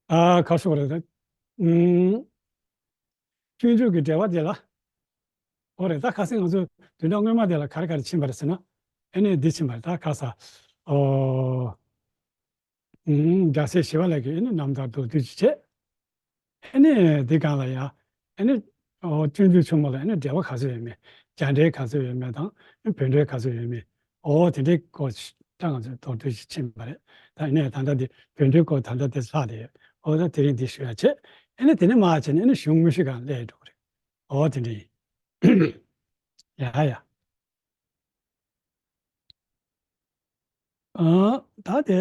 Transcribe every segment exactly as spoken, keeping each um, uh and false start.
ཨ་ག་ཞོག་རེད་ད། ཨུམ། སྤྱོད་འཇུག་གི་འགྲེལ་པ་དེ་ལ། འོ་རེད་ད། ཁ་སང་ང་ཚོ་བདུན་ཕྲག་སྔོན་མ་དེ་ལ་ག་རེ་ག་རེ་ཕྱིན་པ་རེད་ཟེར་ན། ཨ་ནི་འདི་ཕྱིན་པ་རེད་ད། ག་ས། ཨོ། ཨུམ། རྒྱལ་སྲས་ཞི་བ་ལྷ་གི་ཨ་ནི་རྣམ་ཐར་མདོར་བསྡུས་ཅིག་བྱས། ཨ་ནི་འདི་སྒང་ལ་ཡང་། ཨ་ནི། ཨོ། སྤྱོད་འཇུག་ཆེན་མོ་ལ་ཨ་ནི་འགྲེལ་པ་ག་ཚོད་ཡོད་མེད། རྒྱ་འགྲེལ་ག་ཚོད་ཡོད་མེད་དང་། བོད་འགྲེལ་ག་ཚོད་ཡོད་མེད། ཨོ་དེ་འདྲའི་སྐོར་ད་ང་ཚོས་མདོར་བསྡུས་ཤིག་ཕྱིན་པ་རེད། ད་ཡིན་ནའི་ད་ལྟ་འདི་བོད་འགྲེལ་སྐོར་ད་ལྟ་དེ་ལྷག་བསྡད་ཡོད། ཨོ་ད་དེ་རིང་འདི་ཞུ་ཡ་བྱས། ཨ་ནི་དེ་ནས་མར་བྱས་ནས་ཨ་ནི་གཞུང་དངོས་གཞི་སྒང་སླེབས་འགྲོ་གི་རེད། ཨོ་དེ་འདྲ་ཡིན། ཡ་ཡ། ཨ། ད་དེ།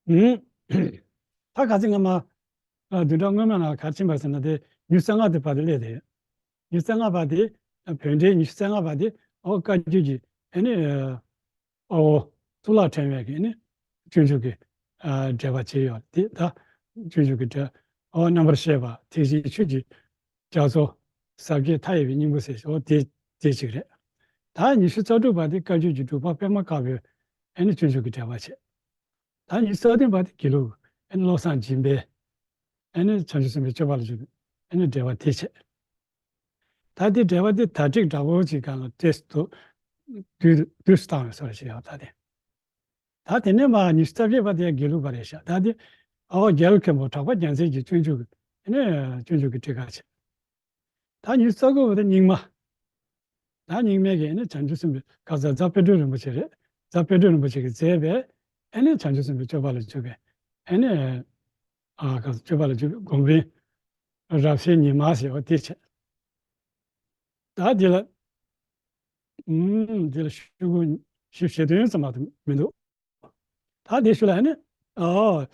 ཨུམ། ད་ག་ཚོད་སྔ་མ། ཨ། བདུན་ཕྲག་སྔོན་མ་ནང་ག་རེ་ཕྱིན་པ་ཟེར་ན་དེ་ཉི་ཤུ་རྩ་ལྔ་དེ་བར་དུ་སླེབས་ཏེ། ཉི་ཤུ་རྩ་ལྔ་བར་དེ། བོད་འགྲེལ་ཉི་ཤུ་རྩ་ལྔ་བར་དེ། ཨོ་བཀའ་བརྒྱུད་ཀྱི་ཨ་ནི། ཨོ། གཙུག་ལག་ཕྲེང་བའི་གི་ཨ་ནི། སྤྱོད་འཇུག་གི། ཨ། འགྲེལ་པ་བྱས་ཡོད་དེ་ད། སྤྱོད་འཇུག་གི་འགྲེལ། ཨོ་རྣམ་པར་བཤད་པ་ཐེག་ཆེན་ཆོས་ཀྱི། རྒྱ་མཚོ། ཟབ་རྒྱས་མཐའ་ཡས་པའི་སྙིང་པོ་ཟེར་ཞིག་འོ་དེ་དེ་གཅིག་རེད། ད་ཉི་ཤུ་རྩ་དྲུག་པ་དེ་བཀའ་བརྒྱུད་ཀྱི་འབྲུག་པ་པད་མ་དཀར་པོའི་ཨ་ནི་སྤྱོད་འཇུག་གི་འགྲེལ་པ་བྱས། ད་ཉི་ཤུ་རྩ་བདུན་པ་དེ་དགེ་ལུགས་ཨ་ནི་བློ་བཟང་སྦྱིན་པའི་ཨ་ནི་བྱང་ཆུབ་སེམས་དཔའི་སྤྱོད་པ་ལ་འཇུག་པའི་ཨ་ནི་འགྲེལ་པ་དེ་བྱས། ད་དེ་འགྲེལ་པ་དེ་ད་ཀྲིག་འདྲ་པོ་ཅིག་སྒང་ལ་ཏོག་ཙམ་དུ་བསྡུས་བསྡུས་སུ་བཏང་བའི་བཟོ་འདྲ་ཞིག་ཡོད་ད་དེ། ད་དེ་ནས་མར་ཉི་ཤུ་རྩ་བརྒྱད་པ་དེ་དགེ་ལུགས་པ་རེད་ཤག་ད་དེ་ཨོ་རྒྱལ་བའི་མཁན་པོ་གྲགས་པ་རྒྱལ་མཚན་གྱི་སྤྱོད་འཇུག་གི་ཨ་ནི་སྤྱོད་འཇུག་གི་ཊཱི་ཀ་བྱས། ད་ཉི་ཤུ་རྩ་དགུ་པ་དེ་རྙིང་མ། ད་རྙིང་མའི་གི་ཨ་ནི་བྱང་ཆུབ་སེམས་དཔའི་ག་ས་རྫ་དཔལ་སྤྲུལ་རིན་པོ་ཆེ་རེད། རྫ་དཔལ་སྤྲུལ་རིན་པོ་ཆེ་གིས་མཛད་པའི་ཨ་ནི་བྱང་ཆུབ་སེམས་དཔའི་སྤྱོད་པ་ལ་འཇུག་པའི་ཨ་ནི། ཨ་ག་ས་སྤྱོད་པ་ལ་འཇུག་པའི་སྒོམ་རིམ། རབ་གསལ་ཉི་མ་ཟེར་བ་དེ་བྱས། ད་འདི་ལ། ཨུམ། འདི་ལ་ཤོག་གུ་བཞི་བཞི་དོན་ཙམ་མ་གཏོགས་མི་འདུག་ད་འདི་ཤུ་ལ་ནི། ཨོ།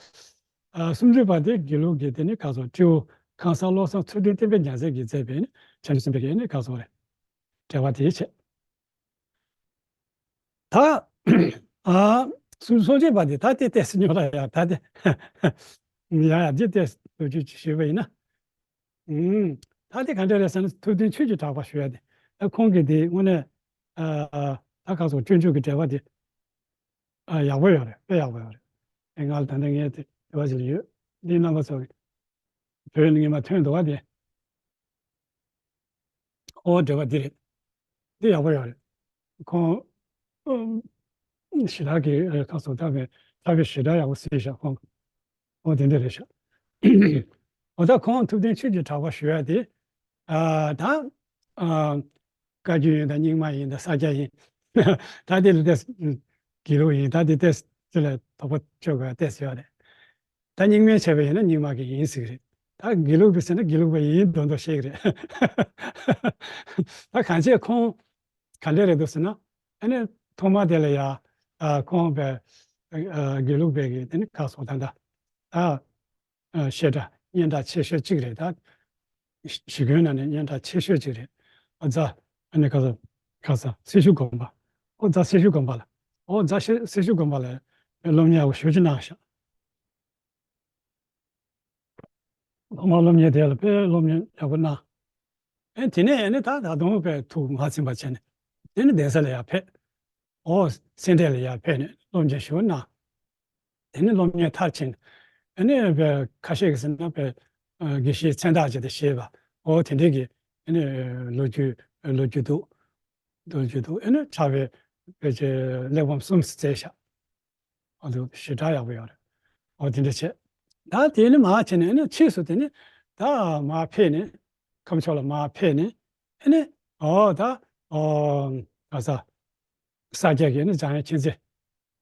ཨ། སུམ་ཅུ་པ་དེ་དགེ་ལུགས་ཀྱི་དེ་ནི་ག་ས་སྤྲེའུ་ཁང་བཟང་བློ་བཟང་ཚུལ་ཁྲིམས་བསྟན་པའི་རྒྱལ་མཚན་གྱིས་མཛད་པའི་ནི་བྱང་ཆུབ་སེམས་དཔའི་གི་ནི་ག་ས་རེད། འགྲེལ་པ་དེ་བྱས། ད། ཨ། སུམ་ཅུ་སོ་གཅིག་པ་དེ་ད་དེ་ཏོག་ཙམ་ཉོ་ལ་ཡ་ད་དེ། ཡ་ཡ་འདི་ཏོག་ཙམ་ལོ་རྒྱུས་ཅིག་ཞུས་པ་ཡིན་ན། ཨུམ། ད་དེ་ག་འདྲ་རེད་ཟེར་ན་ཐུབ་བསྟན་ཆོས་ཀྱི་གྲགས་པ་ཞུ་ཡ་དེ། ཨ། ཁོང་གིས་དེ་དངོས་གནས། ཨ། ད་ག་ས་སྤྱོད་འཇུག་གི་འགྲེལ་པ་དེ། ཨ། ཡག་པོ་ཡོད་རེད། དཔེ་ཡག་པོ་ཡོད་རེད། ཨེ། ང་ལ་ད་ལྟ་ངས་དེ་དེ་བ་ཞིག་ལ་ཡོད། འདི་རྣམ་པ་ཚོ་གི་བོད་ནས་ངས་མ་ཐོན་འདུག་བ་དེ། ཨོ་འགྲེལ་པ་འདི་རེད། འདི་ཡག་པོ་ཡོད་རེད། ཁོང་། ཨུམ། ཞེ་དྲག་གི་ཨ་ཁ་སོ་ཐབས་པའི་ཐབས་པའི་ཞེ་དྲག་ཡག་པོ་གཟིགས་ཤག་ཁོང་། ཨོ་དེ་འདྲ་རེད་ཤག་ཨོ་ད་ཁོང་ཐུབ་བསྟན་ཆོས་ཀྱི་གྲགས་པ་ཞུ་ཡ་དེ། ཨ། ད། ཨ། བཀའ་བརྒྱུད་ཡིན་དང་རྙིང་མ་ཡིན་དང་ས་སྐྱ་ཡིན། ད་དེ་ལ་ཏོག་ཙམ་དགེ་ལུགས་ཡིན། ད་དེ་ཏོག་ཙམ་དེ་ལ་དོགས་པ་གཅོད་དགོས་ཡ་ཏོག་ཙམ་ཡོད་རེད། ད་རྙིང་མའི་བྱས་པ་ཡིན་ན་རྙིང་མ་གི་ཡིན་ཟེར་གི་རེད། ད་དགེ་ལུགས་པའི་ཟེར་ན་དགེ་ལུགས་པ་ཡིན་མདོག་མདོག་བཤད་གི་རེད། ད་གང་བྱས་ཁོང་ག་འདྲ་རེད་འདུག་ཟེར་ན། ཨ་ནི་ཐོག་མ་དེ་ལ་ཡ། ཨ། ཁོང་པའི། ཨ། དགེ་ལུགས་པའི་གི་དེ་ནི་ཁ་སོགས་ད་ད། ཨ། ཨ། བཤད་གྲྭ་སྙན་གྲགས་ཆེ་ཤོས་གཅིག་རེད་ད། ཞི་རྒོལ་ནང་ནས་སྙན་གྲགས་ཆེ་ཤོས་གཅིག་རེད། ཨ། རྫ། ཨ་ནི་ག་ས། ག་ས་སེར་ཤུལ་དགོན་པ། ཨོ་རྫ་སེར་ཤུལ་དགོན་པ་ལ། ཨོ་རྫ་སེར་སེར་ཤུལ་དགོན་པ་ལ་སློབ་གཉེར་ཡག་པོ་ཞེ་པོ་ཅིག་གནང་ཤག་སློབ་མ་སློབ་གཉེར་དེ་ལ་དཔེ་སློབ་གཉེར་ཡག་པོ་གནང་། ཨེ། དེ་ནས་ཨེ་ནི་ད་ད་དུང་དཔེ་ཐུགས་མ་ཚིམ་པ་བྱས་ནས། དེ་ནི་གདན་ས་ལ་ཡར་ཕེབས། ཨོ་སེ་འབྲས་ལ་ཡར་ཕེབས་ནས་སློབ་གཉེར་ཞེ་པོ་གནང་། དེ་ནས་སློབ་གཉེར་མཐར་ཕྱིན། ཨེ་ནི་དཔེ་ཁ་ཤས་ཀྱིས་ཟེར་ན་དཔེ། ཨ། དགེ་བཤེས་མཚན་བཏགས་བྱས་ཏེ་བཞེས་པ། ཨོ་དེ་འདྲས་ཀྱི་ཨེ་ནི་ལོ་རྒྱུས་ལོ་རྒྱུས་འདུག་ལོ་རྒྱུས་འདུག་ཨེ་ནི་གྲགས་པའི་དཔེ་ཆའི་གླེགས་བམ་གསུམ་བཙལ་ཤག་ཨ། དེ་ཞེ་དྲག་ཡག་པོ་ཡོད་རེད། ཨོ་དེ་འདྲ་བྱས། ད་དེ་ནི་མར་བྱས་ནས་ཨ་ནི་ཕྱིས་སུ་དེ་ནི་ད་མར་ཕེབས་ནས་ཁམས་ཕྱོགས་ལ་མར་ཕེབས་ནས་ཨ་ནི། ཨོ་ད། ཨོ་ག་ས། ས་སྐྱ་གི་ཨ་ནི་འཇམ་དབྱངས་མཁྱེན་བརྩེ།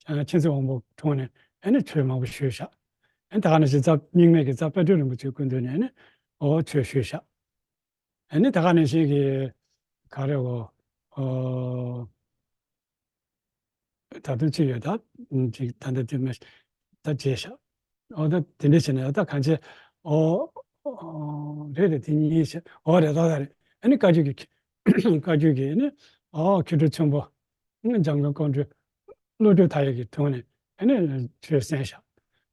འཇམ་དབྱངས་མཁྱེན་བརྩེ་དབང་པོ་དྲུང་ནས་ཨ་ནི་ཆོས་མང་པོ་ཞུས་ཤག་ཨ་ནི་ད་ག་ནང་བཞིན་རྫ་རྙིང་མའི་གི་རྫ་དཔལ་སྤྲུལ་རིན་པོ་ཆེའི་སྐུ་མདུན་ནས་ཨ་ནི་ཨོ་ཆོས་ཞུས་ཤག་ཨ་ནི་ད་ག་ནང་བཞིན་གྱི་ག་རེ་འོ། ཨོ། ད་དུང་ཅི་ཡོད་ད། ཅིག་ད་ལྟ་དུས་མ་ད་བརྗེད་ཤག་ཨོ་ད་དེ་འདྲ་བྱས་ནས་ད་གང་བྱས། ཨོ། ཨོ། རེད་རེད། དེ་གཉིས་བྱས། ཨོ་རེད་ད་ད་རེད། ཨ་ནི་བཀའ་བརྒྱུད་ཀྱི། བཀའ་བརྒྱུད་ཀྱི་ཨ་ནི། ཨོ་མཁས་གྲུབ་ཆེན་པོ། འཇམ་མགོན་ཀོང་སྤྲུལ། བློ་གྲོས་མཐའ་ཡས་ཀྱི་དྲུང་ནས་ཨ་ནི་ཆོས་གསན་ཤག་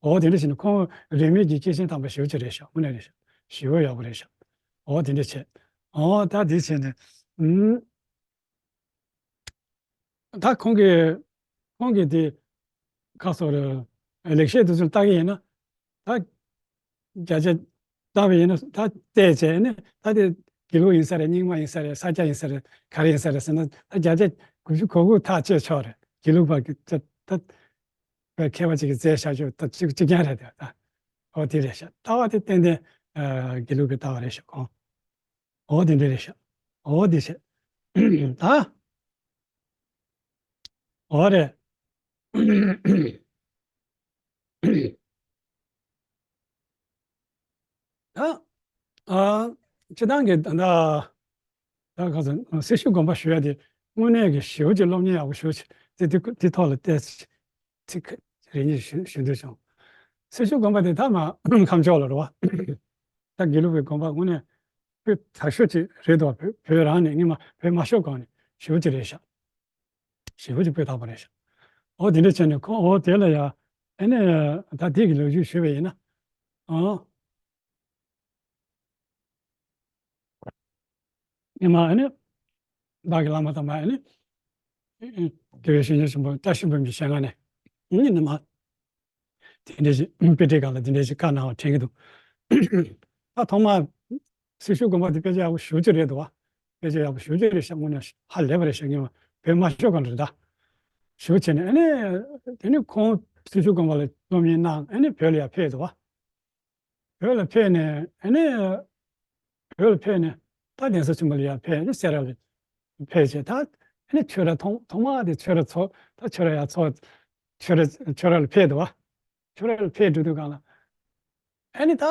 ཨོ་དེ་འདྲ་བྱས་ནས་ཁོང་རིས་མེད་ཀྱི་སྐྱེས་ཆེན་དམ་པ་ཞེ་པོ་ཅིག་རེད་ཤག་དངོས་གནས་རེད་ཤག་ཞེ་པོ་ཡག་པོ་རེད་ཤག་ཨོ་དེ་འདྲ་བྱས། ཨོ་ད་དེ་བྱས་ནས། ཨུམ། ད་ཁོང་གིས། ཁོང་གིས་དེ། ཁ་སོགས་རེད། ལེགས་བཤད་དེ་ཚོ་ལྟ་གི་ཡིན་ན། ད་བརྒྱ་ཆ་ལྟ་བ་ཡིན་ན་ད་བལྟས་བྱས་ནས་ད་དེ་དགེ་ལུགས་ཡིན་ས་རེད། རྙིང་མ་ཡིན་ས་རེད། ས་སྐྱ་ཡིན་ས་རེད། ག་རེ་ཡིན་ས་རེད་ཟེར་ན་ད་བརྒྱ་ཆ་དགུ་བཅུ་གོ་དགུ་ཐག་བཅད་ཆོག་རེད། དགེ་ལུགས་པ་གི་ད་ད་མཁས་པ་ཅིག་གིས་མཛད་བཞག་ཆོག་ད་གཅིག་གཅིག་རྐྱང་རེད་དེ་ད། འོ་དེ་རེད་ཤག་ལྟ་བ་དེ་ཏན་ཏན་དགེ་ལུགས་ཀྱི་ལྟ་བ་རེད་ཤག་གོ། འོ་དེ་འདྲ་རེད་ཤག་འོ་དེ་བྱས། ད། འོ་རེད། ད། ཨ། སྤྱིར་བཏང་གི་ད་ད་ག་ཚོད་སེར་ཤུལ་དགོན་པ་ཞུ་ཡ་དེ་དངོས་གནས་ཀྱི་ཞེ་པོ་ཅིག་སློབ་གཉེར་ཡག་པོ་ཞུ་ཅིག་དེ་དེ་དེ་ཐོག་ལ་བལྟས་ཅིག་རེ་གཉིས་ཞུ་ཞུ་འདོད་བྱུང་། སེར་ཤུལ་དགོན་པ་དེ་ད་མ་ཁམས་ཕྱོགས་ལ་རེད་བ། ད་དགེ་ལུགས་པའི་དགོན་པ་དངོས་གནས་དཔེ་དག་ཤོས་ཅིག་རེད་འདུག་བོད་བོད་རང་ནས་སྔོན་མ་བོད་མ་ཤོར་གོང་ནས་ཞེ་པོ་ཅིག་རེད་ཤག་ཞེ་པོ་ཅིག་སྤོས་དག་པ་རེད་ཤག་འོ་དེ་འདྲ་བྱས་ནས་ཁོང་འོ་དེ་ལ་ཡ་ཨ་ནི་ད་དེ་གི་ལོ་རྒྱུས་ཞུས་པ་ཡིན་ན། ཨང་། ཉི་མ་ཨ་ནི་བདག་གི་བླ་མ་དམ་པ་ཨ་ནི་དགེ་བའི་བཤེས་གཉེན་ཆེན་པོ་བཀྲ་ཤིས་འབུམ་གྱི་ཞལ་སྔ་ནས་ཨ་ནི་ཉི་མ། དེ་འདྲ་ཞིག་དཔེ་ཁྲིད་སྒང་ལ་དེ་འདྲ་ཞིག་བཀའ་གནང་བ་དྲན་གྱི་འདུག་ད་ཐོག་མར་སེར་ཤུལ་དགོན་པ་དེ་དཔེ་ཆ་ཡག་པོ་ཞེ་པོ་ཅིག་རེད་འདུག་བ། དཔེ་ཆ་ཡག་པོ་ཞེ་པོ་ཅིག་རེད་ཤག་དངོས་གནས་ཧ་ལས་པ་རེད་ཤག་སྔོན་མ་བོད་མ་ཤོར་གོང་རེད་ད། ཞེ་པོ་བྱས་ནས་ཨ་ནི་དེ་ནི་ཁོང་སེར་ཤུལ་དགོན་པ་ལ་སློབ་གཉེར་གནང་ཨ་ནི་བོད་ལ་ཡར་ཕེབས་འདུག་བ། བོད་ལ་ཕེབས་ནས་ཨ་ནི་བོད་ལ་ཕེབས་ནས་ད་གདན་ས་ཆེན་པོ་ལ་ཡར་ཕེབས་ནས་སེ་ར་ལ་ཕེབས་བྱས་ད་ཨ་ནི་ཆོས་ར་ཐོག་ཐོག་མ་དེ་ཆོས་ར་ཚོགས་ད་ཆོས་ར་ཡར་ཚོགས་ཆོས་ར་ཆོས་ར་ལ་ཕེབས་འདུག་བ། ཆོས་ར་ལ་ཕེབས་འགྲོ་དུས་སྒང་ལ་ཨ་ནི་ད་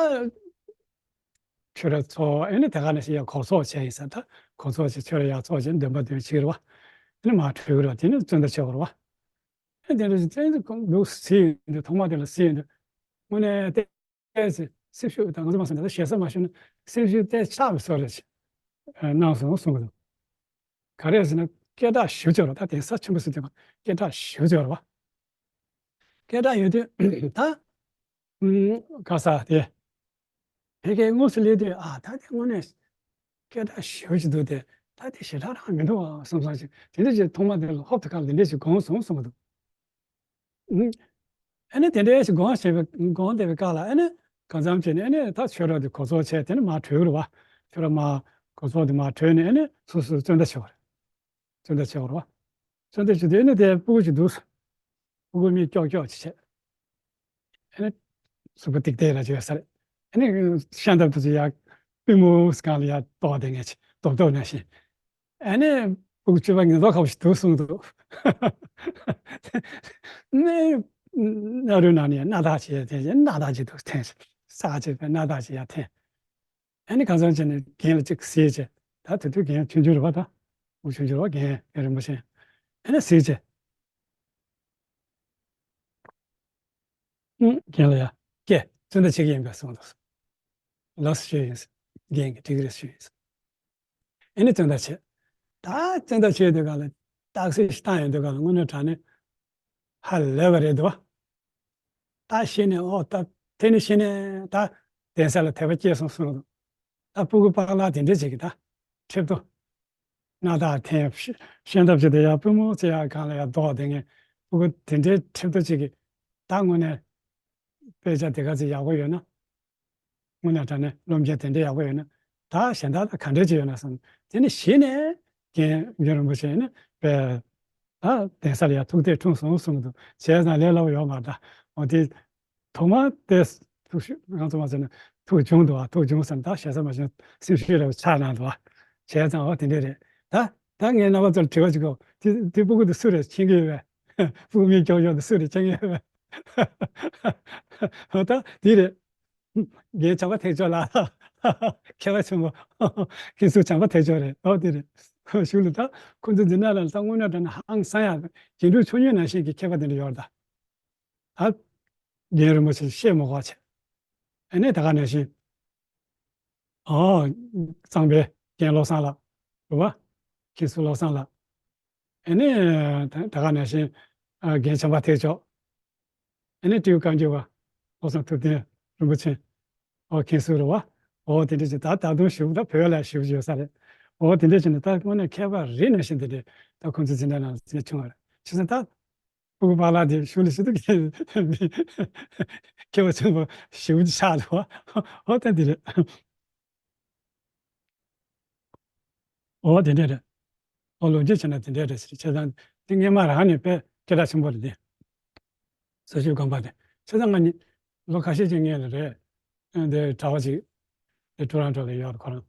ཆོས་ར་ཚོགས་ཨ་ནི་དེ་ག་ནང་བཞིན་ཡར་གོ་ཚོགས་བྱས་ཡིན་ས་ད་གོ་ཚོགས་བྱས་ཆོས་ར་ཡར་ཚོགས་བྱས་འདོན་པ་འདོན་བྱེད་རེད་བ། ཨ་ནི་མར་གྲོལ་གི་རེད་བ། དེ་ནི་བཙོན་ཟླ་བྱེད་དགོས་རེད་བ། ཨ་ནི་དེ་འདྲ་ཞིག་བཙོན་ཟླ་གང་འདུག་ཟེར་ཡོང་དུས་ཐོག་མ་དེ་ལ་ཟེར་ཡོང་དུས་དངོས་གནས་ཏོག་ཙམ་སེར་ཤུལ་དང་ང་ཚོ་མ་སོང་ད་ཞེ་ས་མ་ཞུ་ན་སེར་ཤུལ་ཏོག་ཙམ་ཆགས་པའི་བཟོ་འདྲ་ཞིག་གནང་སོང་གསུང་གི་འདུག་ག་རེ་ཟེར་ན་སྐད་གྲགས་ཞེ་པོ་ཅིག་ཡོད་རེད་བ། ད་གདན་ས་ཆེན་པོ་ཟེར་དུས་སྐད་གྲགས་ཞེ་པོ་ཅིག་ཡོད་རེད་བ། སྐད་གྲགས་ཡོད་དུས་ད་ག་ས་དེ་ཕ་གིར་དངོས་སུ་སླེབས་དུས་ཨ་ད་དེ་དངོས་གནས་སྐད་གྲགས་ཞེ་པོ་ཅིག་འདུག་སྟེ་ད་དེ་ཞེ་དྲག་རང་མི་འདུག་བསམ་བསམ་ཞིག་དེ་འདྲ་ཞིག་ཐོག་མ་དེ་ལ་ཧོབ་ཏེ་ཁ་ལ་དེ་འདྲ་ཞིག་དགོངས་སོང་གསུང་གི་འདུག་ཨ་ནི་དེ་འདྲའི་ཞིག་དགོངས་བཞེས་པའི་དགོངས་བསྡད་པའི་སྐབས་ལ་ཨ་ནི་གང་འཚམ་བྱས་ནས་ཨ་ནི་ད་ཆོས་ར་དེ་གོ་ཚོགས་བྱས་དེ་ནི་མར་གྲོལ་རེད་བ། ཆོས་ར་མར་གོ་ཚོགས་དེ་མར་གྲོལ་ནས་ཨ་ནི་སོ་སོ་བཙོན་ཟླ་བྱེད་པ་རེད། བཙོན་ཟླ་བྱེད་པ་རེད་བ། བཙོན་ཟླ་བྱེད་དུས་ཨ་ནི་དེ་སྤུ་གུ་ཅིག་འདུག་སྤུ་གུ་མིག་ཀྱོག་ཀྱོག་ཅིག་བྱས། ཨ་ནི་གཟུགས་པོ་ཏིག་ཏིག་ར་ཅིག་ཡོད་ས་རེད། ཨ་ནི་ཤམ་ཐབས་དེ་ཚོ་ཡར་པུས་མོ་སྒང་ལ་ཡར་གཏོར་བསྡད་མཁན་ཅིག་རྡོབ་རྡོབ་ནང་བཞིན། ཨ་ནི་སྤུ་གུ་གཅོད་པ་ངན་ཐོག་ཁ་པོ་ཞིག་འདུག་གསུངས་འདུག་ནས་སྣ་རུའི་ནང་ནས་སྣ་ཐག་ཅིག་ཡར་འཐེན། སྣ་ཐག་ཅིག་འདུག་འཐེན། ས་ཅིག་པའི་སྣ་ཐག་ཅིག་ཡར་འཐེན། ཨ་ནི་གང་ཟག་ཅིག་ནས་རྒན་ལ་ཅིག་གཟིགས་བྱས། ད་དེ་དུས་རྒན་ཆུང་ཆུང་རེད་བ། ད་སྤུ་གུ་ཆུང་ཆུང་རེད་བ། རྒན་རྒན་རིན་པོ་ཆེ། ཨ་ནི་གཟིགས་བྱས། ཨུ། རྒན་ལ་ཡ། ཀྱེ། བཙོན་ཟླ་བྱེད་ཀྱི་ཡིན་པས་གསུངས་འདུག་ལགས་སོ་ཞུས་ཡིན། རྒན་གྱིས་འགྲིག་གི་རེད་ཞུས་ཡིན། ཨ་ནི་བཙོན་ཟླ་བྱས། ད་བཙོན་ཟླ་བྱས་དུས་སྒང་ལ་རྟགས་གསལ་ཞིག་བཏང་ཡོང་དུས་སྒང་ལ་དངོས་གནས་དྲང་གནས་ཧ་ལས་པ་རེད་འདུག་བ། ད་ཤེས་ནས་ཨོ་ད་དེ་ནས་ཤེས་ནས་ད་གདན་ས་ལ་དད་པ་སྐྱེས་སོང་གསུངས་འདུག་ད་སྤུ་གུ་པཱ་ལགས་དེ་འདྲས་ཅིག་གིས་ད་ཁྲིད་དོ། སྣ་ཐག་འཐེན། ཤམ་ཐབས་ཅིག་དེ་ཡར་པུས་མོ་ཅིག་ཡར་སྒང་ལ་ཡར་རྡོབ་བསྡད་མཁན་སྤུ་གུ་དེ་འདྲའི་ཁྲིད་དོ་ཅིག་གིས་ད་དངོས་གནས་དཔེ་ཆ་དེ་ག་ཚོད་ཡག་པོ་ཡོད་ན། དངོས་གནས་དྲང་གནས་སློབ་མཁན་དེ་འདྲ་ཡག་པོ་ཡོད་ན་ད་གཞན་དག་ད་ག་འདྲ་ཅིག་ཡོད་ན་བསམ། དེ་ནི་གཞི་ནས་རྒན་རྒན་རིན་པོ་ཆེ་ནི་དཔེ་ད་གདན་ས་ལ་ཡང་ཐུགས་གཏད་འཁྲུངས་སོང་གསུངས་འདུག་བྱས་ཙང་ལས་སླ་པོ་ཡོད་མ་རེད་ད། འོ་དེ་ཐོག་མ་དེ་ཐུགས་ཤུ་ང་ཚོ་མ་ཟེར་ན་ཐུགས་བྱུང་འདུག་བ། ཐུགས་བྱུང་ཟེར་ན་ད་ཞེ་ས་མ་བྱུང་སེམས་ཤུགས་རེ་བ་ཆག་གནང་འདུག་བ། བྱས་ཙང་འོ་དེ་འདྲ་རེད་ད། ད་ངས་རྣམ་པ་ཚོར་དྲི་བ་ཅིག་གོ། དེ་དེ་སྤུ་གུ་དེ་སུ་རེད་མཁྱེན་གྱི་ཡོད་པས། སྤུ་གུ་མིག་ཀྱོག་ཀྱོག་དེ་སུ་རེད་མཁྱེན་གྱི་ཡོད་པས། འོ་ད་དེ་རེད། རྒན་བྱམས་པ་ཐེག་མཆོག་ལགས། མཁས་པ་ཆེན་པོ། མཁན་ཟུར་བྱམས་པ་ཐེག་མཆོག་རེད། ཨོ་དེ་རེད། གཞུག་ལ་ད་ཁོང་ཚོ་འཛིན་གྲྭ་ལ་ད་དངོས་གནས་དྲང་གནས་ཧང་སང་ཡག་རྒྱན་དྲུག་མཆོག་གཉིས་ནང་བཞིན་གྱི་མཁས་པ་དེ་འདྲ་ཡོད་རེད་ད། ཨ། རྒན་རིན་པོ་ཆེ་བཤད་མ་དགོས་བྱས། ཨ་ནི་ད་ག་ནང་བཞིན། ཨོ། གཙང་པའི་རྒན་བློ་བཟང་ལགས། རེད་བ། མཁན་ཟུར་བློ་བཟང་ལགས། ཨ་ནི་ད་ད་ག་ནང་བཞིན། ཨ། རྒན་བྱམས་པ་ཐེག་མཆོག་ཨ་ནི་སྤྲེའུ་བཀའ་འགྱུར་བ། བློ་བཟང་ཐུབ་བསྟན་རིན་པོ་ཆེ། ཨོ་མཁན་ཟུར་རེད་བ། ཨོ་དེ་འདྲ་ཅིག་ད་ད་དུང་ཞིབ་ད་བོད་ལ་ཞིབ་ཡོད་ས་རེད། ཨོ་དེ་འདྲ་ཅིག་ནི་ད་དངོས་གནས་མཁས་པ་རེད་ནང་བཞིན་དེ་འདྲ་ད་ཁོང་ཚོའི་འཛིན་གྲྭ་ནང་ལ་འཛིན་བྱུང་བ་རེད། བྱས་ཙང་ད་ སྤུ་གུ་པཱ་ལགས་དེ་གཞུང་ལ་ཞུ་དུས་མཁས་པ་ཆེན་པོ་ཞེ་པོ་ཅིག་ཆགས་འདུག་བ། འོ་ད་འདི་རེད། འོ་དེ་འདྲས་རེད། འོ་ལོ་རྒྱུས་བྱས་ན་དེ་འདྲས་རེད་ཟེར། བྱས་ཙང་དེ་སྔས་མ་རང་ནས་དཔེ་སྐད་གྲགས་ཆེན་པོ་རེད་དེ། སོ་ཤིབ་དགོན་པ་དེ། བྱས་ཙང་ང་གཉིས་ལོ་ཁ་ཤས་ཅིག་སྔོན་ལ་རེད། ཨ་འདི་གྲྭ་པ་ཅིག་དེ་ཊོ་རོན་ཊོ་ལ་ཡོད་རེད། ཁོ་རང་།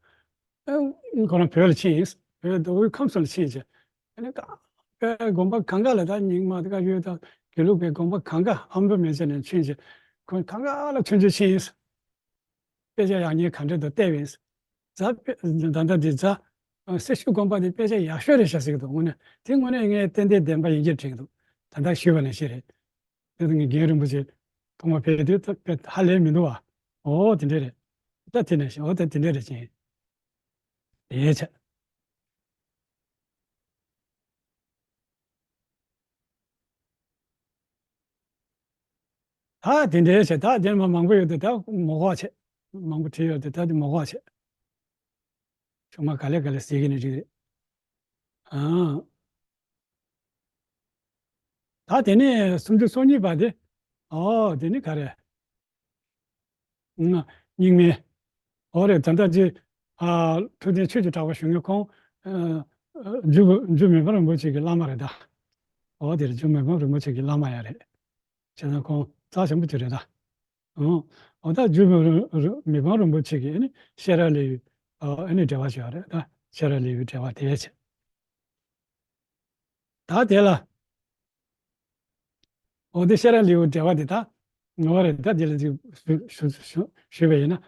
ཨ་ཁོ་རང་བོད་ལ་ཕྱིན་ཡིན། བོད་དུ་དབུས་ཁམས་གསུམ་ལ་ཕྱིན་བྱས། ཨ་ནི་ད་དཔེ་དགོན་པ་གང་ག་ལ་ད་རྙིང་མ་དེ་ག་ཡོད་ད། དགེ་ལུགས་པའི་དགོན་པ་གང་ག་ཨ་མདོ་མན་ཆད་ནས་ཕྱིན་བྱས། ཁོ་གང་ག་ལ་མཆོད་མཇལ་ཕྱིན་ཡིན། དཔེ་ཆ་ཡག་ཉེས་ག་འདྲ་འདུག་བལྟས་པ་ཡིན། རྫ་དཔེ་ད་ལྟ་འདི་རྫ་ཨ་སེར་ཤུལ་དགོན་པ་འདི་དཔེ་ཆ་ཡག་ཤོས་རེད་ཤག་ཟེར་གྱི་འདུག་དངོས་གནས་དེ་དངོས་གནས་ངས་ཏན་ཏན་བདེན་པ་ཡིན་གྱི་དྲན་གྱི་འདུག་ད་ལྟ་ཞུས་པ་ནང་བཞིན་རེད། དེ་ད་ངས་རྒན་རིན་པོ་ཆེ་མཐོང་བ་ཕེབས་དུས་ད་དཔེ་ཧ་ལས་མི་འདུག་བ། འོ་དེ་འདྲ་རེད། ད་དེ་ནང་བཞིན་འོ་ད་དེ་འདྲ་རེད་ཅེས། དེའི་ཆ། ད་དེ་འདྲའི་བྱས། ད་དེ་མ་མང་པོ་ཡོད་དེ་ད་མ་དགོས་བྱས། མང་པོ་བྲིས་ཡོད་དེ་ད་དེ་མ་དགོས་བྱས། ཆུང་མ་ག་ལེ་ག་ལེ་ཟེར་གྱི་ནི་འགྲིག་རེད། ཨང་། ད་དེ་ནས་སུམ་ཅུ་སོ་གཉིས་པ་དེ། ཨོ་དེ་ནི་ག་རེ། ཨང་། རྙིང་མའི། འོ་རེད། ད་ལྟ་ཅི། ཨ་ཐུབ་བསྟན་ཆོས་ཀྱི་གྲགས་པ་ཞུ་མཁན་ཁོང་། ཨ་ཨ་འཇུ་འཇུ་མི་ཕམ་རིན་པོ་ཆེ་གི་བླ་མ་རེད་ད། འོ་དེ་རེད། འཇུ་མི་ཕམ་རིན་པོ་ཆེ་གི་བླ་མ་ཡང་རེད། བྱས་ཙང་ཁོང་རྩ་ཆེན་པོ་ཅིག་རེད་ད། ཨང་། འོ་ད་འཇུ་མི་ཕམ་རིན་པོ་ཆེ་གི་ཨ་ནི་ཤེས་རབ་ལེའུ། ཨ་ནི་འགྲེལ་པ་ཞུ་བ་རེད་ད། ཤེས་རབ་ལེའུ་འགྲེལ་པ་དེ་བྱས། ད་དེ་ལ། འོ་དེ་ཤེས་རབ་ལེའུ་འགྲེལ་པ་དེ་ད། ངོ་བོ་རེད་ད། དེ་ལ་ཅིག་ཞུ་ཞུ་ཞུ་ཞུས་པ་ཡིན་ན།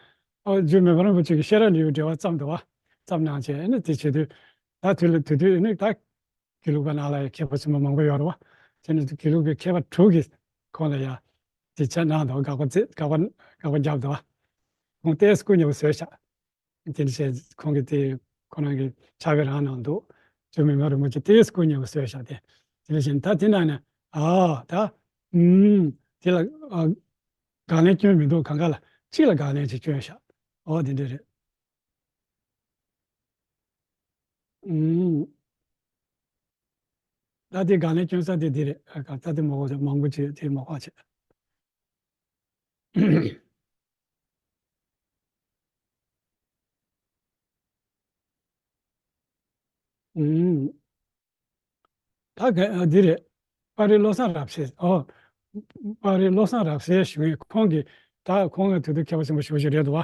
ཨོ་འཇུ་མི་ཕམ་རིན་པོ་ཆེ་གིས་ཤེས་རབ་ལེའུ་འགྲེལ་པ་བརྩམས་འདུག་བ། བརྩམས་གནང་བྱས་ཨ་ནི་དེ་བྱེད་དུས། ད་དུས་ལ་དུས་དུས་ཨ་ནི་ད། དགེ་ལུགས་པ་ནང་ལ་ཡང་མཁས་པ་ཆེན་པོ་མང་པོ་ཡོད་རེད་བ། དེ་ནི་དགེ་ལུགས་པའི་མཁས་པ་དྲུག་གིས་ཁོང་ལ་ཡང་དེ་ཆ་གནང་འདུག་དགག་པ་རྩེ་དགག་པ་དགག་པ་བརྒྱབ་འདུག་བ། ཁོང་ཏོག་ཙམ་སྐུ་ཉེ་བོ་བཟོས་ཤག་དེ་འདྲ་བྱས་ཁོང་གིས་དེ་ཁོ་རང་གི་ཕྱག་དཔེ་རང་ནང་འདུག་འཇུ་མི་ཕམ་རིན་པོ་ཆེ་ཏོག་ཙམ་སྐུ་ཉེ་བོ་བཟོས་ཤག་དེ་དེ་འདྲ་བྱས་ད་དེ་ནང་ནས་ཨ་ད་ཨུམ་དེ་ལ་ཨ་དགག་ལན་སྐྱོན་མི་འདུག་གང་ག་ལ་གཅིག་ལ་དགག་ལན་ཅིག་སྐྱོན་ཤག་འོ་དེ་འདྲ་རེད། ཨུམ། ད་དེ་དགག་ལན་སྐྱོན་ས་དེ་འདི་རེད། ཨ་ད་དེ་མང་པོ་མང་པོ་ཅིག་དེ་མ་བཀག་བྱས། ཨུམ། ད་ག་འདི་རེད། དཔའ་རིས་བློ་བཟང་རབ་གསལ། ཨོ། དཔའ་རིས་བློ་བཟང་རབ་གསལ་ཞུ་མཁན་ཁོང་གིས། ད་ཁོང་གིས་དེ་དུས་མཁས་པ་ཆེན་པོ་ཞེ་པོ་ཅིག་རེད་འདུག་བ།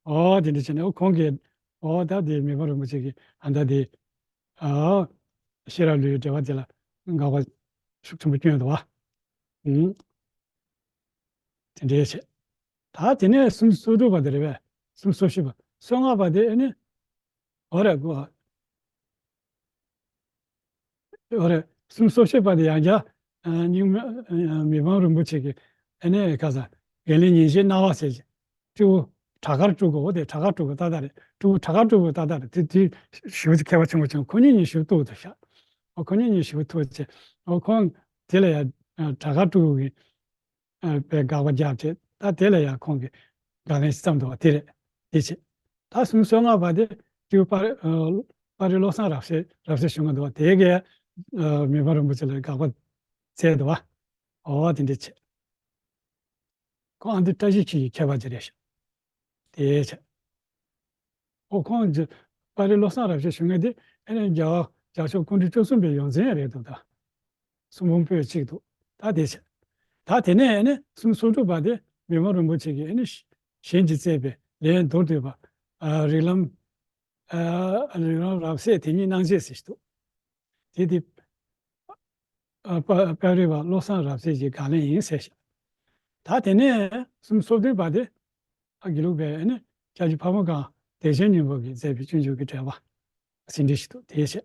ཨོ་དེ་འདྲ་བྱས་ནས་ཨོ་ཁོང་གིས། ཨོ་ད་དེ་མི་ཕམ་རིན་པོ་ཆེ་གིས་ཨ་ད་དེ། ཨོ། ཤེས་རབ་ལེའུའི་འགྲེལ་པ་དེ་ལ་དགག་པ་ཤུགས་ཆེན་པོ་བསྐྱོན་འདུག་བ། ཨུམ། དེ་འདྲའི་བྱས། ད་དེ་ནས་སུམ་ཅུ་སོ་དྲུག་པ་དེ་རེད་པས། སུམ་ཅུ་སོ་བཞི་པ། སོ་ལྔ་པ་དེ་ཨ་ནི། འོ་རེད་གོ། འོ་རེད། སུམ་ཅུ་སོ་བཞི་པ་དེ་ཡང་བསྐྱར། ཨ་རྙིང་མ་ཨ་མི་ཕམ་རིན་པོ་ཆེ་གིས་ཨ་ནི་ག་ས། རྒྱན་ལས་ཉིན་བྱེད་སྣང་བ་ཟེར་གྱི། སྤྲེའུ། བྲག་དཀར་སྤྲུལ་སྐུ། འོ་དེ་བྲག་དཀར་སྤྲུལ་སྐུ་ཏག་ཏག་རེད། སྤྲེའུ་བྲག་དཀར་སྤྲུལ་སྐུ་ཏག་ཏག་རེད། དེ་དེ་ཞེ་པོ་ཅིག་མཁས་པ་ཆེན་པོ་བྱུང་། ཁོ་གཉིས་གཉིས་ཞེ་པོ་ཐུག་འདུག་ཤག་འོ་ཁོ་གཉིས་གཉིས་ཞེ་པོ་ཐུག་བྱས། འོ་ཁོང་དེ་ལ་ཡང་ཨ་བྲག་དཀར་སྤྲུལ་སྐུ་གིས། ཨ་དཔེ་དགག་པ་བརྒྱབ་བྱས། ད་དེ་ལ་ཡང་ཁོང་གིས་དགག་ལན་ཞིག་བརྩམས་འདུག་བ། དེ་རེད། དེ་བྱས། ད་སུམ་ཅུ་སོ་ལྔ་པ་དེ་སྤྲེའུ་དཔའ་རི་ཨ་དཔའ་རིས་བློ་བཟང་རབ་གསལ་རབ་གསལ་ཞུ་མཁན་འདུག་བ། དེ་གས་ཨ་མི་ཕམ་རིན་པོ་ཆེ་ལ་དགག་པ་བྱས་འདུག་བ། འོ་དེ་འདྲ་བྱས། ཁོང་ཨ་འདི་བཀྲ་ཤིས་འཁྱིལ་གྱི་མཁས་པ་ཅིག་རེད་ཤག་དེ་བྱས། ཨོ་ཁོང་གི་དཔའ་རིས་བློ་བཟང་རབ་གསལ་ཞུ་མཁན་དེ་ཨ་ནི་རྒྱ་རྒྱ་ཤོག་སྐུ་ཕྲེང་བཅུ་གསུམ་པའི་ཡོངས་འཛིན་རེད་འདུག་ད། གསུང་འབུམ་པོད་གཅིག་འདུག་ད་དེ་བྱས། ད་དེ་ནས་ཨ་ནི་སུམ་ཅུ་སོ་དྲུག་པ་དེ་མི་ཕམ་རིན་པོ་ཆེ་གིས་ཨ་ནི་གཞན་གྱིས་མཛད་པའི་ལན་མདོར་བསྡུས་པ། ཨ་རིགས་ལམ། ཨ་རིགས་ལམ་རབ་གསལ་དེ་ཉིད་སྣང་བྱེད་ཟེར་ཞིག་འདུག་དེ་དེ། ཨ་དཔའ་དཔའ་རིས་པ་བློ་བཟང་རབ་གསལ་གྱི་དགག་ལན་ཡིན་ཟེར་ཞིང་། ད་དེ་ནས་སུམ་ཅུ་སོ་བདུན་པ་དེ། ཨ་དགེ་ལུགས་པའི་ཨ་ནི་སྐྱབས་རྗེ་ཕ་བོང་སྒང་བདེ་ཆེན་སྙིང་པོ་གིས་མཛད་པའི་སྤྱོད་འཇུག་གི་འགྲེལ་པ་ཟིན་བྲིས་ཤིག་འདུག་དེ་བྱས།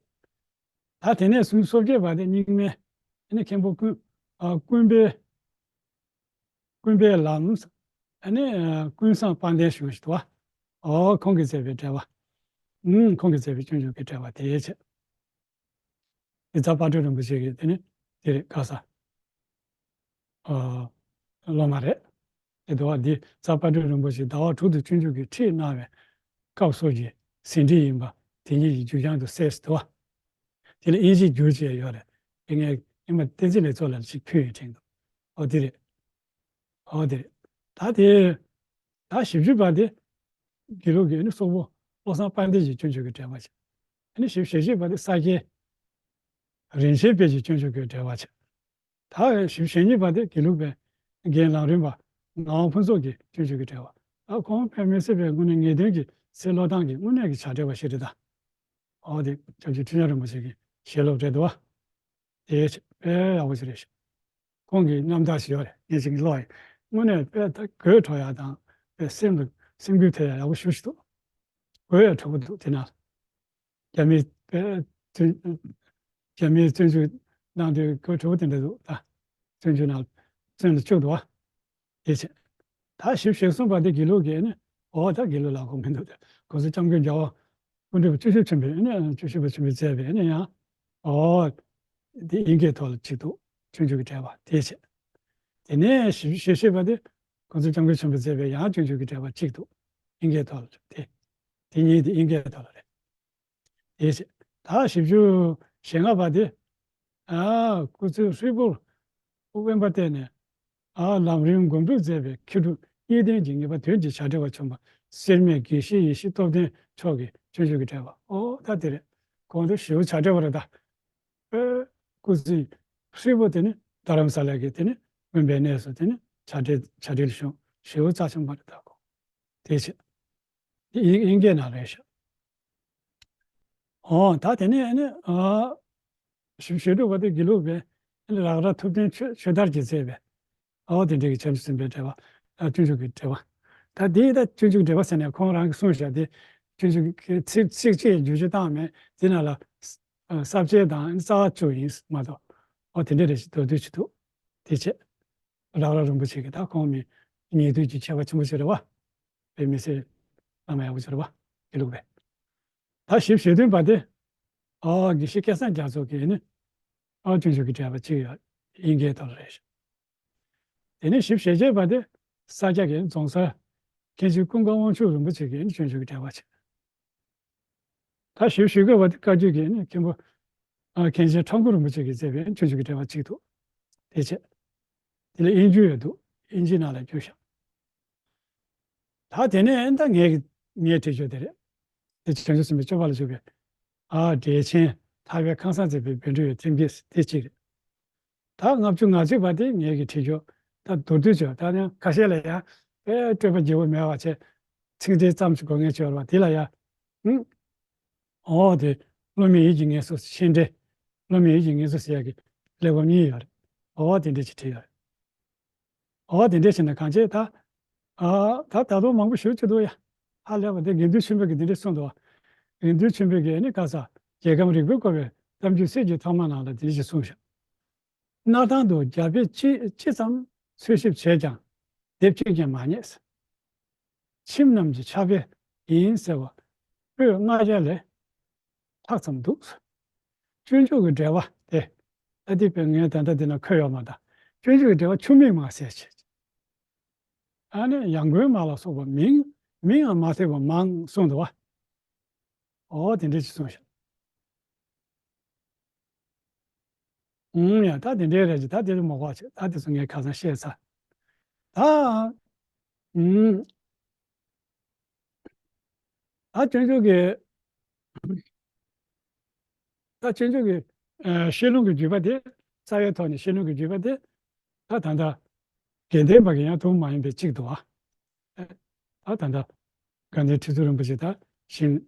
ད་དེ་ནས་སུམ་ཅུ་སོ་བརྒྱད་པ་དེ་རྙིང་མའི་ཨ་ནི་མཁན་པོ་ཀུན་ཨ་ཀུན་པའི་ཀུན་པའི་ལམ། ཨ་ནི་ཨ་ཀུན་བཟང་དཔལ་ལྡན་ཞུ་བ་ཞིག་འདུག་བ། ཨོ་ཁོང་གིས་མཛད་པའི་འགྲེལ་པ། ཨུམ་ཁོང་གིས་མཛད་པའི་སྤྱོད་འཇུག་གི་འགྲེལ་པ་དེ་བྱས། དེ་རྫ་དཔལ་སྤྲུལ་རིན་པོ་ཆེ་གི་དེ་ནི་དེ་རེད་ག་ས། ཨ་སློབ་མ་རེད། དེ་འདུག་བ། འདི་རྫ་དཔལ་སྤྲུལ་རིན་པོ་ཆེ་ཟླ་བ་དྲུག་ཏུ་སྤྱོད་འཇུག་གི་ཁྲིད་གནང་བའི་སྐབས་སོགས་ཀྱི་ཟིན་བྲིས་ཡིན་པ་དེ་ཉིད་ཀྱི་མཇུག་བྱང་དུ་གསལ་འདུག་བ། དེ་ལ་དབྱིན་ཇིའི་འགྱུར་བཅས་ཡོད་རེད། དེ་ངས་ ཨེ་མ་བསྟན་འཛིན་ལེགས་ཚོགས་ལགས་ལ་ཅིག་ཕུལ་ཡོད་དྲན་འདུག། ཨོ་དེ་རེད། ཨོ་དེ་རེད། ད་དེ་ད་བཞི་བཅུ་པ་དེ་དགེ་ལུགས་ཀྱི་ཨ་ནི་སོག་པོ་བློ་བཟང་དཔལ་ལྡན་གྱིས་སྐྱོན་བརྗོད་ཀྱི་འགྲེལ་པ་བྱས། ཨ་ནི་བཞི་བཅུ་ཞེ་བཞི་པ་དེ་ས་སྐྱའི་རིན་ཆེན་དཔལ་གྱིས་སྐྱོན་བརྗོད་ཀྱི་འགྲེལ་པ་བྱས། ད་བཞི་བཅུ་ཞེ་གཉིས་པ་དེ་དགེ་ལུགས་པའི་རྒན་ལམ་རིམ་པ་ངག་དབང་ཕུན་ཚོགས་ཀྱིས་སྐྱོན་བརྗོད་ཀྱི་འགྲེལ་པ། ད་ཁོང་དཔེ་མི་སྲིད་པའི་དངོས་གནས་ངེས་དོན་གྱི་ཚེ་བློ་བཟང་གི་དངོས་གནས་ཀྱི་བྱ་བྲལ་བ་ཞིག་རེད་ད། ཨོ་དེ་སྐྱབས་རྗེ་ཁྲི་བྱང་རིན་པོ་ཆེ་གི་ཞལ་སློབ་རེད་འདུག་བ། དེ་དཔེ་ཡག་པོ་ཞིག་རེད་ཤག། ཁོང་གི་རྣམ་ཐར་ཞིག་ཡོད་རེད། ངས་ཅིག་ཀློག་ཡིན། དངོས་གནས་དཔེ་ད་དགོད་བྲོ་ཡག་དང་དཔེ་སེམས་ལ་སེམས་འགུལ་ཐེབས་ཡག་ཡག་པོ་ཞེ་པོ་ཅིག་འདུག། དགོད་ཡག་དྲག་པོ་འདུག་དེ་ན། རྒྱ་མིའི་དཔེ་བཙོན་རྒྱ་མིའི་བཙོན་འཇུག་གནང་དུས་དགོད་བྲོ་པོ་དེ་འདྲ་འདུག་ད། བཙོན་འཇུག་ནང་བཙོན་དུ་བཅུག་འདུག་བ། དེ་བྱས། ད་བཞི་བཅུ་ཞེ་གསུམ་པ་དེ་དགེ་ལུགས་ཀྱི་ནི། འོ་ད་དགེ་ལུགས་ལ་གོ་མི་འདུག་སྟེ། གོང་ས་སྐྱབས་མགོན་རྒྱལ་བ་སྐུ་ཕྲེང་བཅུ་བཞི་པ་ཆེན་པོས་ནི་བཅུ་བཞི་པ་ཆེན་པོས་མཛད་པའི་ནི་ཡང་། འོ། དེ་དབྱིན་སྐད་ཐོག་ལ་གཅིག་འདུག། སྤྱོད་འཇུག་གི་འགྲེལ་པ་དེ་བྱས། དེ་ནས་བཞི་བཅུ་ཞེ་བཞི་པ་དེ་གོང་ས་སྐྱབས་མགོན་ཆེན་པོས་མཛད་པའི་ཡང་སྤྱོད་འཇུག་གི་འགྲེལ་པ་གཅིག་འདུག། དབྱིན་སྐད་ཐོག་ལ་དེ། དེ་གཉིས་དེ་དབྱིན་སྐད་ཐོག་ལ་རེད། དེ་བྱས། ད་བཞི་བཅུ་ཞེ་ལྔ་པ་དེ། ཨ། སྐུ་ཚེ་ཧྲིལ་པོར་དབེན་པ་བསྟེན་ནས། ཨ། ལམ་རིམ་སྒོམ་སྒྲུབ་མཛད་པའི་མཁས་གྲུབ་གཉིས་ལྡན་གྱི་ངེས་པ་དོན་གྱི་བྱ་བྲལ་བ་བྱོན་པ་སེར་སྨད་དགེ་བཤེས་ཡེ་ཤེས་སྟོབས་ལྡན་མཆོག་གི་སྤྱོད་འཇུག་གི་འགྲེལ་པ། ཨོ་ད་དེ་རེད། གོང་དུ་ཞེ་པོ་བྱ་བྲལ་བ་རེད་ད། ཨེ། སྐུ་ཚེ་ཧྲིལ་པོ་དེ་ནི་རྡ་རམ་ས་ལ་གི་དེ་ནི་དབེན་པའི་གནས་སུ་དེ་ནི་བྱ་བྲལ་བྱ་བྲལ་བྱུང་ཞེ་པོ་རྩ་ཆེན་པོ་རེད་ད་གོ། དེ་བྱས། དེ་དབྱིན་དབྱིན་སྐད་ནང་རེད་ཤག། ཨོ་ད་དེ་ནས་ཨ་ནི་ཨ། བཞི་བཅུ་ཞེ་དྲུག་པ་དེ་དགེ་ལུགས་པའི་ཨ་ནི་རག་ར་ཐུབ་བསྟན་ཆོས་ཆོས་དར་གྱིས་མཛད་པའི། ཨོ་དེ་འདྲའི་གི་བྱང་ཆུབ་སེམས་དཔའི་འགྲེལ་པ། ཨ། སྤྱོད་འཇུག་གི་འགྲེལ་པ། ད་དེ་ད་སྤྱོད་འཇུག་འགྲེལ་པ་ཟེར་ནས་ཁོང་རང་གིས་གསུངས་བཞག་དེ། སྤྱོད་འཇུག་གི་ཚིག་ཚིག་གཅིག་བསྒྱུར་བཅོས་བཏང་མེད། དེ་ནང་ལ་ས་བཅད་དང་རྩ་བ་བཅུག་ཡིན་མ་གཏོགས། ཨོ་དེ་འདྲ་རེ་ཞིག་མདོར་བསྡུས་ཅིག་འདུག། དེ་བྱས། རག་ར་རིན་པོ་ཆེ་གི་ད་ཁོང་མི་ཉེ་དུས་ཀྱི་མཁས་པ་ཆེན་པོ་ཞིག་རེད་བ། དཔེ་མི་སྲིད་བླ་མ་ཡག་པོ་ཞིག་རེད་བ། དགེ་ལུགས་པའི། ད་བཞི་བཅུ་ཞེ་བདུན་པ་དེ། ཨ། དགེ་བཤེས་སྐལ་བཟང་རྒྱ་མཚོ་གིས་ནི། ཨ། སྤྱོད་འཇུག་གི་འགྲེལ་པ་གཅིག་ཡོད། དབྱིན་སྐད་ཐོག་ལ་རེད་ཤག། དེ་ནས་བཞི་བཅུ་ཞེ་བརྒྱད་པ་དེ་ས་སྐྱ་གི་རྫོང་སར་མཁན་ཆེན་ཀུན་དགའ་དབང་ཕྱུག་རིན་པོ་ཆེ་གིས་ནི་སྤྱོད་འཇུག་གི་འགྲེལ་པ་བྱས། ད་བཞི་བཅུ་ཞེ་དགུ་པ་དེ་བཀའ་བརྒྱུད་ཀྱི་ནི་མཁན་པོ། ཨ། མཁན་ཆེན་ཁྲ་འགུ་རིན་པོ་ཆེ་གིས་མཛད་པའི་སྤྱོད་འཇུག་གི་འགྲེལ་པ་གཅིག་འདུག། དེ་བྱས། དེ་ལ་དབྱིན་བསྒྱུར་ཡང་འདུག། དབྱིན་ཇིའི་ནང་ལ་བསྒྱུར་ཤག། ད་དེ་ནས་ཨེ་ད་ངས་ངས་བྲིས་ཆོག་དེ་རེད། དེ་བྱང་ཆུབ་སེམས་དཔའི་སྤྱོད་པ་ལ་འཇུག་པའི། ཨ། འགྲེལ་ཆེན་ཐར་པའི་ཁང་བཟང་མཛེས་པའི་བཻ་ཌཱུརྱ་ཐེམ་སྐས་དེ་གཅིག་རེད། ད་ལྔ་བཅུ་ང་གཅིག་པ་དེ་ངས་ཀྱིས་བྲིས་ཆོག། ད་མདོར་བསྡུས་ཆོག། ད་ནི་ཁ་ཤས་ལ་ཡང་དཔེ་སྤྲོས་པ་བགྱིད་པོ་མེད་པ་བྱས། ཚིག་འགྲེལ་ཙམ་ཞིག་དགོས་ངེས་བྱོས་པ་དེ་ལ་ཡང་། ཨང་། ཨོ་དེ་སློབ་མའི་ཡིད་ཀྱི་ངལ་གསོ། ཤེས་འགྲེལ། སློབ་མའི་ཡིད་ཀྱི་ངལ་གསོ་ཟེར་ཡག་གི་གླེགས་བམ་གཉིས་ཡོད་རེད། ཨོ་དེ་འདྲ་ཅིག་བྲིས་ཡོད་རེད། ཨོ་དེ་འདྲ་བྱས་ན་གང་བྱེད་ད། ཨ། ད་ད་དུང་མང་པོ་ཞེ་པོ་ཅིག་འདུག་ཡ། ཧ་ལས་པ་དེ་དགེ་འདུན་ཆོས་འཕེལ་གྱིས་དེ་འདྲ་གསུངས་འདུག་བ། དགེ་འདུན་ཆོས་འཕེལ་གྱིས་ནི་ཁ་ས་རྒྱལ་ཁམས་རིག་པས་བསྐོར་བའི་གཏམ་རྒྱུད་གསེར་གྱི་ཐང་མ་ནང་ལ་དེ་འདྲ་ཞིག་གསུངས་ཤག། སྣར་ཐང་དུ་རྒྱ་དཔེ་ཅི་ཅི་ཙམ་འཚོལ་ཞིབ་བྱས་ཀྱང་དེབ་གཅིག་ཀྱང་མ་རྙེད། ཁྱིམ་རྣམས་ཀྱི་ཕྱག་དཔེ་ཡིན་ཟེར་བ་པོད་ལྔ་བརྒྱ་ལས་ལྷག་ཙམ་འདུག། སྤྱོད་འཇུག་གི་འགྲེལ་པ་དེ། ཨ། དེ་དཔེ་ངས་ད་ལྟ་འདི་ན་འཁོད་ཡོད་མ་ད། སྤྱོད་འཇུག་གི་འགྲེལ་པ་ཆུ་མིག་མ་ཟེར་བྱས། ཨ་ནི་ཡང་སྒོས་མ་ལ་སོགས་པ་མིང་མིང་ཡང་མ་ཐོས་པ་མང་གསུངས་འདུག་བ། ཨོ་དེ་འདྲ་ཞིག་གསུངས་ཤག། ཨུམ། ཡ། ད་དེ་འདྲའི་རེད་ཅེས། ད་དེ་ཚོ་མ་གོ་ཅེས། ད་དེ་ཚོ་ངས་ཁ་སང་བཤད་ཚར། ད། ཨུམ། ད་སྤྱོད་འཇུག་གི། ད་སྤྱོད་འཇུག་གི། ཨ། བཤད་ལུང་གི་བརྒྱུད་པ་དེ། རྩ་བའི་ཐོག་ནས་བཤད་ལུང་གི་བརྒྱུད་པ་དེ། ད་ད་ལྟ་དགེ་ལྡན་པ་གི་ཡང་ཐུན་མོང་མ་ཡིན་པའི་གཅིག་འདུག་བ། ད་ད་ལྟ་དགའ་ལྡན་ཁྲི་ཟུར་རིན་པོ་ཆེ་དང་ཞིང་།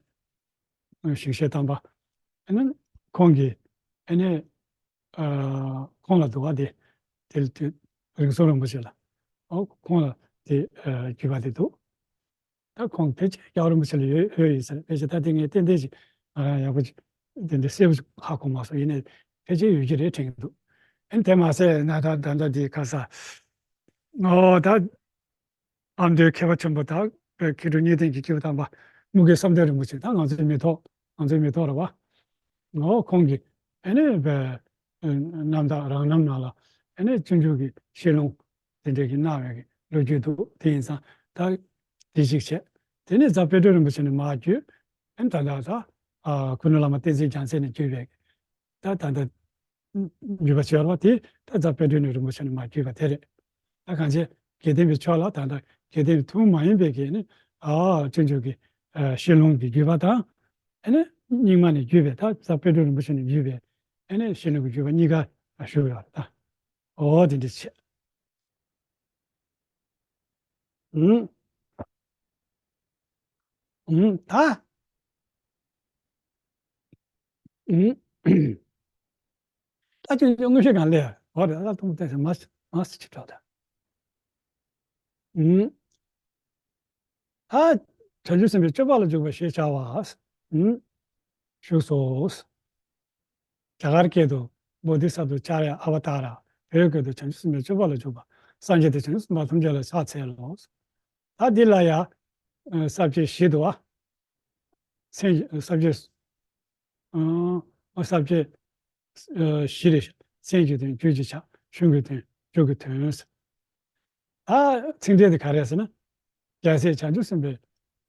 ཞིང་གཤེགས་དམ་པ། ཨ་ནི་ཁོང་གིས། ཨ་ནི། ཨ། ཁོང་ལ་འདུག་བ་དེ། དེ་ལ་དེ་རིང་བསྲུང་རིན་པོ་ཆེ་ལ། ཨོ་ཁོང་ལ་དེ། ཨ། བརྒྱུད་པ་དེ་འདུག། ད་ཁོང་ཕལ་ཆེར་རྒྱལ་བ་རིན་པོ་ཆེ་ལ་ཡོད་ཡོད་ཡིན་ཟེར། ཕལ་ཆེར་ད་དེ་ངས་ཏན་ཏན་ཅིག་ང་རང་ཡག་པོ་ཅིག་དེ་འདྲ་གསལ་པོ་ཅིག་ཧ་གོ་མ་སོང་། ཡིན་ནའི་ཕལ་ཆེར་ཡོད་ཀྱི་རེད་དྲན་གྱི་འདུག། ཨ་ནི་དེ་མ་ཟད་ན་ད་ད་ལྟ་འདི་ཁ་ས། ཨོ་ད། ཨ་མདོའི་མཁས་པ་ཆེན་པོ་དག་པའི་མཁས་གྲུབ་གཉིས་ལྡན་གྱི་སྐྱེས་བུ་དམ་པ་དམུ་དགེ་བསམ་གཏན་རིན་པོ་ཆེ། ད་ང་ཚོའི་མི་ཐོག། ང་ཚོའི་མི་ཐོག་རེད་བ། ངོ་ཁོང་གིས་ཨ་ནི་བའི་རྣམ་དག་རང་རྣམ་ནང་ལ་ཨ་ནི་སྤྱོད་འཇུག་གི་བཤད་ལུང་དེ་འདྲ་གི་གནང་བའི་ལོ་རྒྱུས་འདུག། དེ་ཡིན་ཙང་ད་དེ་ཞིག་བྱས། དེ་ནས་རྫ་དཔལ་སྤྲུལ་རིན་པོ་ཆེ་ནས་མར་བརྒྱུད། ཨ་ནི་ད་ལྟ་ད། ཨ། ཁུ་ནུ་བླ་མ་བསྟན་འཛིན་རྒྱལ་མཚན་ནས་བརྒྱུད་པའི། ད་ད་ལྟ་ བརྒྱུད་པ་བྱས་པ་དེ་ད་རྫ་དཔལ་སྤྲུལ་གླིང་རིན་པོ་ཆེ་ནས་མར་བརྒྱུད་པ་དེ་རེད། ད་གང་བྱས་དགེ་ལྡན་པའི་ཕྱོགས་ལ་ད་ལྟ་དགེ་ལྡན་པའི་ཐུན་མོང་མ་ཡིན་པའི་གི་ནི་ཨ་སྤྱོད་འཇུག་གི་ཨ་ཤེས་ལྷུན་གྱི་བརྒྱུད་པ་དང་། ཨ་ནི་རྙིང་མ་ནས་བརྒྱུད་པའི་ད་རྫ་དཔལ་སྤྲུལ་རིན་པོ་ཆེ་ནས་བརྒྱུད་པའི་ཨ་ནི་ཤེས་ལྷུན་གྱི་བརྒྱུད་པ་གཉིས་ཀ་ཞུ་ཡོད་རེད་ད། ཨོ་དེ་འདྲ་བྱས། ཨུམ། ཨུམ། ད། ཨུམ། ད་ཅི་དངོས་གཞི་གང་ལས་འོ་རེད། ད་གཏོང་བལྟས་ཟེར་མ་མ་སི་ཅི་གྲོགས་ད། ཨུམ། ད་བྱང་ཆུབ་སེམས་དཔའི་སྤྱོད་པ་ལ་འཇུག་པ་ཞེས་བྱ་བ། ཨུམ། བཞུགས་སོ། རྒྱ་གར་སྐད་དུ་བོ་དྷི་ས་ཏྭ་ཙཱ་ར་ཨ་བ་ཏཱ་ར། བོད་སྐད་དུ་བྱང་ཆུབ་སེམས་དཔའི་སྤྱོད་པ་ལ་འཇུག་པ། སངས་རྒྱས་དང་བྱང་ཆུབ་སེམས་དཔའ་ཐམས་ཅད་ལ་ཕྱག་འཚལ་ལོ། ད་འདི་ལ་ཡང་ས་བཅད་བཞི་འདུག་བ། མཚན་ས་བཅད་ཨ་ས་བཅད་བཞི་རེད། མཚན་གྱི་དོན། རྒྱུད་ཀྱི་ཆ། གཞུང་གི་དོན། མཇུག་གི་དོན། ད་ཚིག་འགྲེལ་དེ་ག་རེ་ཟེར་ན། རྒྱལ་སྲས་བྱང་ཆུབ་སེམས་དཔའི་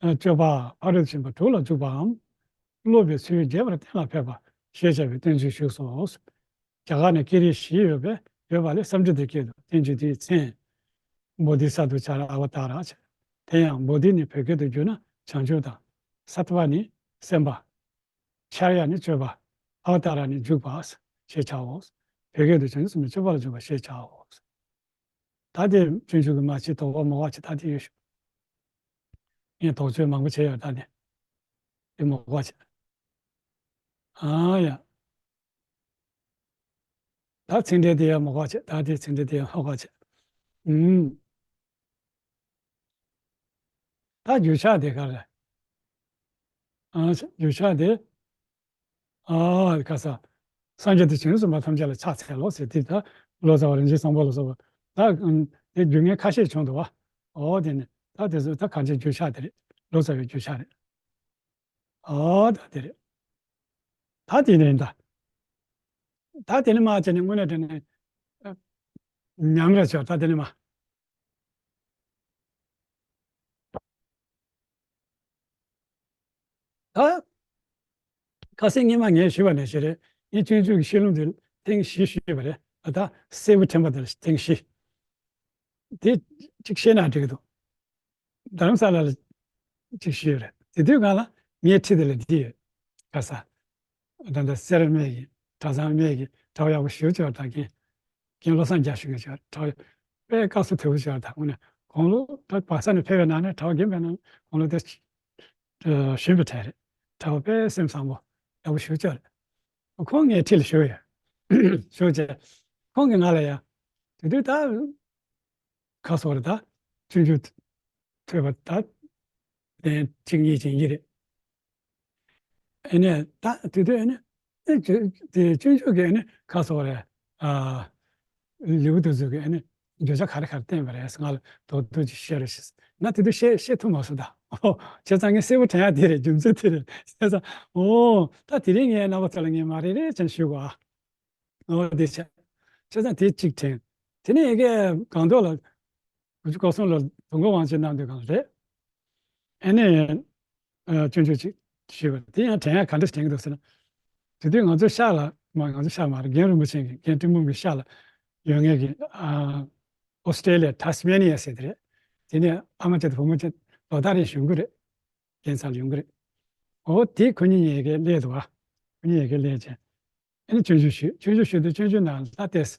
སྤྱོད་པ་ཕ་རོལ་ཏུ་ཕྱིན་པ་དྲུག་ལ་འཇུག་པའམ། སློབ་པའི་ཚུལ་རྒྱས་པར་གཏན་ལ་ཕེབས་པ་ཞེས་བྱ་བའི་བསྟན་བཅོས་བཞུགས་སོ། རྒྱ་གར་ནས་སྐད་རིགས་བཞི་ཡོད་པས་ཡོད་པ་ལས་སཾ་སྐྲྀ་ཏའི་སྐད་དུ་བསྟན་བཅོས་དེའི་མཚན། བོ་དྷི་ས་ཏྭ་ཙཱ་ར་ཨ་བ་ཏཱ་ར་ཟེར། དེ་ཡང་བོ་དྷི་ནི་བོད་སྐད་དུ་བསྒྱུར་ན་བྱང་ཆུབ་དང་། སཏྭ་ནི་སེམས་དཔའ། ཙཱ་ར་ནི་སྤྱོད་པ། ཨ་བ་ཏཱ་ར་ནི་འཇུག་པ་ཞེས་བྱའོ། བོད་སྐད་དུ་བྱང་ཆུབ་སེམས་དཔའི་སྤྱོད་པ་ལ་འཇུག་པ་ཞེས་བྱའོ། ད་དེ་སྤྱོད་འཇུག་གི་མ་ཕྱི་དོགས་པ་མ་བ་ཕྱི་ད་དེ་ཡོད་ཤོག་ངས་དོགས་གཅོད་མང་པོ་བྱས་ཡོད། ད་དེ་དེ་མ་བ་ཕྱི། ཨ་ཡ། ད་ཚིག་འགྲེལ་དེ་ཡང་མ་བ་ཕྱི། ད་དེ་ཚིག་འགྲེལ་དེ་ཡང་མ་བ་ཕྱི། ཨུམ། ད་རྒྱུ་ཆ་དེ་ག་རེ། ཨ་རྒྱུ་ཆ་དེ། ཨ་ཁ་ས། སངས་རྒྱས་དང་བྱང་ཆུབ་སེམས་དཔའ་ཐམས་ཅད་ལ་ཕྱག་འཚལ་ལོ་ཟེར་དེ་ད། ལོ་ཙཱ་བ་རིན་ཆེན་བཟང་པོ་ལ་སོགས་པ། ད་དེ་རྒྱུ་ངན་ཁ་ཤས་བྱུང་འདུག་བ། ཨོ་དེ་ནི་ད་དེ་ཚོ་ད་གང་ཅིའི་རྒྱུ་ཆ་དེ་རེད། ལོ་ཙཱ་བའི་རྒྱུ་ཆ་རེད། ཨོ་ད་དེ་རེད། ད་དེ་ནི་ད། ད་དེ་ནི་མ་བྱས་ནས་དངོས་གནས་དྲན་ནས་ཉམས་རེ་བྱོས། ད་དེ་ནི་མ། ད། ཁ་སང་སྔོན་མ་ངས་ཞུས་པ་ནང་བཞིན་རེད། ངས་སྤྱོད་འཇུག་གི་ཤེས་ལྷུན་དེ་ཐེངས་བཞི་ཞུས་པ་རེད། ད་གསལ་པོ་དྲན་པ་དེ་ལ་ཐེངས་བཞི། དེ་གཅིག་ཤེས་ན་འགྲིག་གི་འདུག་རྡ་རམ་ས་ལ་ལ་གཅིག་ཞུས་རེད། དེ་དུས་སྒང་ལ་ངའི་འཁྲིས་དེ་ལ་འདི་ཡོད། ཁ་ས། ད་ལྟ་སེར་སྨད་ཀྱི་གྲྭ་ཚང་སྨད་ཀྱི་གྲྭ་བ་ཡག་པོ་ཞེ་པོ་ཅིག་ཡོད་རེད། ད་རྒན་རྒན་བློ་བཟང་རྒྱ་ཞུ་མཁན་ཅིག་ཡོད་རེད། གྲྭ་བ་དཔེ་དཀའ་ཚེགས་དོད་པོ་ཅིག་ཡོད་རེད། ད་དངོས་གནས་དགུང་ལོ་ད་བག་ཚ་ནས་ཕེབས་པའི་ནང་ནས་གྲྭ་བ་རྒན་པའི་ནང་དགུང་ལོ་དེ་གཞོན་པའི་གྲས་རེད། གྲྭ་བ་དཔེ་སེམས་བཟང་པོ་ཡག་པོ་ཞེ་པོ་ཅིག་ཡོད་རེད། ཁོང་ངའི་འཁྲིས་ལ་བཞུགས་ཡོད། བཞུགས་བྱས་ཁོང་གིས་ང་ལ་ཡ། དེ་དུས་ད། ཁ་སོ་རེ་ད། སྤྱོད་འཇུག་ཐོས་པ་ད། ལན་གཅིག་གཉིས་ཅན་གྱི་རེད། ཨེ་ནས་ད་དེ་དུས་ཨེ་ནས། ཨེ་ཅོ་དེ་སྤྱོད་འཇུག་གི་ཨེ་ནས་ཁ་སོ་རེ། ཨ། ལེའུ་དེ་ཚོ་གི་ཨེ་ནས་བརྗོད་བྱ་ག་རེ་ག་རེ་བསྟན་པ་རེད་ཟེར་ང་ལ་མདོར་བསྡུས་ཅིག་བཤད་རོགས་ཞེས་ཟེར། ང་དེ་དུས་བཤད་བཤད་ཐུབ་མ་སོང་ད། ཨོ་བྱས་ཙང་ངས་གསལ་པོ་དྲན་ཡ་དེ་རེད། རྒྱུ་མཚན་དེ་རེད་བྱས་ཙང་། ཨོ་ད་དེ་རིང་ངས་རྣམ་པ་ཚོ་ལ་ངས་མ་རེ་རེ་བྱས་ཞུ་དགོས་ཨ། ཨོ་དེ་བྱས། བྱས་ཙང་དེ་གཅིག་དྲན། དེ་ནས་ཡ་གི་སྒང་ཏོག་ལ། དགུ་བཅུ་གོ་གསུམ་ལོར་དུས་འཁོར་དབང་ཆེན་གནང་དུས་སྒང་རེད། ཨེ་ནས། ཨ་སྤྱོད་འཇུག་ཅིག་ཞུས་པ་དེ་ཡང་དྲན་ཡག་ག་འདྲ་ཞིག་དྲན་གྱི་འདུག་ཟེར་ན། དེ་དུས་ང་ཚོ་ཤར་ལ་མ་ང་ཚོ་ཤར་མ་རེད། རྒན་རིན་པོ་ཆེ་གི་རྒན་ཏིང་འབུམ་གྱི་ཤར་ལ་ཡོད་མཁན་གྱི་ཨ་ཨོ་སི་ཀྲེ་ལི་ཡ་ཐ་སི་མེ་ནི་ཡ་ཟེར་དེ་རེད། དེ་ནས་ཨ་མ་བྱས་དང་བུ་མོ་བྱས་ལོ་ལྟར་རེ་ཡོང་གི་རེད། རྒན་ས་ལ་ཡོང་གི་རེད། འོ་དེ་ཁོ་གཉིས་ཡ་གི་སླེབས་འདུག་ཨ། ཁོ་གཉིས་ཡ་གི་སླེབས་བྱས། ཨ་ནི་སྤྱོད་འཇུག་ཞུས། སྤྱོད་འཇུག་ཞུས་དུས་སྤྱོད་འཇུག་ནང་ལ་ལྟས།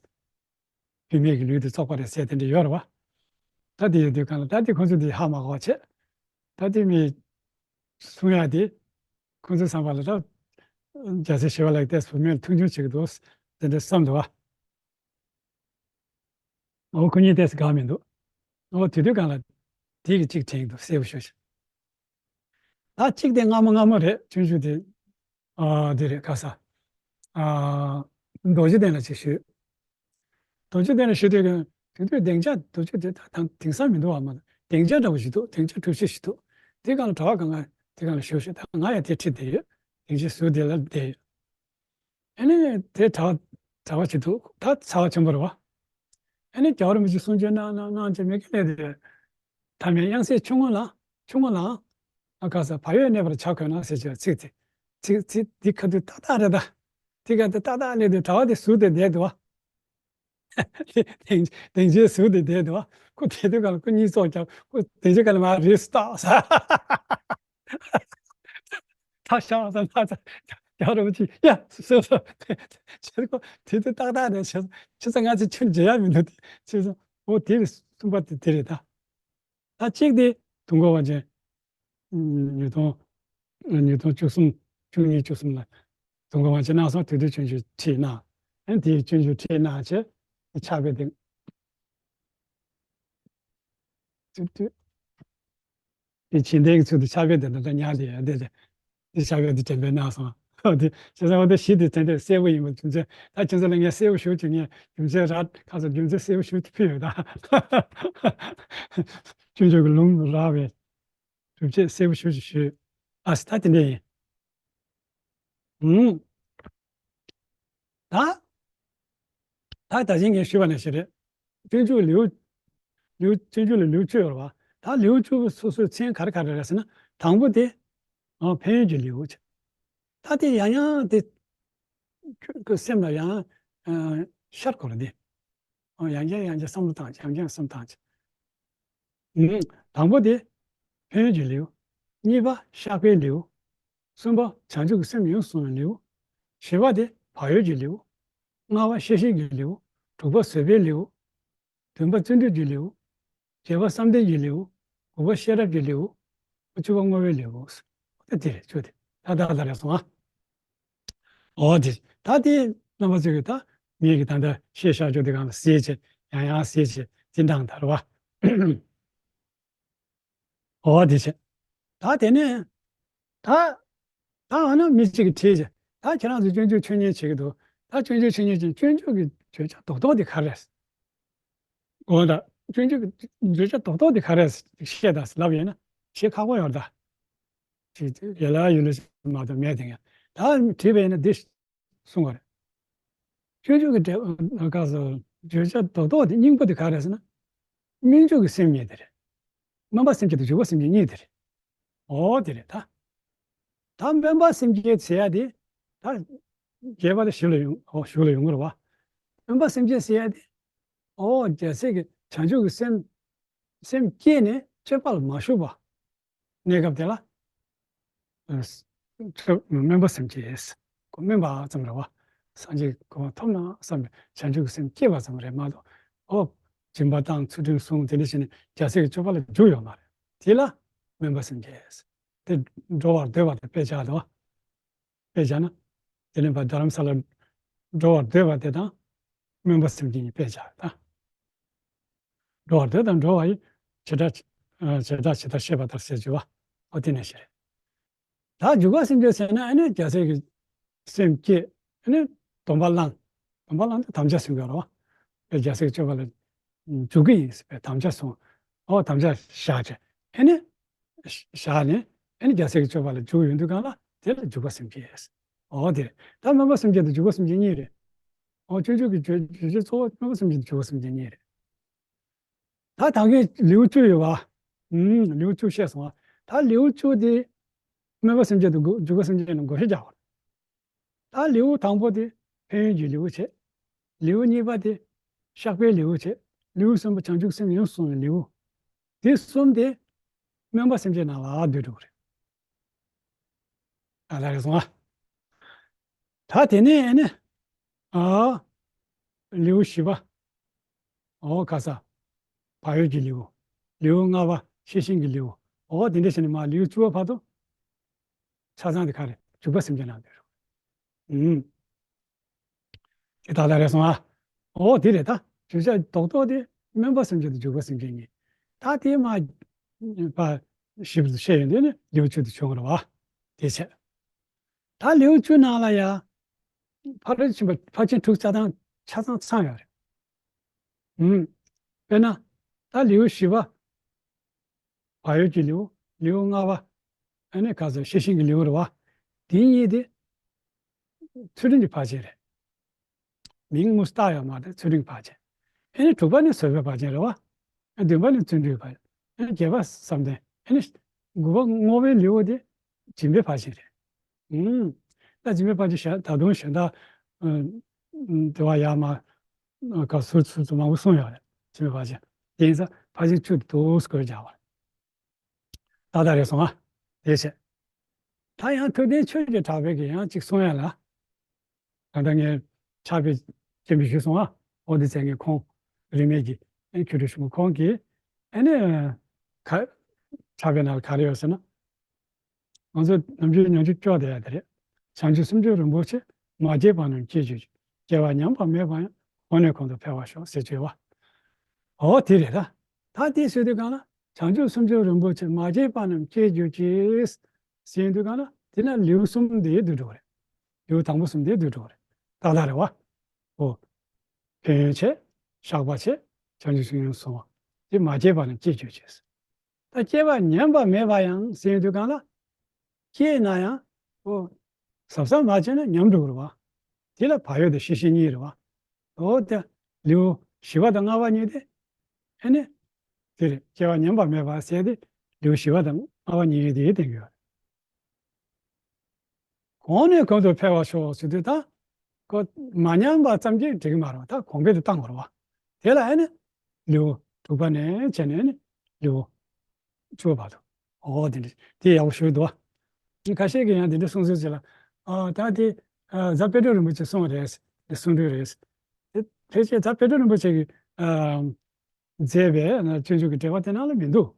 བུད་མེད་ཀྱི་ལུས་དེ་བཙོག་པ་རེད་ཟེར་དེ་འདྲ་ཡོད་རེད་བ། ད་དེ་ཡོད་དུས་གང་ལ་ད་དེ་ཁོང་ཚོ་དེ་ཧ་མ་གོ་བྱས། ད་དེ་མི་གསུང་ཡ་དེ། ཁོང་ཚོའི་བསམ་པ་ལ་ད། རྒྱལ་སྲས་ཞི་བ་ལྷ་གིས་ཏོག་ཙམ་བུད་མེད་ལ་མཐོང་ཆུང་བྱེད་ཀྱི་འདུག་དེ་འདྲ་བསམ་འདུག་བ། འོ་ཁོ་གཉིས་ཏོག་ཙམ་དགའ་མི་འདུག་འོ་དེ་དུས་གང་ལ། དེ་གི་གཅིག་དྲན་གྱི་འདུག་གསལ་པོ་ཞུ་ཞིག་ད་གཅིག་དེ་སྔ་མོ་སྔ་མོ་རེད། སྤྱོད་འཇུག་དེ། ཨ་དེ་རེད་ཁ་ས། ཨ་རྡོ་རྗེ་གདན་ལ་ཅིག་ཞུས། རྡོ་རྗེ་གདན་ལ་ཞུས་དུས་དེ་དུས་སྡིངས་ཆ་རྡོ་རྗེ་དེ་ད་དེང་སང་མི་འདུག་བ། མ་སྡིངས་ཆ་འདྲ་བོ་ཞིག་འདུག་སྡིངས་ཆ་གྲུ་བཞི་ཞིག་འདུག་དེ་སྒང་ལ་གྲྭ་པ་གང་ག་དེ་སྒང་ལ་བཞུགས་ཤིག་ད་ང་ཡང་དེ་ཁྲིད་བསྡད་ཡོད། སྡིངས་ཆའི་ཟུར་དེ་ལ་བསྡད་ཡོད། ཨ་ནི་དེ་གྲྭ་པ་གྲྭ་པ་ཅིག་འདུག་ད་ཚ་བ་ཆེན་པོ་རེད་བ། ཨ་ནི་རྒྱལ་བ་རིན་པོ་ཆེ་གསུང་ཆོས་གནང་གནང་གནང་བྱས་མི་དགེ་ལས་དེ། ཐ་མའི་དབྱངས་གསལ་ཆུ་སྔོན་ལ། ཆུ་སྔོན་ལའང་། ཨ་ཁ་ས་བག་ཡོད་གནས་པར་བྱ་དགོས་ན་ཟེར་གྱི་ཚིག་དེ། ཚིག་ཚིག་འདི་ཁ་ཐུག་ཏག་ཏག་རེད་ད། དེ་ག་དེ་ཏག་ཏག་སླེབས་དུས་གྲྭ་པ་དེ་ཟུར་དེ་བསྡད་འདུག་བ། སྡིངས་སྡིངས་ཆའི་ཟུར་དེ་བསྡད་འདུག་བ། ཁོ་དེ་དུས་ག་ལ་ཁོ་གཉིད་ཙོག་རྒྱབ། ཁོ་སྡིངས་ཆ་ག་ལ་མར་རེས་སུ་བཏགས་ས། ཐག་ཤ་ས་ལྷ་ས་རྒྱ་རོ་ཅི་ཡ་སོ་སོ། ཁྱེད་ཁོ་དེ་དུས་ཏག་ཏག་རེད། ཁྱེད་ཁྱེད་ཚོ་ང་ཚོ་ཁྱོད་མཇལ་ཡ་མི་འདུག་དེ་ཁྱེད་ཚོ། འོ་དེ་རེད། གསུམ་པ་དེ་དེ་རེད་ད། ད་གཅིག་དེ་དུས་འཁོར་དབང་ཆེན། ཉིས་སྟོང་ཉིས་སྟོང་བཅུ་གསུམ་བཅུ་གཉིས་བཅུ་གསུམ་ལ་དུས་འཁོར་དབང་ཆེན་གནང་སོང་། དེ་དུས་སྤྱོད་འཇུག་ཁྲིད་གནང་། ཨ་ནི་དེའི་སྤྱོད་འཇུག་ཁྲིད་གནང་བྱས་ཕྱག་དཔེ་དེ། དེ་དེ་དེ་བྱིན་ལྡན་གྱི་ཚུལ་དུ་ཕྱག་དཔེ་དེ་འདྲ་ཉར་དེ་ཡ་དེ་དེ་དེ་ཕྱག་དཔེ་དེ་དྲན་པའི་གནང་སོང་། དེ་བྱས་ཙང་འོ་དེ་གཞི་དེ་དེ་འདྲ་གསལ་པོ་ཡིན་པ་རྒྱུ་མཚན། ད་ཁྱེད་ཚོ་ལ་ངས་གསལ་པོ་ཞུ་བྱེད། ངས་རྒྱུ་མཚན་ར་ཁ་སང་རྒྱུ་མཚན་གསལ་པོ་ཞུ་ཐུབ་ཡོད་ད། སྤྱོད་འཇུག་གི་ལུང་རག་པའི་སྒྲུབ་བྱེད་གསལ་པོ་ཞུ་ཞུ་ཞུ། ཨ་སི་ད་དེ་འདྲ་ཡིན། ཨུམ། ད། ད་ད་གིན་ངས་ཞུས་པ་ནང་བཞིན་རེད། སྤྱོད་འཇུག་ལེའུ། ལེའུ་སྤྱོད་འཇུག་ལ་ལེའུ་བཅུ་ཡོད་རེད་བ། ད་ལེའུ་བཅུ་པོ་སོ་སོའི་མཚན་ག་རེ་ག་རེ་རེད་ཟེར་ན། དང་པོ་དེ། ཨ། ཕན་ཡོན་གྱི་ལེའུ་བྱས། ད་དེ་ཡང་ཡང་དེ་ཁྱོད་ཁོའི་སེམས་ལ་ཡང་ཤར་དགོས་རེད་དེ། ཨ། ཡང་བསྐྱར་ཡང་བསྐྱར་བསམ་བློ་བཏང་བྱས། ཡང་བསྐྱར་བསམ་བློ་བཏང་བྱས། ཨུམ། དང་པོ་དེ་ཕན་ཡོན་གྱི་ལེའུ། གཉིས་པ་བཤགས་པའི་ལེའུ། གསུམ་པ་བྱང་ཆུབ་ཀྱི་སེམས་ཡོངས་སུ་བཟུང་བའི་ལེའུ། བཞི་པ་དེ་བག་ཡོད་ཀྱི་ལེའུ། ལྔ་པ་ཤེས་བཞིན་གྱི་ལེའུ། དྲུག་པ་བཟོད་པའི་ལེའུ། བདུན་པ་བརྩོན་འགྲུས་ཀྱི་ལེའུ། བརྒྱད་པ་བསམ་གཏན་གྱི་ལེའུ། དགུ་པ་ཤེས་རབ་ཀྱི་ལེའུ། བཅུ་པ་བསྔོ་བའི་ལེའུ། ད་དེ་རེད། བཅུ་དེ་ད་ད་ད་རེད་སོང་ཨ། འོ་དེ་ད་དེ་རྣམ་པ་ཚོས་ཀྱི་ད་ངེད་ཀྱི་ད་ལྟ་བཤད་བཞག་རྒྱུ་དེ་གང་ལ་གཟིགས་བྱས། ཡང་ཡང་གཟིགས་བྱས་འཛིན་སྟངས་དར་བ། འོ་དེ་བྱས། ད་དེ་ནས་ད་ད་འོ་ན་མི་གཅིག་གིས་དྲིས་བྱས། ད་ཁྱེད་རང་ཚོ་སྤྱོད་འཇུག་ཆོས་ཉན་བྱེད་ཀྱི་འདུག་ད་སྤྱོད་འཇུག་ཆོས་ཉན་བྱེད། སྤྱོད་འཇུག་གི་བརྗོད་བྱ་རྡོག་རྡོག་དེ་ག་རེ་རེད། འོ་ད་སྤྱོད་འཇུག་གི་བརྗོད་བྱ་རྡོག་རྡོག་དེ་ག་རེ་རེད་བཤད་དང་ལབ་ཡོད་ན་བཤད་ཁག་པོ་ཡོད་རེད་ད། དེ་ཡ་ལ་ཡུལ་ལ་མ་གཏོགས་མེད་དེ། ཡང་ད་དྲིས་པ་ཡིན་ན་འདི་གསུང་བ་རེད། སྤྱོད་འཇུག་གི་འབྲས་བུ་སྐབས་སུ་བརྗོད་བྱ་རྡོག་རྡོག་དེ་སྙིང་པོ་དེ་ག་རེ་ཟེར་ན། སྨོན་འཇུག་གི་སེམས་གཉིས་དེ་རེད། སྨོན་པ་སེམས་བསྐྱེད་དང་འཇུག་པ་སེམས་བསྐྱེད་གཉིས་དེ་རེད། འོ་དེ་རེད་ད། ད་སྨོན་པ་སེམས་བསྐྱེད་ཟེར་ཡ་དེ། ད་རྒྱས་པ་ལ་ཞིབ་ལ་ཡོང་། འོ་ཞིབ་ལ་ཡོང་གི་རེད་བ། སྨོན་པ་སེམས་བསྐྱེད་ཟེར་ཡ་དེ། འོ་རྒྱལ་སྲས་ཀྱི་བྱང་ཆུབ་ཀྱི་སེམས། སེམས་བསྐྱེད་ནས་སྤྱོད་པ་ལ་མ་ཞུགས་པ། གནས་སྐབས་དེ་ལ། ཨ། སྨོན་པ་སེམས་བསྐྱེད། ཁོ་སྨོན་པ་ཙམ་རེད་བ། སངས་རྒྱས་གོ་འཕང་ཐོབ་ན་བསམ་པའི་བྱང་ཆུབ་ཀྱི་སེམས་བསྐྱེད་པ་ཙམ་རེད་མ་གཏོགས། ཨོ། སྦྱིན་པ་བཏང་། ཚུལ་ཁྲིམས་བསྲུང་། དེ་འདྲ་བྱས་ནས་རྒྱལ་སྲས་ཀྱི་སྤྱོད་པ་ལ་འཇུག་ཡོད་མ་རེད། དེ་ལ་སྨོན་པ་སེམས་བསྐྱེད། དེ་འགྲོ་བར་འདོད་པ་དང་དཔེ་བཞག་དང་། དཔེ་བཞག་ན། དེ་ནས་ཕར་རྡ་རམ་ས་ལར་འགྲོ་བར་འདོད་པ་དེ་དང་། སྨོན་པ་སེམས་བསྐྱེད་གཉིས་དཔེ་བཞག་ད། འགྲོ་བར་འདོད་དང་འགྲོ་བ་ཡི། བྱེ་བྲག་བྱེ་བྲག་ཇི་ལྟར་ཤེས་པ་ལྟར་ཟེར་གྱི་བ། ཨོ་དེ་ནས་ཤེས་རེད། ད་འཇུག་པ་སེམས་བསྐྱེད་ཟེར་ན་ཨ་ནི་རྒྱལ་སྲས་ཀྱི་སེམས་བསྐྱེད། ཨ་ནི་སྡོམ་པ་བླངས། སྡོམ་པ་བླངས་ཏེ་དམ་བཅའ་སྲུང་གི་རེད་བ། རྒྱལ་སྲས་ཀྱི་སྤྱོད་པ་ལ་འཇུག་གི་ཡིན་ཟེར་བའི་དམ་བཅའ་སྲུང་། ཨོ་དམ་བཅའ་བཞག་བྱས། ཨ་ནི་བཞག་ནས་ཨ་ནི་རྒྱལ་སྲས་ཀྱི་སྤྱོད་པ་ལ་འཇུག་ཡོང་དུས་གང་ལ་དེ་ལ་འཇུག་པ་སེམས་བསྐྱེད། ཨོ་དེ་རེད། ད་སྨོན་པ་སེམས་བསྐྱེད་དང་འཇུག་པ་སེམས་བསྐྱེད་གཉིས་རེད། ཨོ་སྤྱོད་འཇུག་གི་བརྗོད་བརྗོད་བྱའི་གཙོ་བོ་སྨོན་པ་སེམས་བསྐྱེད་དང་འཇུག་པ་སེམས་བསྐྱེད་གཉིས་རེད། ད་ད་གིན་ལེའུ་བཅུ་ཡོད་པ། ཨུམ། ལེའུ་བཅུ་བཤད་སོང་བ། ད་ལེའུ་བཅུ་དེ་སྨོན་པ་སེམས་བསྐྱེད་དང་འཇུག་པ་སེམས་བསྐྱེད་ནང་བགོ་བཤའ་རྒྱག་པ་རེད། ད་ལེའུ་དང་པོ་དེ་ཕན་ཡོན་གྱི་ལེའུ་བྱས། ལེའུ་གཉིས་པ་དེ་བཤགས་པའི་ལེའུ་བྱས། ལེའུ་གསུམ་པ་བྱང་ཆུབ་སེམས་ཡོངས་སུ་བཟུང་བའི་ལེའུ། དེ་གསུམ་དེ་སྨོན་པ་སེམས་བསྐྱེད་ནང་ལ་སྡོད་འགྲོ་གི་རེད། ཨ་ལ་རེ་སོང་ཨ། ད་དེ་ནས་ཨ་ནི། ཨ། ལེའུ་བཞི་པ། ཨོ་ཁ་ས། བག་ཡོད་ཀྱི་ལེའུ། ལེའུ་ལྔ་པ་ཤེས་བཞིན་གྱི་ལེའུ། ཨོ་དེ་འདྲ་བྱས་ནས་མར་ལེའུ་བཅུ་པ་བར་དུ། ཆ་ཚང་དེ་ག་རེ་འཇུག་པ་སེམས་བསྐྱེད་ནང་སྡོད་རེད། ཨུམ། དེ་ད་ལྟ་རེད་སོང་ཨ། ཨོ་དེ་རེད་ད། བརྗོད་བྱ་རྡོག་རྡོག་དེ་སྨོན་པ་སེམས་བསྐྱེད་དང་འཇུག་པ་སེམས་བསྐྱེད་གཉིས། ད་དེ་མར་ཕར་ཞིབ་ཏུ་བཤད་ཡོང་དུས་ནི་ལེའུ་བཅུ་དེ་བྱུང་བ་རེད་བ། དེ་བྱས། ད་ལེའུ་བཅུ་ནང་ལ་ཡ། ཕར་ཕྱིན་པ་ཕར་ཕྱིན་དྲུག་རྩ་དང་ཆ་ཚང་ཚང་ཡོད་རེད། ཨུམ། དཔེར་ན། ད་ལེའུ་བཞི་པ། བག་ཡོད་ཀྱི་ལེའུ། ལེའུ་ལྔ་པ། ཨ་ནི་ག་ཚོད་ཤེས་བཞིན་གྱི་ལེའུ་རེད་བ། དེ་གཉིས་དེ། ཚུལ་ཁྲིམས་ཀྱི་ཕར་ཕྱིན་རེད། མིང་དངོས་སུ་བཏགས་ཡོད་མ་རེད། ཚུལ་ཁྲིམས་ཀྱི་ཕར་ཕྱིན། ཨ་ནི་དྲུག་པ་ནི་བཟོད་པའི་ཕར་ཕྱིན་རེད་བ། ཨ་ནི་བདུན་པ་ནི་བརྩོན་འགྲུས་ཕར། ཨ་ནི་བརྒྱད་པ་བསམ་གཏན། ཨ་ནི་དགུ་པ་བསྔོ་བའི་ལེའུ་དེ་སྦྱིན་པའི་ཕར་ཕྱིན་རེད། ཨུམ། ད་སྦྱིན་པའི་ཕར་ཕྱིན་བཤད། ད་དུང་གཞན་དག་ ཨ། དེ་བ་ཡར་མར་ག་ཟུར་ཟུར་དུ་མང་པོ་གསུངས་ཡོད་རེད། ཆོས་ཕར་ཕྱིན། དེ་ཡིན་ཙང་ཕར་ཕྱིན་བཅུ་དེ་འདུག་སེ་བཀོད་བཞག་པ་རེད། ཏག་ཏག་རེད་སོང་ཨ། དེ་བྱས། ད་ཡང་ཐུབ་བསྟན་ཆོས་ཀྱི་གྲགས་པས་ཀྱིས་ཡང་གཅིག་གསུང་ཡ་ལ། ད་ལྟ་ངས་ཕྱག་དཔེ་སྤྱན་འབུལ་ཞུས་སོང་ཨ། འོ་དེ་ཚེ་ངས་ཁོང་རིས་མེད་ཀྱི་ཨེ་ཁྱོད་རིག་གཞུང་ཁོང་གིས་ཨེ་ནས་ག་ཕྱག་དཔེ་ནང་ལ་ག་རེ་ཡོད་ཟེར་ན། ང་ཚོ་ནམ་རྒྱུན་ཉམས་ཞིབ་སྐྱོར་བསྡད་ཡ་དེ་རེད། བྱང་ཆུབ་སེམས་མཆོག་རིན་པོ་ཆེ། མ་སྐྱེས་པ་རྣམས་སྐྱེ་གྱུར་ཅིག། སྐྱེ་བ་ཉམས་པ་མེད་པ་ཡང་། གོང་ནས་གོང་དུ་འཕེལ་བར་ཤོག་ཟེར་གྱི་ཡོད་པ། འོ་དེ་རེད་ད། ད་དེ་ཟེར་དུས་གང་ལ། བྱང་ཆུབ་སེམས་མཆོག་རིན་པོ་ཆེ། མ་སྐྱེས་པ་རྣམས་སྐྱེ་གྱུར་ཅིག་ཟེར་དུས་གང་ལ། དེ་ན་ལེའུ་གསུམ་དེ་བསྡུས་འགྲོ་གི་རེད། ལེའུ་དང་པོ་གསུམ་དེ་བསྡུས་འགྲོ་གི་རེད། ཏག་ཏག་རེད་པ། འོ། ཕན་ཡོན་བྱས། བཤགས་པ་བྱས། བྱང་ཆུབ་སེམས་མཆོག་སོང་བ། དེ་མ་སྐྱེས་པ་རྣམས་སྐྱེ་གྱུར་ཅིག། ད་སྐྱེ་བ་ཉམས་པ་མེད་པ་ཡང་ཟེར་དུས་གང་ལ། སྐྱེས་ན་ཡང་། ཨོ། གཟབ་གཟབ་མ་བྱས་ན་ཉམས་འགྲོ་གི་རེད་པ། དེ་ལ་བག་ཡོད་དང་ཤེས་བཞིན་གཉིས་རེད་པ། ཨོ་དེ། ལེའུ་བཞི་པ་དང་ལྔ་པ་གཉིས་དེ། ཨེ་ནི། དེ་རེད། སྐྱེ་བ་ཉམས་པ་མེད་པ་ཟེར་དེ། ལེའུ་བཞི་པ་དང་ལྔ་པ་གཉིས་དེ་བསྟན་གྱི་ཡོད་རེད། གོང་ནས་གོང་དུ་འཕེལ་བར་ཤོག་ཟེར་དུས་ད། ཁོ་མ་ཉམས་པ་ཙམ་གྱིས་འགྲིག་གི་མ་རེད་པ། ད་གོང་འཕེལ་དུ་བཏང་དགོས་རེད་པ། དེ་ལ་ཨེ་ནི། ལེའུ་དྲུག་པ་ནས་བྱས་ནས་ཨེ་ནི། ལེའུ་བཅུ་བར་དུ། ཨོ་དེ་འདྲ་དེ་ཡག་པོ་ཞིག་འདུག་པ། ཁ་ཤས་ཀྱིས་ཡང་དེ་འདྲ་གསུང་ཚུལ་ཅིག་ལ། ཨ་ད་དེ། ཨ་རྫ་དཔལ་སྤྲུལ་རིན་པོ་ཆེས་གསུངས་པ་རེད། དེ་གསུང་སྲོལ་རེད། དེ་ཕལ་ཆེར་རྫ་དཔལ་སྤྲུལ་རིན་པོ་ཆེ་གིས། ཨ། མཛད་པའི་སྤྱོད་འཇུག་གི་འགྲེལ་པ་དེ་ནང་ལ་མི་འདུག།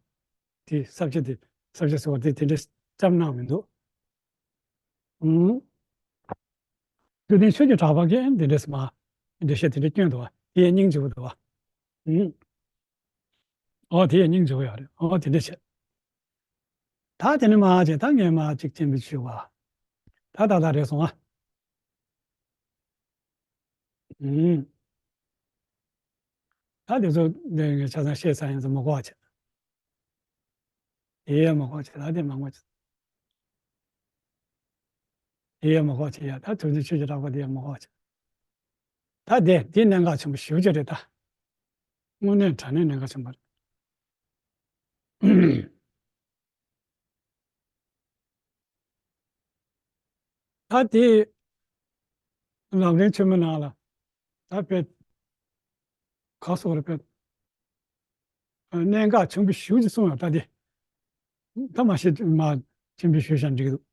དེ་ས་བཅད་དེ། ས་བཅད་ཟེར་བ་དེ་དེ་འདྲ་བརྩམས་གནང་མི་འདུག། ཨང་། ཐུབ་བསྟན་ཆོས་ཀྱི་གྲགས་པ་གིས་དེ་འདྲ་མ། འགྲེལ་བཤད་དེ་འདྲ་བསྐྱོན་འདུག་པ། དེ་ཡང་སྙིང་རྗེ་པོ་འདུག་པ། ཨང་། ཨོ་དེ་ཡང་སྙིང་རྗེ་པོ་ཡོད་རེད། ཨོ་དེ་འདྲ་བྱས། ད་དེ་ནས་མར་བྱས། ད་ངས་མར་གཅིག་སྤྱན་འབུལ་ཞུ་བ། ད་ད་ད་རེད་སོང་ཨ། ཨང་། ད་དེ་ཚོ་འདི་ངས་ཆ་ཚང་བཤད་ཚར་ཡིན་ཙང་མ་གོ་བ་བྱས། དེ་ཡང་མ་གོ་བ་བྱས། ད་དེ་མ་གོ་བྱས། དེ་ཡང་མ་གོ་བ་བྱས་ཡ། ད་ཐུབ་བསྟན་ཆོས་ཀྱི་གྲགས་པ་དེ་ཡང་མ་གོ་བ་བྱས། ད་དེ་དེ་གནད་འགག་ཆེན་པོ་ཞེ་པོ་ཅིག་རེད་ད། དངོས་གནས་དྲང་གནས་གནད་འགག་ཆེན་པོ་རེད། ད་དེ་ལམ་རིམ་ཆེན་མོའི་ནང་ལ་ད་དཔེ་ག་སོགས་རེ་དཔེ་གནད་འགག་ཆེན་པོ་ཞེ་པོ་ཅིག་གསུངས་ཡོད། ད་དེ་ད་མ་ཤེས་མ་སྤྱན་འབུལ་ཞུས་ཤག་འགྲིག་གི་འདུག།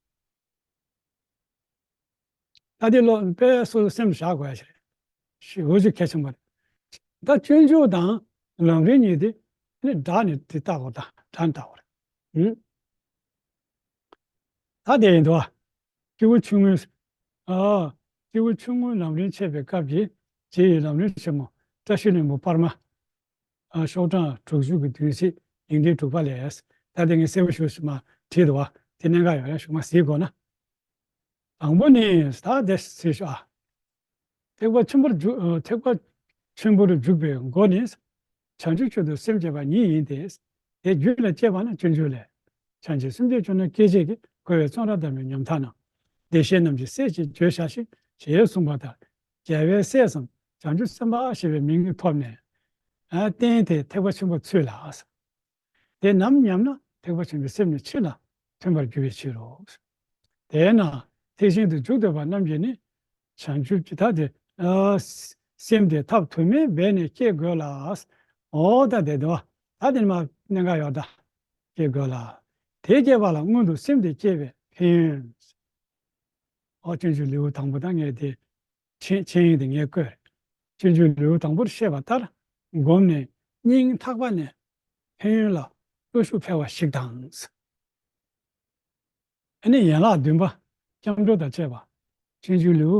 ད་དེ་ལོ་དཔེ་སོ་སོ་སེམས་བཞག་དགོས་ཡ་ཞིག་རེད། ཞེ་པོ་ཅིག་གལ་ཆེན་པོ་རེད། ད་སྤྱོད་འཇུག་དང་ལམ་རིམ་གཉིས་དེ་ནི་སྦྲགས་ནས་དེ་བལྟ་དགོས། ད་སྦྲགས་ནས་བལྟ་དགོས་རེད། ཨུམ། ད་དེ་ཡིན་དུས། སྐྱེས་བུ་ཆུང་ངུའི། ཨ། སྐྱེས་བུ་ཆུང་ངུའི་ལམ་རིམ་འཆད་པའི་སྐབས་ཀྱི་རྗེ་ཡི་ལམ་རིམ་ཆེན་མོ་བཀྲ་ཤིས་ལྷུན་པོ་པར་མ། ཨ། ཤོག་གྲངས་དྲུག་ཅུ་གི་བདུན་ཚིགས་ཡིག་འབྲུ་དྲུག་པ་ལས། ད་དེ་ངས་གསལ་པོ་ཞུ་མ་བྲིས་འདུག་པ། དེ་གནད་འགག་ཡོད་རེད། གཞུག་མ་གཟིགས་དགོས་ན། དང་པོ་ནི་ད་དེ་གཟིགས་ཤོག་ཨ། ཐེག་པ་ཆེན་པོར་འཇུག་ཐེག་པ་ཆེན་པོར་འཇུག་པའི་སྒོ་ནི། བྱང་ཆུབ་མཆོག་ཏུ་སེམས་བསྐྱེད་པ་ཉིད་ཡིན་ཏེ། དེ་རྒྱུད་ལ་སྐྱེས་པ་ནི་སྤྱོད་འཇུག་ལས། བྱང་ཆུབ་སེམས་བསྐྱེད་མཆོག་ནི་སྐད་ཅིག་གིས། རྒོལ་བའི་བཙོན་ར་བརྡར་བའི་ཉམ་ཐག་རྣམས། བདེ་གཤེགས་རྣམས་ཀྱི་སྲས་ཀྱིས་བྱོས་བྱ་ཞིང་། ཞེས་གསུངས་པ་ལྟར། རྒྱལ་བའི་སྲས་སམ་བྱང་ཆུབ་སེམས་དཔའ་ཞེས་པའི་མིང་ཐོབ་ནས། ཨ། བསྟན་ཏེ་ཐེག་པ་ཆེན་པོར་ཚུད་ལ། དེ་ནམ་ཉམས་ན་ཐེག་པ་ཆེན་པོའི་སེམས་ནི་ཕྱི་ལ་ཐོན་པར་འགྱུར་བའི་ཕྱིར་རོ། དེས་ན་ཐེག་ཆེན་དུ་འཇུག་འདོད་པ་རྣམས་ཀྱིས་ནི། བྱང་ཆུབ་ཀྱི་ད་དེ། ཨ། སེམས་དེ་ཐབས་དུ་མའི་འབད་ནས་བསྐྱེད་དགོས་ལ། འོ་ད་དེ་དོ། ད་དེ་མ་གནད་འགག་ཡོད་ད། བསྐྱེད་དགོས་ལ། དེ་བསྐྱེད་པ་ལ་སྔོན་དུ་སེམས་དེ་བསྐྱེད་པའི་ཕན་ཡོན། འོ་སྤྱོད་འཇུག་ལེའུ་དང་པོ་ད་ངས་དེ། མཆན་མཆན་ཡིག་དེ་ངས་བཀོད། སྤྱོད་འཇུག་ལེའུ་དང་པོར་བཤད་པ་ལྟར་བསྒོམས་ནས་སྙིང་ཐག་པ་ནས་ཕན་ཡོན་ལ་བློ་ཤུགས་འཕེལ་བ་ཞིག་དང་། ཨ་ནི་ཡན་ལག་བདུན་པ་སྐྱབས་འགྲོ་དང་བཅས་པ། སྤྱོད་འཇུག་ལེའུ་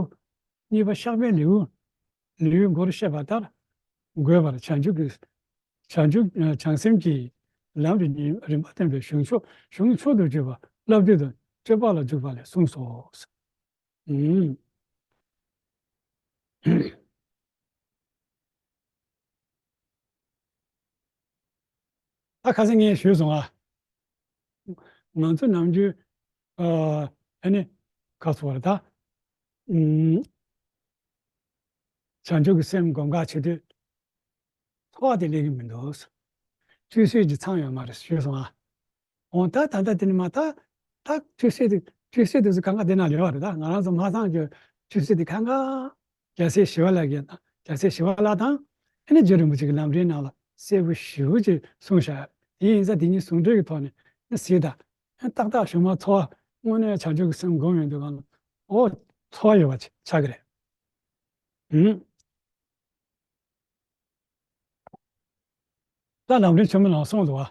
གཉིས་པ་བཤགས་པའི་ལེའུ། ལེའུའི་མགོར་བཤད་པ་ལྟར་བགོས་པར་བྱང་ཆུབ་ཀྱི། བྱང་ཆུབ་བྱང་སེམས་ཀྱི་ལམ་གྱི་ཉི་རིམ་པ་བསྟན་པའི་གཞུང་མཆོག་གཞུང་མཆོག་ཏུ་གྱུར་པ་བསླབ་བཏུས་དང་སྤྱོད་པ་ལ་འཇུག་པ་ལས་གསུངས་སོ། ཨུམ། ད་ཁ་སང་ངས་ཞུས་སོང་ཨ། ང་ཚོ་ནམ་རྒྱུན། ཨ། ཨ་ནི། ཁ་སོ་བར་ད། ཨུམ། བྱང་ཆུབ་ཀྱི་སེམས་སྒོམ་ག་བྱེད་དུས། ཚོར་བ་དེ་སླེབས་ཀྱི་མི་འདུག། ཆུད་ཟོས་ཀྱིས་ཚང་ཡོད་མ་རེད་ཞུས་སོང་ཨ། འོ་ད་ད་ལྟ་དེ་ནི་མ་ད། ད་ཆུད་ཟོས་དེ་ཆུད་ཟོས་དེ་ཚོ་གང་ག་དེ་ན་ལེ་བ་རེད། ད་ང་རང་ཚོ་མ་ཚང་གི་ཆུད་ཟོས་དེ་གང་ག་ རྒྱལ་སྲས་ཞི་བ་ལྷ་གིས་དང་། རྒྱལ་སྲས་ཞི་བ་ལྷ་དང་། ཨ་ནི་རྗེ་རིན་པོ་ཆེ་གི་ལམ་རིམ་ནང་ལ་གསལ་པོ་ཞེ་པོ་ཅིག་གསུངས་བཞག་དེ་ཡིན་ཙང་དེ་གཉིས་ཟུང་འབྲེལ་གྱི་ཐོག་ནས་ཨ་ནི་གཟིགས་དང་། ཨ་ནི་ཏག་ཏག་གཞུག་མ་འཚོ་བ་དངོས་གནས་བྱང་ཆུབ་ཀྱི་སེམས་སྒོམ་ཡོང་དུས་གང་ལ་ཨོ་འཚོ་བ་ཡོད་པ་ཆགས་ཀྱི་རེད། ཨུམ། ད་ལམ་རིམ་ཆེན་མོ་ནང་གསུངས་འདུག་བ།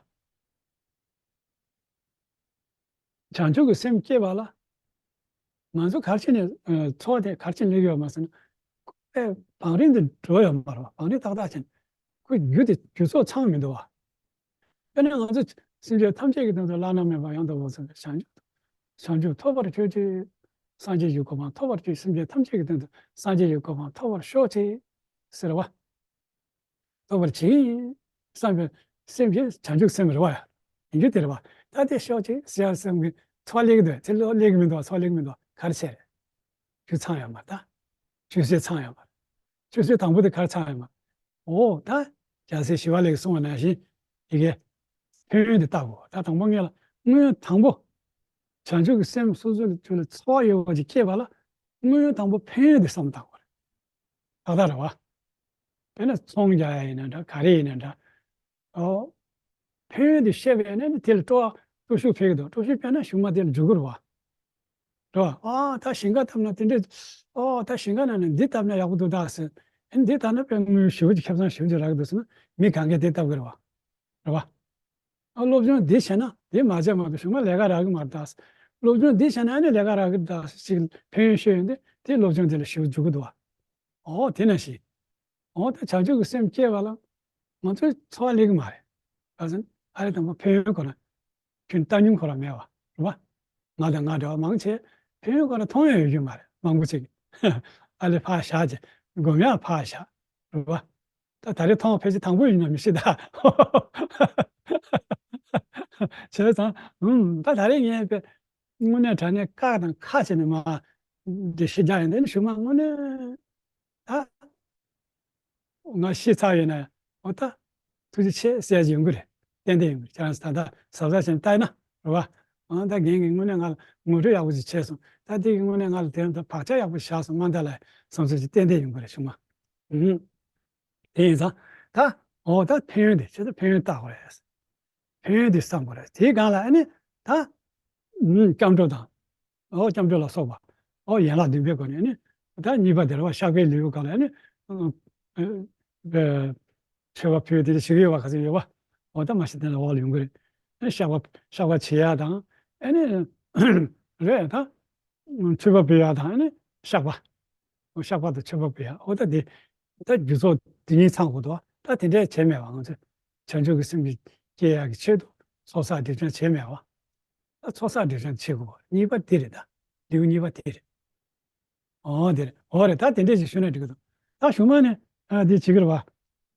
བྱང་ཆུབ་ཀྱི་སེམས་བསྐྱེད་པ་ལ། ང་ཚོ་ག་རེ་བྱས་ནས་ཨ་འཚོ་བ་དེ་ག་རེ་བྱས་ནས་སླེབས་ཡོད་མ་ཟེར་ན། ཨེ་བང་རིམ་དུ་འགྲོ་ཡོད་མ་རེད་བ། བང་རིམ་ཏག་ཏག་བྱས་ནས་ཁོ་རྒྱུ་དེ་རྒྱུ་ཚོགས་ཚང་མི་འདུག་བ། དཔེར་ན་ང་ཚོ་སེམས་ཅན་ཐམས་ཅད་ཀྱི་དོན་དུ་བླ་ན་མེད་པ་ཡང་དག་པར་རྫོགས་པའི་བྱང་ཆུབ་བྱང་ཆུབ་ཐོབ་པར་གྱུར་ཅིག་སངས་རྒྱས་ཀྱི་གོ་འཕང་ཐོབ་པར་གྱུར། སེམས་ཅན་ཐམས་ཅད་ཀྱི་དོན་དུ་སངས་རྒྱས་ཀྱི་གོ་འཕང་ཐོབ་པར་ཤོག་ཅིག་ཟེར་བ། ཐོབ་པར་བྱེད། བསམ་པའི་སེམས་ཀྱི་བྱང་ཆུབ་སེམས་རེད་བ། ཡིན་རྒྱུ་དེ་རེད་བ། ད་དེ་ཤོག་ཅིག་ཟེར་བསམ་གྱི་འཚོ་བ་སླེབས་ཀྱི་འདུག་དེ་ལོ་སླེབས་ཀྱི་མི་འདུག་འཚོ་བ་སླེབས་ཀྱི་མི་འདུག་ག་རེ་བྱས་རེད། རྒྱུ་ཚང་ཡོད་མ་རེད་ད། ཆུད་ཟོས་ཚང་ཡོད་མ་རེད། ཆུད་ཟོས་དང་པོ་དེ་ག་རེ་ཚང་ཡོད་མ་རེད། འོ་ད། རྒྱལ་སྲས་ཞི་བ་ལྷས་གསུངས་པ་ནང་བཞིན། ཡི་གེ་ཕན་ཡོན་དེ་བལྟ་དགོས། ད་དང་པོ་ངེད་ལ་སྔོན་དང་པོ། བྱང་ཆུབ་ཀྱི་སེམས་སོ་སོ་ལ་ཚོར་བ་ཡོད་པ་ཅིག་སྐྱེས་པ་ལ། སྔོན་དང་པོ་ཕན་ཡོན་དེ་བསམ་བཏང་དགོས་རེད། ད་ལྟ་རེད་བ། དཔེར་ན་ཚོང་རྒྱག་ཡ་ཡིན་ན་འདྲ། ག་རེ་ཡིན་ན་འདྲ། ཨོ། ཕན་ཡོན་དེ་ཤེས་པ་ཡིན་ན་ནི་དེ་ལ་སྤྲོ་བ་སྤྲོ་ཤུགས་འཕེལ་གི་འདུག་སྤྲོ་ཤུགས་འཕེལ་ན་གཞུག་མ་དེ་ལ་འཇུག་གི་རེད་བ། རེད་བ། ཨ་ད་ཞིང་ཁ་བཏབ་ན་དེ་འདྲས། ཨོ་ད་ཞིང་ཁ་ནང་ནས་འདི་བཏབ་ན་ཡག་པོ་འདུག་ད་ཟེར། ཨ་ནི་འདི་བཏབ་ན་དཔེ་དངུལ་ཞེ་པོ་ཅིག་ཁེ་བཟང་ཞེ་པོ་ཅིག་རག་གི་འདུག་ཟེར་ན་མི་གང་གས་དེ་བཏབ་གི་རེད་བ། རེད་བ། ཨ་སློབ་སྦྱོང་འདི་བྱས་ན་དེ་མ་བྱས་མ་གཏོགས་གཞུག་མ་ལས་ཀ་རག་གི་མ་རེད་ད་ཟེར། སློབ་སྦྱོང་འདི་བྱས་ན་ཨ་ནི་ལས་ཀ་རག་གི་ད་ཟེར་ཅིག་ཕན་ཡོན་ཤོད་ཡོང་དུས་དེ་སློབ་སྦྱོང་དེ་ལ་ཞེ་པོ་འཇུག་གི་འདུག་བ། ཨོ་དེ་ནང་བཞིན། འོ་ད་བྱང་ཆུབ་ཀྱི་སེམས་སྐྱེས་པ་ལ་ང་ཚོའི་འཚོ་བ་སླེབས་ཀྱི་མ་རེད། ག་ཟེར་ན་ཨ་རེ་དང་པོ་ཕན་ཡོན་ཁོ་ན་ཁྱོད་བཏང་སྙོམས་ཁོ་རང་མེད་བ། རེད་བ། ང་དང་ང་འདྲ་བ་མང་ཆེ་ཕན་ཡོན་ཁོ་རང་མཐོང་ཡང་ཡོད་རྒྱུ་མ་རེད། མང་པོ་ཅིག་ཨ་ལེ་ཕར་བཞག་ཅེས་སྒོམ་ཡང་ཕར་བཞག་རེད་བ། ད་ད་རེས་མཐོང་བ་ཕལ་ཆེར་དང་པོ་ཡིན་ན་མི་ཤེས་ད། བྱས་ཙང་ཨུམ་ད་ད་རེས་ངས་དཔེ་དངོས་གནས་དྲང་གནས་བཀག་དང་ཁ་བྱས་ནས་མ་འདི་ཤེས་རྒྱ་ཡིན་དེ་ནི་གཞུག་མ་དངོས་གནས། ད། ང་ཤི་ཚར་ཡོད་ན་ཡང་འོ་ད། ཐུགས་རྗེ་ཆེ་ཟེར་ཡོང་གི་རེད། ཏན་ཏན་ཡོང་གི་རེད། ཁྱེད་རང་ཚོ་ད་ལྟ་གཟབ་གཟབ་བྱས་ནས་ལྟ་ཡིན་ན་རེད་བ། ཨང་ད་རྒན་གྱིས་དངོས་གནས་ང་ལ་ངོ་སྤྲོད་ཡག་པོ་ཞིག་བྱས་སོང་། ད་དེ་གིས་དངོས་གནས་ང་ལ་དེ་རིང་ད་བག་ཆགས་ཡག་པོ་བཞག་སོང་མ་འདའ་ལ་བསམ་ཚུལ་ཞིག་ཏན་ཏན་ཡོང་གི་རེད་གཞུག་མ། ཨུ་ཧུ། དེ་ཡིན་ཙང་། ད། འོ་ད་ཕན་ཡོན་དེ་ཁྱེད་ཚོ་ཕན་ཡོན་བལྟ་དགོས་རེད། ཕན་ཡོན་དེ་བསམ་དགོས་རེད། དེའི་སྒང་ལ་ཨ་ནི་ད། ཨུམ་སྐྱབས་འགྲོ་དང་། ཨོ་སྐྱབས་འགྲོ་ལ་སོགས་པ། ཨོ་ཡན་ལག་བདུན་པའི་སྒོ་ནས་ནི། ད་གཉིས་པ་དེ་རེད་བ། བཤགས་པའི་ལེའུ་སྒང་ལ་ནི། ཨ་ཨ་མཆོད་པ་ཕུལ་དེ་འདྲ་ཞིག་ཡོད་བ། ག་ཚོད་ཡོད་བ། ཨོ་ད་མ་གཞི་དེ་ལ་འོག་ལ་ཡོང་གི་རེད། ཨ་བཤགས་པ་བཤགས་པ་བྱེད་ཡ་དང་། ཨ་ནི། རེད་ད། མཆོད་པ་ཕུལ་ཡ་དང་ཨ་ནི་བཤགས་པ། ཨོ་བཤགས་པ་དང་མཆོད་པ་ཕུལ་ཡ། ཨོ་ད་དེ། ད་རྒྱུ་ཚོགས་དེ་གཉིས་ཚང་དགོས་འདུག་ད་དེ་འདྲས་བྱས་མེད་བ། ང་ཚོས་བྱང་ཆུབ་ཀྱི་སེམས་ཀྱི་སྐྱེ་ཡ་གི་ཆེད་དུ་ཚོགས་བསགས་སྒྲིབ་སྦྱང་བྱས་མེད་བ། ད་ཚོགས་བསགས་སྒྲིབ་སྦྱང་བྱེད་དགོས་པ་གཉིས་པ་དེ་རེད་ད། ལེའུ་གཉིས་པ་དེ་རེད། ཨོ་དེ་རེད། འོ་རེད། ད་དེ་འདྲས་ཞིག་ཞུས་ན་འགྲིག་གི་འདུག་ད་གཞུག་མ་ནས་ཨ་དེ་བྱེད་ཀྱི་རེད་བ།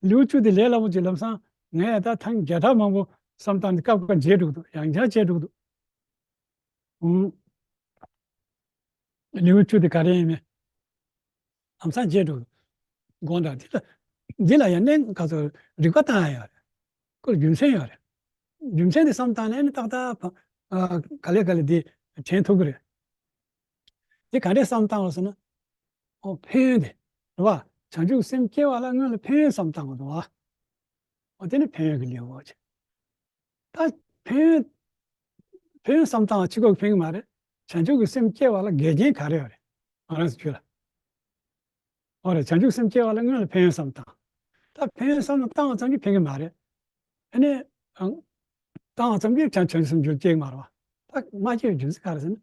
ལེའུ་བཅུ་དེ་ལས་སླ་པོ་ཅིག་ལམ་སང་ངས་ད་ཐེངས་བརྒྱ་ཕྲག་མང་པོ་བསམ་སྟངས་འདི་སྐབས་འགའ་བརྗེད་འགྲོ་གི་འདུག་ཡང་བསྐྱར་བརྗེད་འགྲོ་གི་འདུག་ཨུམ། ལེའུ་བཅུ་དེ་ག་རེ་ཡིན་མིན། ལམ་སང་བརྗེད་འགྲོ་གི་འདུག་དགོངས་དག་འདི་ལ། འདི་ལ་ཡང་གནད་ག་ཚོད་རིག་པ་བཏང་ཡ་ཡོད་རེད། ཁོ་ལ་རྒྱུ་མཚན་ཡོད་རེད། རྒྱུ་མཚན་དེ་བསམ་བཏང་ནས་ནི་ཏག་ཏག་ཨ་ག་ལེ་ག་ལེ་འདི་དྲན་ཐུབ་ཀྱི་རེད། དེ་ག་འདྲས་བསམ་བཏང་བ་ཟེར་ན། ཨོ་ཕན་ཡོན་དེ། རེད་བ། བྱང་ཆུབ་སེམས་སྐྱེ་བ་ལ་སྔོན་ལ་ཕན་ཡོན་བསམ་བཏང་དགོས་འདུག་བ། ཨོ་དེ་ནི་ཕན་ཡོན་གྱི་ལེའུ་ཅིག་ད་ཕན་ཡོན། ཕན་ཡོན་བསམ་བཏང་བ་གཅིག་པོས་ཕན་གྱི་མ་རེད། བྱང་ཆུབ་ཀྱི་སེམས་སྐྱེ་བ་ལ་འགལ་རྐྱེན་ག་རེ་ཡོད་རེད། ང་རང་ཚོ་རྒྱུད་ལ། ཨོ་རེད། བྱང་ཆུབ་སེམས་སྐྱེ་བ་ལ་སྔོན་ལ་ཕན་ཡོན་བསམ་བཏང་། ད་ཕན་ཡོན་བསམ་བློ་བཏང་བ་ཙམ་གྱིས་ཕན་གྱི་མ་རེད། ཨ་ནི། ཨང་། བཏང་བ་ཙམ་གྱིས་ཀྱང་བྱང་ཆུབ་སེམས་རྒྱུད་སྐྱེ་གི་མ་རེད་བ། ད་མ་སྐྱེ་བའི་རྒྱུ་མཚན་ག་རེ་ཟེར་ན།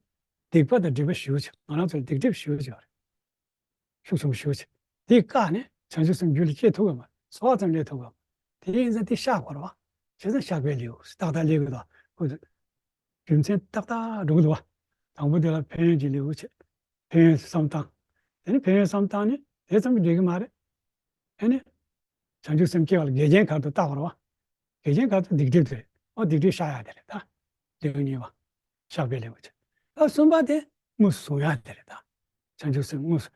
སྡིག་པ་དང་སྒྲིབ་པ་ཞེ་པོ་ཅིག་ང་རང་ཚོ་ལ་སྡིག་སྒྲིབ་ཞེ་པོ་ཅིག་ཡོད་རེད། ཤུགས་ཆེན་པོ་ཞེ་པོ་ཅིག་དེ་བཀག་ནས་བྱང་ཆུབ་སེམས་རྒྱུད་ལ་སྐྱེ་ཐུབ་ཀྱི་མ་རེད། ཚོར་བ་ཙམ་སླེབས་ཐུབ་ཀྱི་མ་རེད། དེ་ཡིན་ཙང་དེ་བཤགས་དགོས་རེད་བ། བྱས་ཙང་བཤགས་པའི་ལེའུ་ཏག་ཏག་སླེབས་ཀྱི་འདུག་ཁོ་ཚོ་རྒྱུ་མཚན་ཏག་ཏག་འགྲོ་གི་འདུག་བ། དང་པོ་དེ་ལ་ཕན་ཡོན་གྱི་ལེའུ་བྱས། ཕན་ཡོན་བསམ་སྟངས། དེ་ནས་ཕན་ཡོན་བསམ་སྟངས་ནི་དེ་ཙམ་གྱིས་འགྲིག་གི་མ་རེད། ཨ་ནི། བྱང་ཆུབ་སེམས་སྐྱེ་བ་ལ་འགལ་རྐྱེན་ག་རེ་འདུག་བལྟ་དགོས་རེད་བ། འགལ་རྐྱེན་ག་རེ་འདུག་སྡིག་སྒྲིབ་དེ་རེད། ཨོ་སྡིག་སྒྲིབ་བཤགས་ཡ་དེ་རེད་ད། ལེའུ་གཉིས་པ། བཤགས་པའི་ལེའུ་བྱས། ད་གསུམ་པ་དེ་དངོས་སུ་བཟུང་ཡ་དེ་རེད་ད། བྱང་ཆུབ་སེམས་དངོས་སུ་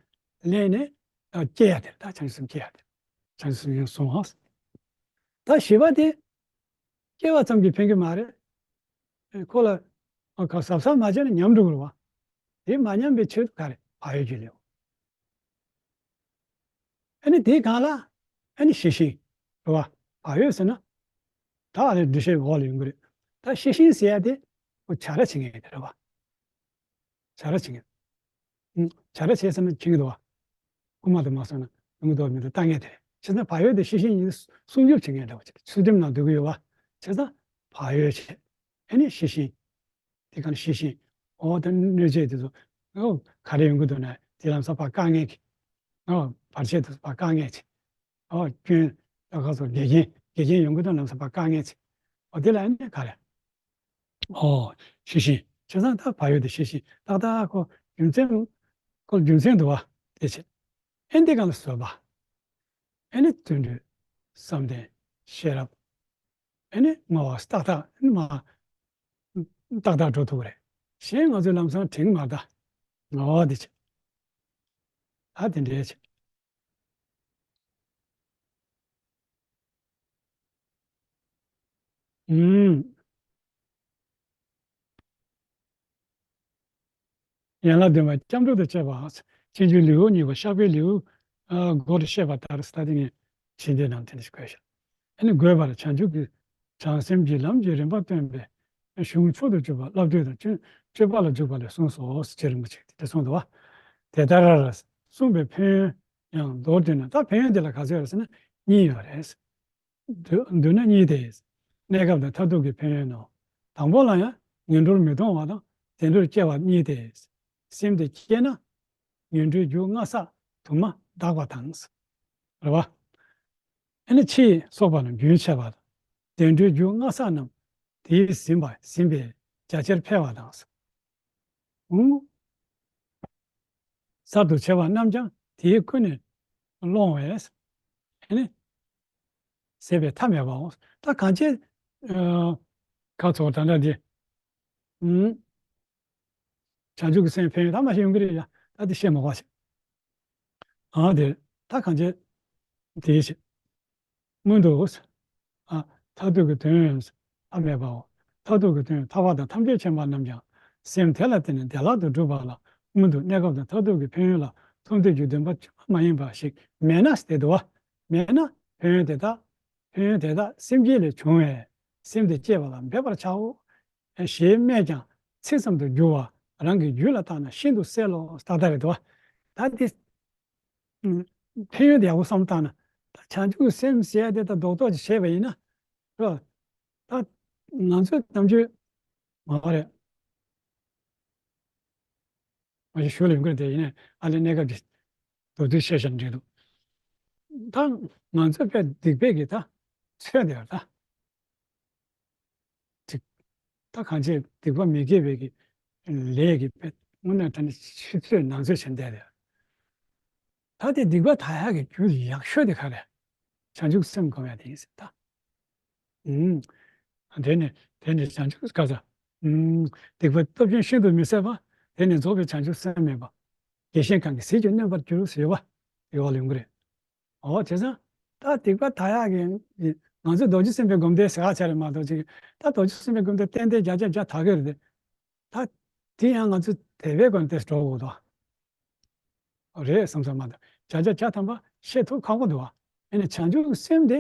ལེན་ནས་ཨ་སྐྱེ་ཡ་དེ་རེད་ད། བྱང་ཆུབ་སེམས་སྐྱེ་ཡ་དེ་རེད། བྱང་ཆུབ་སེམས་ཡང་བཟུང་ཧ། ད་བཞི་པ་དེ། སྐྱེ་བ་ཙམ་གྱིས་ཕན་གྱི་མ་རེད། ཨེ་ཁོ་ལ་ཨ་ག་གཟབ་གཟབ་མ་བྱས་ན་ཉམས་འགྲོ་གི་རེད་བ། དེ་མ་ཉམས་པའི་ཆེད་དུ་ག་རེ་བག་ཡོད་ཀྱི་ལེའུ། ཨ་ནི་དེའི་སྒང་ལ་ཨ་ནི་ཤེས་བཞིན་རེད་བ། བག་ཡོད་ཟེར་ན་ད་ཨ་ནི་འགྲེལ་བཤད་འོག་ལ་ཡོང་གི་རེད། ད་ཤེས་བཞིན་ཟེར་ཡ་དེ་ཁོ་བྱ་ར་བྱེད་མཁན་དེ་རེད་བ། བྱ་ར་བྱེད་མཁན། ཨུམ། བྱ་ར་བྱེད་ཟེར་ན་བྱེད་ཀྱི་འདུག་བ། རྐུ་མ་དེ་མ་སོང་ན་རྐུ་མ་དེ་མི་འདུག་ལྟ་མཁན་དེ་རེད། བྱས་ཙང་བག་ཡོད་དེ་ཤེས་བཞིན་ཡིན་སྲུང་སྐྱོབ་བྱེད་མཁན་འདྲ་བོ་ཅིག་རེད། ཚུལ་ཁྲིམས་ནང་སྡོད་ཀྱི་ཡོད་བ། བྱས་ཙང་བག་ཡོད་བྱས། ཨ་ནི་ཤེས་བཞིན། དེ་ག་ནས་ཤེས་བཞིན། འོ་དེ་གནོད་བྱེད་དེ་ཚོ། འོ་ག་རེ་ཡོང་གི་འདུག་ན་དེ་ལམ་སང་ཕར་བཀག་མཁན་གྱི། འོ་བར་ཆད་དེ་ཚོ་ཕར་བཀག་མཁན་གྱི། འོ་སྐྱོན། ད་ག་ཚོད་འགལ་རྐྱེན་འགལ་རྐྱེན་ཡོང་གི་འདུག་ལམ་སང་ཕར་བཀག་མཁན་གྱི། འོ་དེ་ལ་ཨ་ནི་ག་རེ། འོ། ཤེས་བཞིན། བྱས་ཙང་ད་བག་ཡོད་དེ་ཤེས་བཞིན་ཏག་ཏག་ཁོ་རྒྱུ་མཚན། ཁོ་རྒྱུ་མཚན་འདུག་བ། དེ་བྱས། ཨེ་འདི་གང་ལ་བཟོད་པ། ཨེ་ནི་དོན་འགྲུབ། བསམ་གཏན། ཤེས་རབ། ཨེ་ནི་བསྔོ་བ་ཏག་ཏག་ཨེ་ནི་མ། ཏག་ཏག་འགྲོ་ཐུབ་ཀྱི་རེད། གཞན་ང་ཚོའི་ལམ་སང་དྲན་གྱི་མ་རེད་ད། འོ་དེ་བྱས། ཨ་དེ་འདྲས་བྱས། ཨུམ། ཡན་ལག་བདུན་པ་སྐྱབས་འགྲོ་དང་བཅས་པ། སྤྱོད་འཇུག་ལེའུ་གཉིས་པ་བཤགས་པའི་ལེའུ། ཨ་སྒོ་རུ་བཤད་པ་ལྟར་ལྟ་སྟེ་ངས་ཕྱིན་ཏེ་ནང་དེ་འདྲ་ཞིག་བཀོད་བཞག་ཨ་ནི་དགོས་པར་བྱང་ཆུབ་ཀྱི་བྱང་སེམས་ཀྱི་ལམ་གྱི་རིམ་པ་སྟོན་པའི་གཞུང་མཆོག་ཏུ་གྱུར་པ་བསླབ་བཏུས་དང་སྤྱོད་སྤྱོད་པ་ལ་འཇུག་པ་ལས་གསུངས་སོ་ཞེས་རིན་པོ་ཆེས་དེ་གསུངས་འདུག་བ། དེ་ལྟར་གསུངས་པའི་ཕན་ཡོན་ཡང་མདོར་བསྡུས་ན། ད་ཕན་ཡོན་དེ་ལ་ག་ཚོད་ཡོད་རེད་ཟེར་ན་གཉིས་ཡོད་རེད། བསྡུ་བསྡུ་ན་གཉིས་ཏེ། གནས་སྐབས་དང་མཐར་ཐུག་གི་ཕན་ཡོན་ནོ། དང་པོ་ལ་ཡང་ངན་འགྲོར་མི་ལྟུང་བ་དང་བདེ་འགྲོར་སྐྱེ་བ་གཉིས་ཏེ། སེམས་དེ་སྐྱེས་ན་ངན་འགྲོའི་རྒྱུ་སྔ་ས་དུ་མ་འདག་པ་དང་། རེད་བ། ཨ་ནི་ཕྱིས་སོགས་པ་ལ་རྒྱུན་ཆད་པ་དང་། བདེ་འགྲོའི་རྒྱུ་སྔ་ས་རྣམས་དེས་ཟིན་པ་ཟིན་པས་རྒྱ་ཆེར་འཕེལ་བ་དང་། ཨུ། གསར་དུ་བྱས་པ་རྣམས་ཀྱང་དེས་ཀུན་ནས་སློང་བས། ཨ་ནི་ཟད་པའི་མཐའ་མེད་པའོ། ད་གང་ཅི། ཨ་ཁ་ཚོ་ད་ལྟ་འདི། ཨུ། བྱང་ཆུབ་ཀྱི་སེམས་ཕན་ཡོན་ད་མ་ཤེས་ཡོང་གི་རེད་ཡ། ད་འདི་བཤད་མ་དགོས་ཤིག་ཨ་དེ་ད་གང་ཅི། དེའི་ཕྱིར། སྔོན་དུ། ཨ། མཐར་ཐུག་གི་དོན་ཡང་ཐ་མལ་པའོ། མཐར་ཐུག་གི་དོན་ཐར་པ་དང་ཐམས་ཅད་མཁྱེན་པ་རྣམས་ཀྱང་སེམས་དེ་ལ་བརྟེན་ནས་བདེ་བླག་ཏུ་འགྲུབ་པ་ལ་སྔོན་དུ་གནས་སྐབས་དང་མཐར་ཐུག་གི་ཕན་ཡོན་ལ་ཐུག་འདོད་ཀྱི་འདུན་པ་ཅང་མ་ཡིན་པ་ཞིག་མེད་ན་ཟེར་འདུག་བ། མེད་ན་ཕན་ཡོན་དེ་དག་ཕན་ཡོན་དེ་དག་སེམས་བསྐྱེད་ལས་བྱུང་བས་སེམས་དེ་བསྐྱེད་པ་ལ་འབད་པར་བྱའོ། ཞེས་སྨྲས་ཀྱང་ཚིག་ཙམ་དུ་འགྱུར་བ་རང་གི་རྒྱུད་ལ་བཏགས་ན་ཤིན་ཏུ་གསལ་ལོ། ཏག་ཏག་རེད་འདུག་བ། ད་འདི། ཕན་ཡོན་དེ་ཡག་པོ་བསམ་བློ་བཏང་ན། ད་བྱང་ཆུབ་སེམས་ཟེར་ཡ་དེ་ད་རྡོག་རྡོག་ཅིག་བྱས་པ་ཡིན་ན། རོ། ད་ང་ཚོས་ནམ་རྒྱུན་མ་པ་རེད། མ་གཞི་ཞུ་ལ་ཡོང་གི་རེད་དེ་ཡིན་ནའི་ཨ་ལས་གནས་སྐབས་ཀྱི་མདོར་བསྡུས་བཤད་བཞག་འགྲིག་འདུག་ད་ང་ཚོས་དཔེ་སྡིག་པའི་གི་ད་ཚོད་དེ་ཡོད་ད། ཅིག་ད་གང་ཅི་སྡིག་པ་མི་དགེ་བའི་གི་ལས་ཀྱི་དཔེ་དངོས་གནས་དྲང་གནས་ཕྱི་ཚོད་ནང་ཚོད་བྱེད་བསྡད་དེ། ད་དེ་སྡིག་པ་དག་ཡག་གི་རྒྱུ་ཡག་ཤོས་དེ་ག་རེ། བྱང་ཆུབ་སེམས་སྒོམ་ཡག་དེ་ཡིན་ཟེར་ད། ཨུམ། དེ་ནི་དེ་ནི་བྱང་ཆུབ་ག་ས། ཨུམ། སྡིག་པ་སྟོབས་ཆེན་ཤིན་ཏུ་མི་བཟད་པ། དེ་ནི་རྫོགས་པའི་བྱང་ཆུབ་སེམས་མེད་པ། བདེ་གཤེགས་གང་གིས་ཟིལ་གྱིས་གནོན་པར་འགྱུར་ཟེར་བ། དེ་བ་ལ་ཡོང་གི་རེད། འོ་བྱས་ཙང་། ད་སྡིག་པ་དག་ཡག་གི་ང་ཚོས་རྡོ་རྗེ་སེམས་དཔའི་སྒོམ་བཟླས་ཟེར་ཡག་བྱས་རེད་མ་གཏོགས་ཅིག་ད་རྡོ་རྗེ་སེམས་དཔའི་སྒོམ་བཟླས་ཏན་ཏན་བརྒྱ་ཆ་བརྒྱ་དག་གི་རེད་དེ། ད་དེ་ཡང་ང་ཚོས་དེ་བས་གོང་དེ་འགྲོ་དགོས་དོ། རེད་བསམ་བསམ་མ་གཏོགས་བརྒྱ་ཆ་བརྒྱ་ཐམ་པ་བཤད་ཐུབ་ཁག་པོ་འདུག་བ། ཨ་ནི་བྱང་ཆུབ་སེམས་དེ་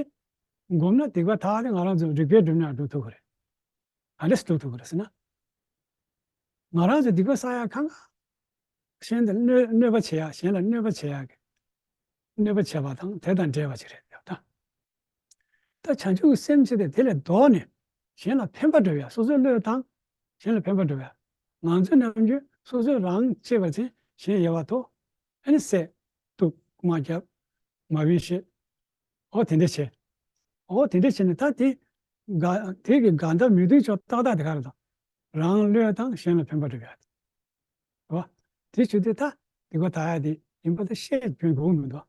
སྒོམ་ན་སྡིག་པ་དག་དེ་ང་རང་ཚོ་རིག་པའི་སྒྲིབ་གཉིས་སྒྲུབ་ཐུབ་ཀྱི་རེད། ག་འདྲས་སྒྲུབ་ཐུབ་ཀྱི་རེད་ཟེར་ན། ང་རང་ཚོ་སྡིག་པ་བསགས་ཡག་གང་ག་གཞན་དུ་གནོད་གནོད་པ་བྱེད་ཡག་གཞན་ལ་གནོད་པ་བྱེད་ཡག་གི་གནོད་པ་བྱེད་པ་དང་དེ་དང་འབྲེལ་བ་ཅིག་རེད་ད། ད་བྱང་ཆུབ་སེམས་ཟེར་དེ་དེ་ལས་ལྡོག་ནས་གཞན་ལ་ཕན་པ་སྒྲུབ་ཡག་སོ་སོའི་བློས་བཏང་གཞན་ལ་ཕན་པ་སྒྲུབ་ཡག་ང་ཚོ་ནམ་རྒྱུན་སོ་སོ་རང་གཅེས་པར་འཛིན། གཞན་ཡལ་བར་དོར། ཨ་ནི་བསད། གཏུབ། དམག་རྒྱབ། མ་བིན་བཤད། འོ་དེ་འདྲ་བྱས། འོ་དེ་འདྲ་བྱས་ནས་ད་དེ་དགའ་དེ་གི་དགའ་ལྡན་མི་མཐུན་ཕྱོགས་ཏག་ཏག་དེ་ག་རེ་དང་། རང་བློས་བཏང་གཞན་ལ་ཕན་པ་སྒྲུབ་ཡག་རེད་བ། དེ་བྱེད་དུས་ད་སྡིག་པ་དག་ཡག་དེ་ཡིན་པ་ད་བཤད་རྒྱུན་དགོས་མི་འདུག་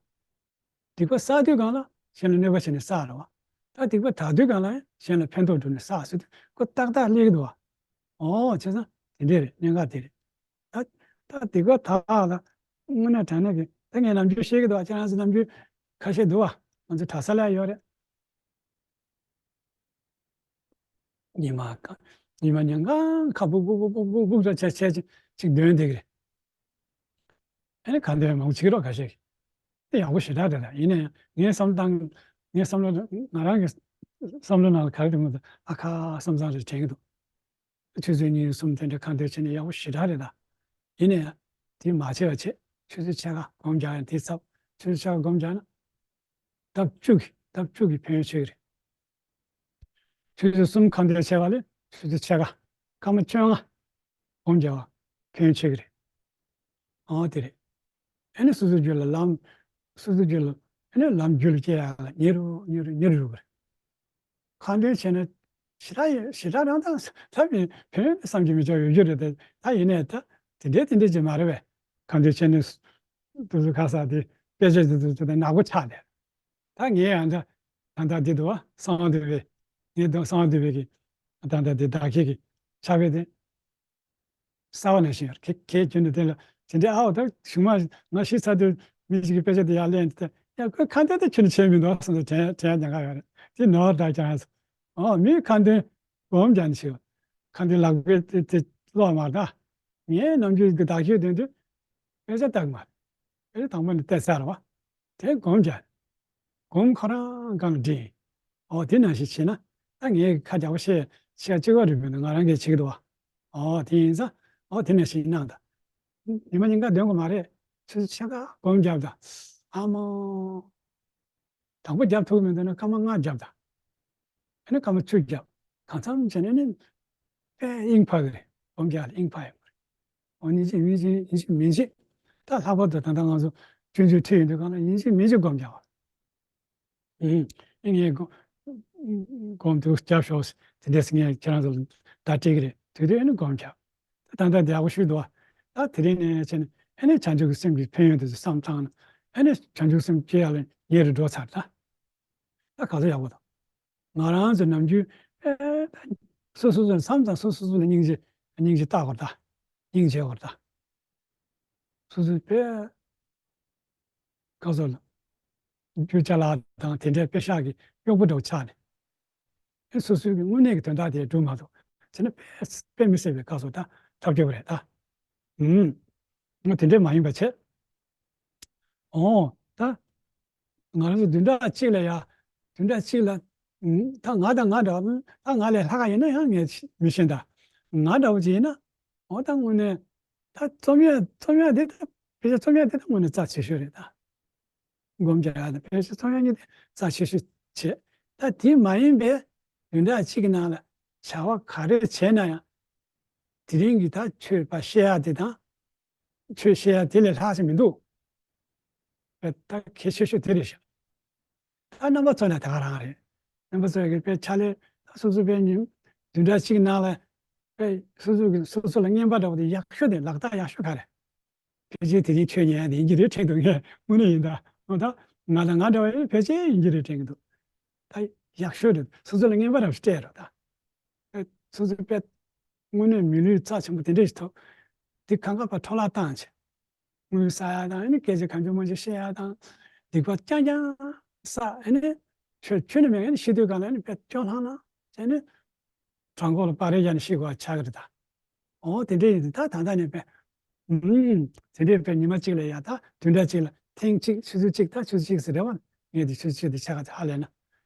སྡིག་པ་བསགས་དུས་སྒང་ལ་གཞན་ལ་གནོད་པ་བྱས་ནས་བསགས་རེད་བ། ད་སྡིག་པ་དག་དུས་སྒང་ལ་ཡང་གཞན་ལ་ཕན་ཐོགས་སྒྲུབ་ནས་བསགས་ཟེར་དུས་ཁོ་ཏག་ཏག་སླེབས་ཀྱི་འདུག་བ། འོ་བྱས་ཙང་དེ་འདྲས་རེད། གནད་འགག་དེ་རེད། ད་ད་སྡིག་པ་དག་ལ་དངོས་གནས་དྲང་གནས་ཀྱི་ད་ངས་ནམ་རྒྱུན་བཤད་ཀྱི་འདུག་ཨ་ཅག་རང་ཚོ་ནམ་རྒྱུན་ཁ་ཤས་འདུག་བ། ང་ཚོ་གྲྭ་ས་ལ་ཡོད་རེད། ཉི་མ་ག་ཉི་མ་ཉིན་གང་ཁ་སྦུག་སྦུག་སྦུག་སྦུག་སྦུག་སྦུག་བྱས་བྱས་ཅིག་ཅིག་འདོན་བསྡད་ཀྱི་རེད། ཨ་ནི་ག་འདོན་མང་པོ་བྱེད་ཀྱི་རོགས་ཁ་ཤས་ཀྱིས། དེ་ཡག་པོ་ཞེ་དྲག་རེད། ད་ཡིན་ན་ཡང་ངའི་བསམ་བློ་བཏང་ངའི་བསམ་བློ་ང་རང་གི་བསམ་བློ་ནང་ལ་ག་རེ་འདུག་མོད། ཨ་ཁ་བསམ་བསམ་རེ་དྲན་གྱི་འདུག་ཆུ་ཚོད་གཉིས་གསུམ་དེ་འདྲ་ཁ་འདོན་བྱས་ནས་ཡག་པོ་ཞེ་དྲག་རེད་ད། ཡིན་ན་ཡང་དེ་མ་བྱས་པ་བྱས། ཆུ་ཚོད་ཕྱེད་ཀ་སྒོམ་རྒྱག་ཡང་དེ་ཚབ། ཆུ་ཚོད་ཕྱེད་ཀ་སྒོམ་རྒྱག་ན་ལྡབ་བཅུ་གི་ལྡབ་བཅུ་གི་ཕན་ཡོན་ཆེ་གི་རེད། ཆུ་ཚོད་གསུམ་ཁ་འདོན་བྱས་པ་ལས་ཆུ་ཚོད་ཕྱེད་ཀ་སྐར་མ་བཅོ་ལྔ་སྒོམ་རྒྱག་པ་ཕན་ཡོན་ཆེ་གི་རེད། ཨོ་དེ་རེད། ཨ་ནི་སོ་སོའི་རྒྱུད་ལ་ལམ། སོ་སོའི་རྒྱུད་ལ་ཨ་ནི་ལམ་རྒྱུད་ལ་སྐྱེ་ཡག་ལ་ཉེ་རུ་ཉེ་རུ་ཉེ་རུ་འགྲོ་གི་རེད། ཁ་འདོན་བྱས་ན་ཞེ་དྲག་ཡོད། ཞེ་དྲག་རང་དང་ཐབས་ཡིན་ཕན་ཡོན་བསམ་གྱིས་མི་ཁྱབ་ཡོད་རྒྱུ་རེད་དེ། ད་ཡིན་ནའི་ད་དེ་འདྲའི་དེ་འདྲའི་ཅིག་མ་རེད་པས། ཁ་འདོན་བྱས་ནས་དུ་སུ་ཁ་ས་དེ་དཔེ་ཆ་དེ་དུ་དུ་དེ་ནག་པོ་ཆགས་ཏེ། ད་ངས་ཡང་ད་ད་ད་དེ་དུ་བ་གསང་བ་འདུས་པའི་ངས་ད་གསང་བ་འདུས་པའི་གི་ད་ད་དེ་བདག་གིས་གི་ཕྱག་དཔེ་དེ། གསར་བ་ནང་བཞིན་ཡོད་རེད། ཁྱེད་ཁྱེད་ཁྱོད་ནི་དེ་ལ་དེ་འདྲའི་ཨའོ་ད་གཞུག་མ་ང་ཤི་ཚར་དུས་མི་ཞིག་གི་དཔེ་ཆ་དེ་ཡར་ལེན་དུས་ཡ་ཁོས་ཁ་འདོན་དེ་ཁྱོད་ནི་བྱས་མི་འདུག་བསམ་དུ་དྲན་དྲན་ཀྱང་ག་ཡོད་རེད། དེ་ནོར་འདྲ་ཀྱང་ཨ་མིའི་ཁ་འདོན་སྒོམ་ཀྱང་ནི་ཞིག་ཁ་འདོན་ལག་པས་དེ་དེ་ཀློག་མ་ད། ངས་ནམ་རྒྱུན་གི་བདག་ཤོས་དོན་དུ་དཔེ་ཆ་ལྟ་གི་མ་རེད། དཔེ་ཆ་དང་པོ་ནས་བལྟས་ཚར་བ། དེ་སྒོམ་རྒྱག་སྒོམ་ཁོ་རང་སྒང་ལ་འདྲེན། ཨོ་དེ་ནང་བཞིན་བྱས་ན་ད་ངས་ཁ་རྒྱག་པོ་བཤད་བཤད་གཅིག་པ་རེད་མི་འདུག་ང་རང་གིས་བྱེད་ཀྱི་འདུག་བ། ཨོ་དེ་ཡིན་ཙང་ཨོ་དེ་ནང་བཞིན་གནང་དང་། ཉི་མ་ཉིན་གང་འདོན་དགོས་མ་རེད། ཆུ་ཚོད་ཕྱེད་ཀ་སྒོམ་རྒྱབ་དང་། ཨ་མ། དང་པོ་རྒྱབ་ཐུབ་མི་འདུག་ན་སྐར་མ་ལྔ་རྒྱབ་དང་། ཨ་ནི་སྐར་མ་བཅུ་རྒྱབ། གང་འཚམ་བྱས་ནས་ནི་དཔེ་དབྱིངས་འཕར་གི་རེད། སྒོམ་རྒྱག་ལ་དབྱིངས་འཕར་ཡོང་གི་རེད། འོ་ཡིན་གཅིག་མིན་གཅིག་ཡིན་གཅིག་མིན་གཅིག་ད་ལྷག་པར་དུ་ད་ལྟ་ང་ཚོ་སྤྱོད་འཇུག་ཁྲིད་ཡོང་དུས་སྒང་ལ་ཡིན་གཅིག་མིན་གཅིག་སྒོམ་རྒྱག་པ། ཨུམ། ཨེ་ངས་སྒོ་སྒོམ་དུ་རྒྱབ་ཤོག་དེ་འདྲས་ངས་ཁྱེད་རང་ཚོ་ལ་བརྡ་སྤྲད་ཀྱི་རེད། དེ་དུས་ཨེ་ནི་སྒོམ་རྒྱག་ད་ལྟ་འདི་ཡག་པོ་ཞུས་འདུག་བ། ད་དེ་རིང་ནས་བྱས་ནས་ཨེ་ནི་བྱང་ཆུབ་ཀྱི་སེམས་ཀྱི་ཕན་ཡོན་དེ་ཚོ་བསམ་བཏང་ན་ཨེ་ནི་བྱང་ཆུབ་སེམས་སྐྱེ་ཡག་ལ་ཉེ་རུ་འགྲོ་ཚར་ད། ད་ག་ཚོད་ཡག་པོ་དང་། ང་རང་ཚོ་ནམ་རྒྱུན་ཨེ་ད་སོ་སོ་ཚོ་མཚམས་མཚམས་སོ་སོ་ཚོ་ལ་སྙིང་རྗེ་སྙིང་རྗེ་ལྟ་དགོས་ད། སྙིང་རྗེ་དགོས་ད། སོ་སོའི་དཔེ་སྐལ་བཟང་ལ་རྒྱུ་ཅ་ལག་དང་དེ་འདྲའི་དཔེ་ཤག་གི་གཡོག་པོ་འདྲ་བོ་ཆགས་ནས། ཨེ་སོ་སོའི་གི་དངོས་གནས་ཀྱི་དོན་དག་དེ་སྒྲུབ་མ་ཐུབ་ཟེར་ན་དཔེ་དཔེ་མི་སྲིད་པའི་སྐལ་བཟང་ད་ཐོབ་རྒྱུ་རེད་ད། ཨུམ། ང་དེ་འདྲའི་མ་ཡིན་པ་བྱས། ཨོ་ད། ང་རང་ཚོ་བདུན་ཕྲག་གཅིག་ལ་ཡ། བདུན་ཕྲག་གཅིག་ལ། ཨུམ། ད་ང་དང་ང་འདྲ་བ། ད་ང་ལས་ལྷག་ག་ཡིན་ན་ཡང་ངས་མི་ཤེས་ད། ང་འདྲ་བོ་ཅིག་ཡིན་ན། ཨོ་ད་དངོས་གནས། ད་རྩོམ་ཡ་རྩོམ་ཡ་དེ་ད་ཕལ་ཆེར་རྩོམ་ཡ་དེ་ད་དངོས་གནས་རྩ་ཆེ་ཤོས་རེད་ད། སྒོམ་རྒྱག་ཡ་དང་ཕལ་ཆེར་རྩོམ་ཡ་གཉིས་དེ་རྩ་ཆེ་ཤོས་བྱེད། ད་དེ་མ་ཡིན་པའི་བདུན་ཕྲག་གཅིག་གི་ནང་ལ་བྱ་བ་ག་རེ་བྱས་ན་ཡང་། དེ་རིང་གི་ད་ཆོས་པ་བཤད་ཡ་དེ་དང་། ཆོས་བཤད་ཡ་དེ་ལས་ལྷག་ཅིག་མི་འདུག་པས་ད་གལ་ཆེ་ཤོས་དེ་རེད་ཤག་ད་རྣམ་པ་ཚོ་ན་ད་ག་རང་རེད། རྣམ་པ་ཚོ་གི་དཔེ་ཕྱག་ལས་ད་སོ་སོ་དཔེ་ཉིན་བདུན་ཕྲག་གཅིག་ནང་ལ་དཔེ་སོ་སོ་གི་སོ་སོ་ལ་རྔན་པ་འདྲ་བོ་དེ་ཡག་ཤོས་དེ་ལག་རྟགས་ཡག་ཤོས་ག་རེ། ཕལ་ཆེར་དེ་རིང་ཆོས་ཉན་ཡ་དེ་ཡིན་གྱི་རེད་དྲན་འདུག་ངས་དངོས་གནས་ཡིན་ད། འོ་ད་ང་དང་ང་འདྲ་བ་ཡིན་ཕལ་ཆེར་ཡིན་གྱི་རེད་དྲན་གྱི་འདུག་ད་ཡག་ཤོས་རེད། སོ་སོ་ལ་རྔན་པ་འདྲ་བོ་ཞིག་སྤྲད་རོགས་ད། ཨེ་སོ་སོའི་དཔེ་དངོས་གནས་མི་ལུས་རྩ་ཆེན་པོ་དེ་འདྲ་ཞིག་ཐོབ། དེ་གང་ག་པར་འཕྲོ་བརླག་བཏང་བྱས། དངུལ་བསགས་ཡ་དང་ཨ་ནི་སྐད་ཆ་གང་བྱུང་མང་བྱུང་བཤད་ཡ་དང་། སྡིག་པ་རྐྱང་རྐྱང་བསགས་ཨ་ནི། ཆོས་ཆོས་ནི་མེད་ཨ་ནི་ཤི་དུས་གང་ལ་ཨ་ནི་དཔེ་སྐྱོ་ལྷང་ལྷང་བྱས་ནས། བྲང་ཁོག་ལ་སྤར་རས་བཞག་ནས་ཤི་དགོས་པ་ཆགས་ཀྱི་རེད་ད། འོ་དེ་འདྲ་ཡིན་དུས་ད་ད་ལྟ་ནས་དཔེ། ཨུམ། དེ་འདྲའི་དཔེ་ཉི་མ་གཅིག་ལ་ཡ་ད་བདུན་ཕྲག་གཅིག་ལ་ཐེངས་གཅིག་ཆུ་ཚོད་གཅིག་ད་ཆུ་ཚོད་གཅིག་ཟེར་རེད་བ། ངས་དེ་ཆུ་ཚོད་གཅིག་དེ་ཆ་ག་ཚོད་ཧ་ལས་ན།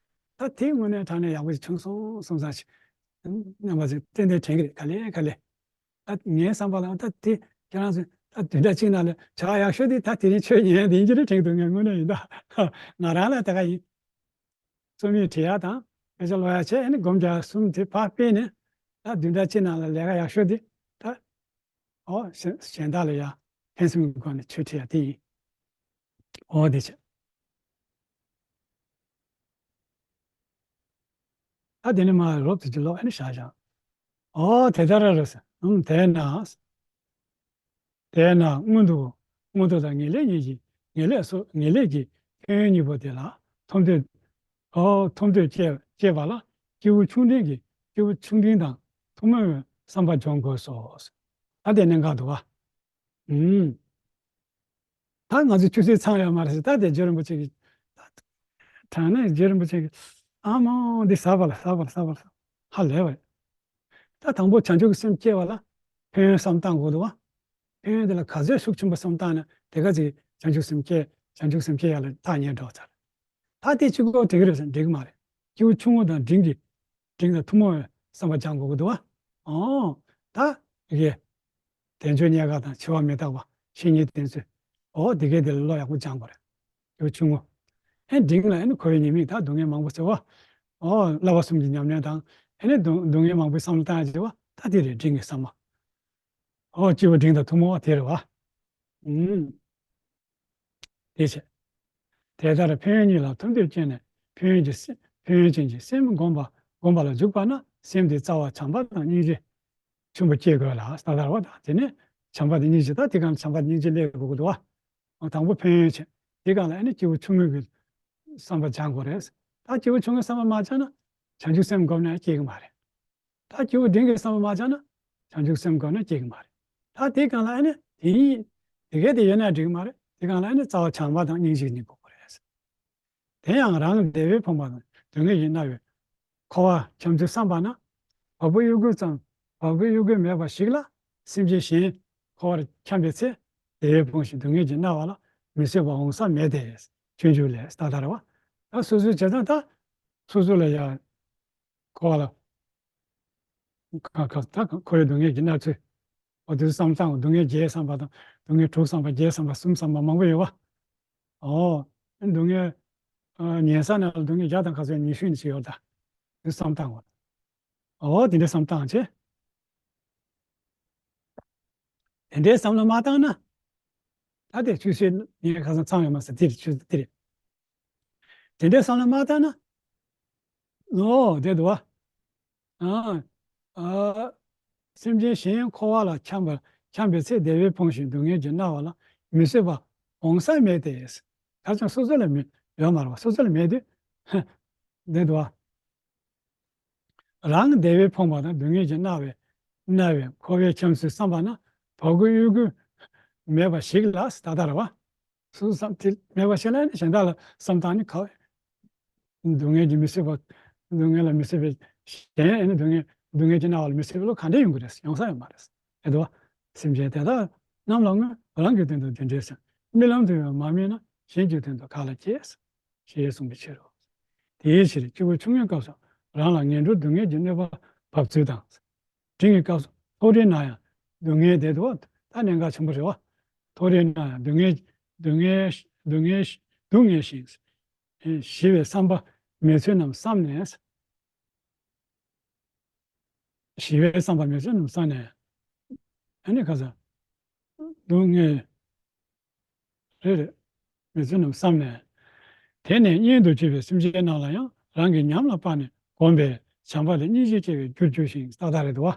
ད་དེ་དངོས་གནས་དྲང་གནས་ཡག་པོ་ཞིག་བྱུང་སོང་བསམ་བསམ་ཞིག་རྣམ་པ་ཚོས་ཏན་ཏན་དྲན་གྱི་རེད་ག་ལེ་ག་ལེ། ད་ངའི་བསམ་པ་ལ་ད་དེ་ཁྱེད་རང་ཚོས་ད་བདུན་ཕྲག་གཅིག་ནང་ལ་བྱ་བ་ཡག་ཤོས་དེ་ད་དེ་རིང་ཆོས་ཉན་ཡ་དེ་ཡིན་གྱི་རེད་དྲན་གྱི་འདུག་ངས་དངོས་གནས་ཡིན་ད། ང་རང་ལ་ད་ག་ཡིན། རྩོམ་ཡིག་བྲིས་ཡ་དང་དཔེ་ཆ་ཀློག་ཡ་བྱས་ཨ་ནི་སྒོམ་རྒྱག་གསུམ་དེ་ཕར་སྤེལ་ནས་ད་བདུན་ཕྲག་གཅིག་ནང་ལ་ལས་ཀ་ཡག་ཤོས་དེ་ད་ཨོ་གཞན་གཞན་དག་ལ་ཡ་ཕན་སེམས་ཀྱི་སྒོ་ནས་ཆོས་ཁྲིད་ཡ་དེ་ཡིན། ཨོ་དེ་བྱས། ད་དེ་ནས་མར་རོབ་ཙམ་ཅིག་ཀློག་ཨ་ནི་བཞག་བཞག་ཨོ་དེ་ལྟར་རེད་ཟེར། ཨུམ་དེས་ན། དེས་ན་མངོན་མཐོ་མངོན་མཐོ་དང་ངེས་ལེགས་གཉིས་ཀྱི་ངེས་ལེགས་སོ་ངེས་ལེགས་ཀྱི་ཕན་ཡོན་གཉིས་པོ་དེ་ལ་ཐོབ་འདོད། ཨོ་ཐོབ་འདོད་སྐྱེ་སྐྱེ་བ་ལ་སྐྱེས་བུ་ཆུང་འབྲིང་གི་སྐྱེས་བུ་ཆུང་འབྲིང་དང་ཐུན་མོང་བའི་བསམ་པ་སྦྱོང་དགོས་སོ། ད་དེ་གནད་འགག་འདུག་བ། ཨུམ། ད་ང་ཚོ་ཆུ་ཚོད་ཚང་ཡོད་མ་རེད་ཟེར་ད་དེ་རྗེ་རིན་པོ་ཆེ་གི། དྲང་གནས་རྗེ་རིན་པོ་ཆེ་གི། ཨ་མ་འདི་ཟབ་པ་ལ་ཟབ་པ་ལ་ཟབ་པ་ལ་ཧ་ལས་པ་རེད། ད་དང་པོ་བྱང་ཆུབ་ཀྱི་སེམས་སྐྱེ་བ་ལ་ཕན་ཡོན་བསམ་བཏང་དགོས་འདུག་བ། ཕན་ཡོན་དེ་ལ་ག་ཚོད་ཤུགས་ཆེན་པོ་བསམ་བཏང་ན་དེ་ག་ཚོད་བྱང་ཆུབ་སེམས་སྐྱེ་ བྱང་ཆུབ་སེམས་སྐྱེ་ཡག་ལ་ཐག་ཉེ་འགྲོ་ཚར། ད་དེ་གཅིག་པོ་འགྲིག་གི་རེད་ཟེར་ན་འགྲིག་གི་མ་རེད། སྐྱེས་བུ་ཆུང་ངུ་དང་འབྲིང་གི་འབྲིང་དང་ཐུན་མོང་བའི་བསམ་པ་སྦྱང་དགོས་ཀྱི་འདུག་བ། ཨོ། ད་ཡི་གེ་དལ་འབྱོར་རྙེད་དཀའ་དང་འཆི་བ་མི་རྟག་པ་བཤེས་གཉེན་བསྟེན་ཚུལ། ཨོ་དེ་གའི་དེ་ལ་བློ་ཡག་པོ་སྦྱང་དགོས་རེད། སྐྱེས་བུ་ཆུང་ངུ། ཨེ་འབྲིང་ལ་ཨེ་ནི་འཁོར་བའི་ཉེས་དམིགས་དང་སྡུག་བསྔལ་མང་པོ་ཟེར་བ། ཨོ་བསླབ་པ་གསུམ་གྱི་ཉམས་ལེན་དང་ཨེ་ནི་སྡུག་སྡུག་བསྔལ་མང་པོའི་བསམ་བློ་བཏང་ཡ་བྱེད་བ། ད་དེ་རེད་འབྲིང་གི་བསམ་པ། ཨོ་སྐྱེས་བུ་འབྲིང་དང་ཐུན་མོང་བ་དེ་རེད་བ། ཨུམ། དེ་བྱས། དེ་ལྟར་ཕན་ཡོན་གཉིས་ལ་མཐུན་འདོད་སྐྱེས་ནས་ཕན་ཡོན་གྱི་སེམས་ཕན་ཡོན་ཅན་གྱི་སེམས་བསྒོམ་པ་བསྒོམ་པ་ལ་འཇུག་པ་ན་སེམས་དེའི་རྩ་བ་བྱམས་པ་དང་སྙིང་རྗེ་ཆེན་པོ་སྐྱེ་དགོས་ལ། ད་ལྟར་བ་དང་དེ་ནས་བྱམས་པ་དང་སྙིང་རྗེ། ད་དེ་གང་ལ་བྱམས་པ་དང་སྙིང་རྗེ་སླེབས་དགོས་ཀྱི་འདུག་བ། དང་པོ་ཕན་ཡོན་ཆེ། དེ་གང་ལ་ཨ་ནི་སྐྱེས་བུ་ཆུང་ངུ་གི་བསམ་པ་སྦྱང་དགོས་རེད། ད་སྐྱེས་བུ་ཆུང་ངུའི་བསམ་པ་མ་སྦྱངས་ན་བྱང་ཆུབ་སེམས་བསྒོམས་ནས་སྐྱེ་གི་མ་རེད། ད་སྐྱེས་བུ་འབྲིང་གི་བསམ་པ་མ་སྦྱངས་ན་བྱང་ཆུབ་སེམས་བསྒོམས་ན་སྐྱེ་གི་མ་རེད། ད་དེ་གང་ལ་ཨ་ནི་དེ་ཡིན། དེ་གས་དེ་ཡོད་ན་འགྲིག་གི་མ་རེད། དེ་གང་ལ་ཨ་ནི་རྩ་བ་བྱམས་པ་དང་སྙིང་རྗེ་གཉིས་དགོས་པ་རེད། དེ་ཡང་རང་བདེ་བས་ཕོངས་པ་དང་སྡུག་བསྔལ་གྱིས་མནར་བའི་འཁོར་བ་འཁྱམས་ཚུལ་བསམ་པ་ན། བ་སྤུ་གཡོ་འགུལ་ཙམ། བ་སྤུ་གཡོ་འགུལ་མེད་པ་ཞིག་ལ་སེམས་ཅན་གཞན་འཁོར་བར་འཁྱམས་པའི་ཚེ་བདེ་བས་ཕོངས་ཤིང་སྡུག་བསྔལ་གྱིས་མནར་བ་ལ་མི་བཟོད་པ་འོང་ས་མེད་དེ། སྤྱོད་འཇུག་ལས་ད་ལྟར་བ། ད་སོ་སོའི་བྱེད་སྟངས་ད་སོ་སོ་ལ་ཡང་འཁོར་བ་ལ་ཁ་ཁ་ད་འཁོར་བའི་སྡུག་བསྔལ་གྱིས་མནར་ཚུལ། འོ་དེ་ཚོ་བསམ་སྟངས་སྡུག་བསྔལ་བརྒྱད་བསམ་པ་དང་སྡུག་བསྔལ་དྲུག་བསམ་པ་བརྒྱད་བསམ་པ་གསུམ་བསམ་པ་མང་པོ་ཡོད་པ། ཨོ། སྡུག་བསྔལ། ཨ་ཉལ་ས་ནང་ལ་སྡུག་བསྔལ་བརྒྱ་དང་ཁ་ཚོད་ཉི་ཤུ་ནས་ཅིག་ཡོད་ད། དེ་བསམ་སྟངས་འོ། ཨོ་དེ་འདྲ་བསམ་སྟངས་བྱས། དེ་འདྲའི་བསམ་བློ་མ་བཏང་ན། ད་དེ་ཆུ་ཚོད་ཉལ་ཁ་སང་ཚང་ཡོད་མ་ཟེར་དེ་རེད་ཆུ་ཚོད་དེ་རེད། དེ་འདྲའི་བསམ་བློ་མ་བཏང་ན། ཨོ་དེ་འདུག་བ། ཨ། ཨ། སེམས་ཅན་གཞན་འཁོར་བ་ལ་འཁྱམས་པ་འཁྱམས་པའི་ཚེ་བདེ་བས་ཕོངས་ཤིང་སྡུག་བསྔལ་གྱིས་མནར་བ་ལ་མི་བཟོད་པ་འོང་ས་མེད་དེ། ད་ཅང་སོ་སོ་ལ་མི་ཡོད་མ་རེད་བ། སོ་སོ་ལ་མེད་དུས། འདི་འདུག་བ། རང་བདེ་བས་ཕོངས་པ་དང་སྡུག་བསྔལ་གྱིས་མནར་བའི་མནར་བའི་འཁོར་བའི་འཁྱམས་ཚུལ་བསམ་པ་ན་བ་སྤུ་གཡོ་འགུལ་མེད་པ་ཞིག་ལ་ད་ལྟར་བ། སོ་སོ་བསམ་དེ་མེད་པ་ཞིག་ལ་ནི་གཞན་དག་ལ་བསམ་སྟངས་ནི་ག་བས། སྡུག་བསྔལ་གྱིས་མི་བཟོད་པ། སྡུག་བསྔལ་ལ་མི་བཟོད་པའི་གཞན་ཨེ་ནི་སྡུག་བསྔལ་སྡུག་བསྔལ་གྱིས་མནར་བ་ལ་མི་བཟོད་པའི་བློ་ག་འདྲ་ཡོང་གི་རེད། ཡོང་ས་ཡོད་མ་རེད། རེད་དོ། སེམས་ཅན་དེ་དག་རྣམས་ལ་སྔོན་རང་གི་དོན་དུ་འདི་འདྲའི་སེམས་རྨི་ལམ་དུ་ཡང་མ་རྨིས་ན་གཞན་གྱི་དོན་དུ་ག་ལ་སྐྱེ། ཞེས་གསུངས་པའི་ཕྱིར་རོ། དེའི་ཕྱིར་སྐྱེས་བུ་ཆུང་ངུའི་སྐབས་སུ་རང་ལ་ངན་འགྲོའི་སྡུག་བསྔལ་གྱི་གནོད་པ་བབས་ཚུལ་དང་། འབྲིང་གི་སྐབས་སུ་མཐོ་རིས་ན་ཡང་སྡུག་བསྔལ་དེ་དུ་ད་གནད་འགག་ཆེན་པོ་རེད་བ། མཐོ་རིས་ན་ཡང་སྡུག་བསྔལ་སྡུག་བསྔལ་སྡུག་བསྔལ་སྡུག་བསྔལ་ཞིང་། ཞི་བའི་བསམ་པ་མེད་ཚུལ་རྣམས་བསམ་ནས། ཞི་བའི་བསམ་པ་མེད་ཚུལ་རྣམས་བསམ་ནས། ཨ་ནི་ཁ་སང་སྡུག་བསྔལ་རེ་རེ་མེད་ཚུལ་རྣམས་བསམ་ནས། དེ་ནས་གཉེན་དུ་གྱུར་པའི་སེམས་ཅན་རྣམས་ལ་ཡང་རང་གི་ཉམས་ལ་དཔག་ནས་བསྒོམས་པས་བྱམས་པ་ལས་སྙིང་རྗེ་སྐྱེ་བའི་རྒྱུར་འགྱུར་ཞིང་ཏག་ཏག་རེད་དོ།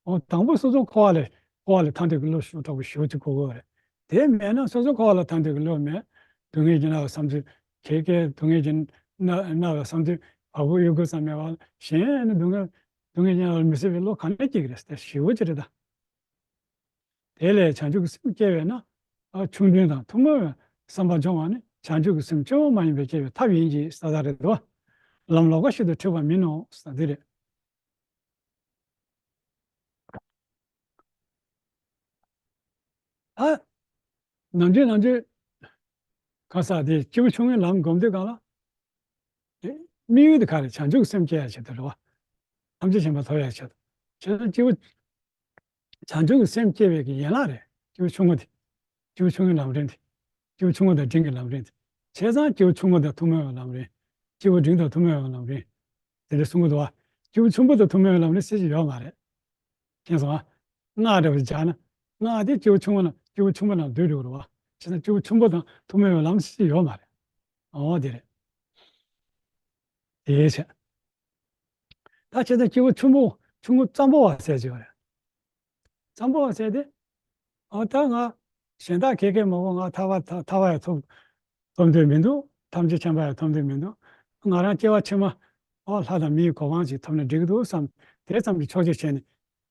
འོ་དང་པོ་སོ་སོ་འཁོར་བ་ལས་འཁོར་བ་ལས་ཐར་འདོད་ཀྱི་བློ་ཞུ་དྲག་པོ་ཞུ་ཅིག་དགོས་ཀྱི་རེད། དེ་མེད་ན་སོ་སོ་འཁོར་བ་ལ་ཐར་འདོད་ཀྱི་བློ་མེད། སྡུག་བསྔལ་གྱིས་མནར་བའི་བསམ་ཚུལ་ཁྱེད་ཀྱིས་སྡུག་བསྔལ་གྱིས་མནར་མནར་བའི་བསམ་ཚུལ་བ་སྤུ་གཡོ་འགུལ་ཙམ་མེད་པ་གཞན་ནི་སྡུག་བསྔལ་སྡུག་བསྔལ་གྱིས་མནར་བ་མི་བཟོད་པའི་བློ་ག་ནས་སྐྱེ་གི་རེད་ཟེར་ཞུ་ཅིག་རེད་ད། དེ་ལས་བྱང་ཆུབ་ཀྱི་སེམས་སྐྱེ་བས་ན། ཨ་ཆུང་འབྲིང་དང་ཐུན་མོང་བའི་བསམ་པ་སྦྱོང་བ་ནི་བྱང་ཆུབ་ཀྱི་སེམས་སྐྱེ་བ་མ་ཡིན་པས་སྐྱེ་བའི་ཐབས་ཡིན་གྱི་ས་ད་རེད་དོ། ལམ་ལོགས་ཀ་ཞིག་ཏུ་འཁྲིད་པ་མིན་ནོ་ས་འདི་རེད། ཨ་ནམ་རྒྱུན་ནམ་རྒྱུན་ག་ས་དེ་སྐྱེས་བུ་ཆུང་ངུའི་ལམ་སྒོམ་དུས་གང་ལ། དམིགས་ཡུལ་དེ་ག་རེ་བྱང་ཆུབ་ཀྱི་སེམས་སྐྱེ་ཡ་ཆེད་དུ་རེད་བ། ཐམས་ཅད་མཁྱེན་པ་ཐོབ་ཡ་ཆེད་དུ། བྱས་ཙང་སྐྱེས་བུ། བྱང་ཆུབ་ཀྱི་སེམས་སྐྱེ་བའི་གི་ཡན་ལག་རེད། སྐྱེས་བུ་ཆུང་ངུ་དེ། སྐྱེས་བུ་ཆུང་ངུའི་ལམ་རིམ་དེ། སྐྱེས་བུ་ཆུང་ངུ་དང་འབྲིང་གི་ལམ་རིམ་དེ། བྱས་ཙང་སྐྱེས་བུ་ཆུང་ངུ་དང་ཐུན་མོང་བའི་ལམ་རིམ། སྐྱེས་བུ་འབྲིང་དང་ཐུན་མོང་བའི་ལམ་རིམ། དེ་འདྲ་གསུང་གི་འདུག་བ། སྐྱེས་བུ་ཆུང་བུ་དང་ཐུན་མོང་བའི་ལམ་རིམ་ཟེར་གྱི་ཡོད་མ་རེད། མཁྱེན་སོང་ཨ། སྔགས་འདྲ་བོ་སྦྱར་ན། སྔགས་དེ་སྐྱེས་བུ་ཆུང་བུ་ན་སྐྱེས་བུ་ཆུང་བུ་ནང་བསྡུས་འགྲོ་གི་རེད་བ། བྱས་ཙང་སྐྱེས་བུ་ཆུང་བུ་དང་ཐུན་མོང་བའི་ལམ་ཟེར་གྱི་ཡོད་མ་རེད། འོ་དེ་རེད། དེའི་ཕྱིར། ད་བྱས་ཙང་སྐྱེས་བུ་ཆུང་བུ་ཆུང་ངུ་ཙམ་པོ་བ་ཟེར་གྱི་ཡོད་རེད། ཙམ་པོ་བ་ཟེར་ཏེ། ཨ་ད་ང་གཞན་དག་གེ་གེ་མོ་གོ་ང་ཐར་པ་ཐར་ཐར་པ་ཡང་ཐོབ་ཐོབ་འདོད་མི་འདུག་ཐམས་ཅད་མཁྱེན་པ་ཡང་ཐོབ་འདོད་མི་འདུག་ང་རང་སྐྱེ་བ་ཕྱི་མ་ཨོ་ལྷ་དང་མིའི་གོ་འཕང་ཅིག་ཐོབ་ན་འགྲིག་གི་འདུག་བསམ་དེ་ཙམ་གྱི་ཕྱོགས་བཅུ་བྱས་ནས་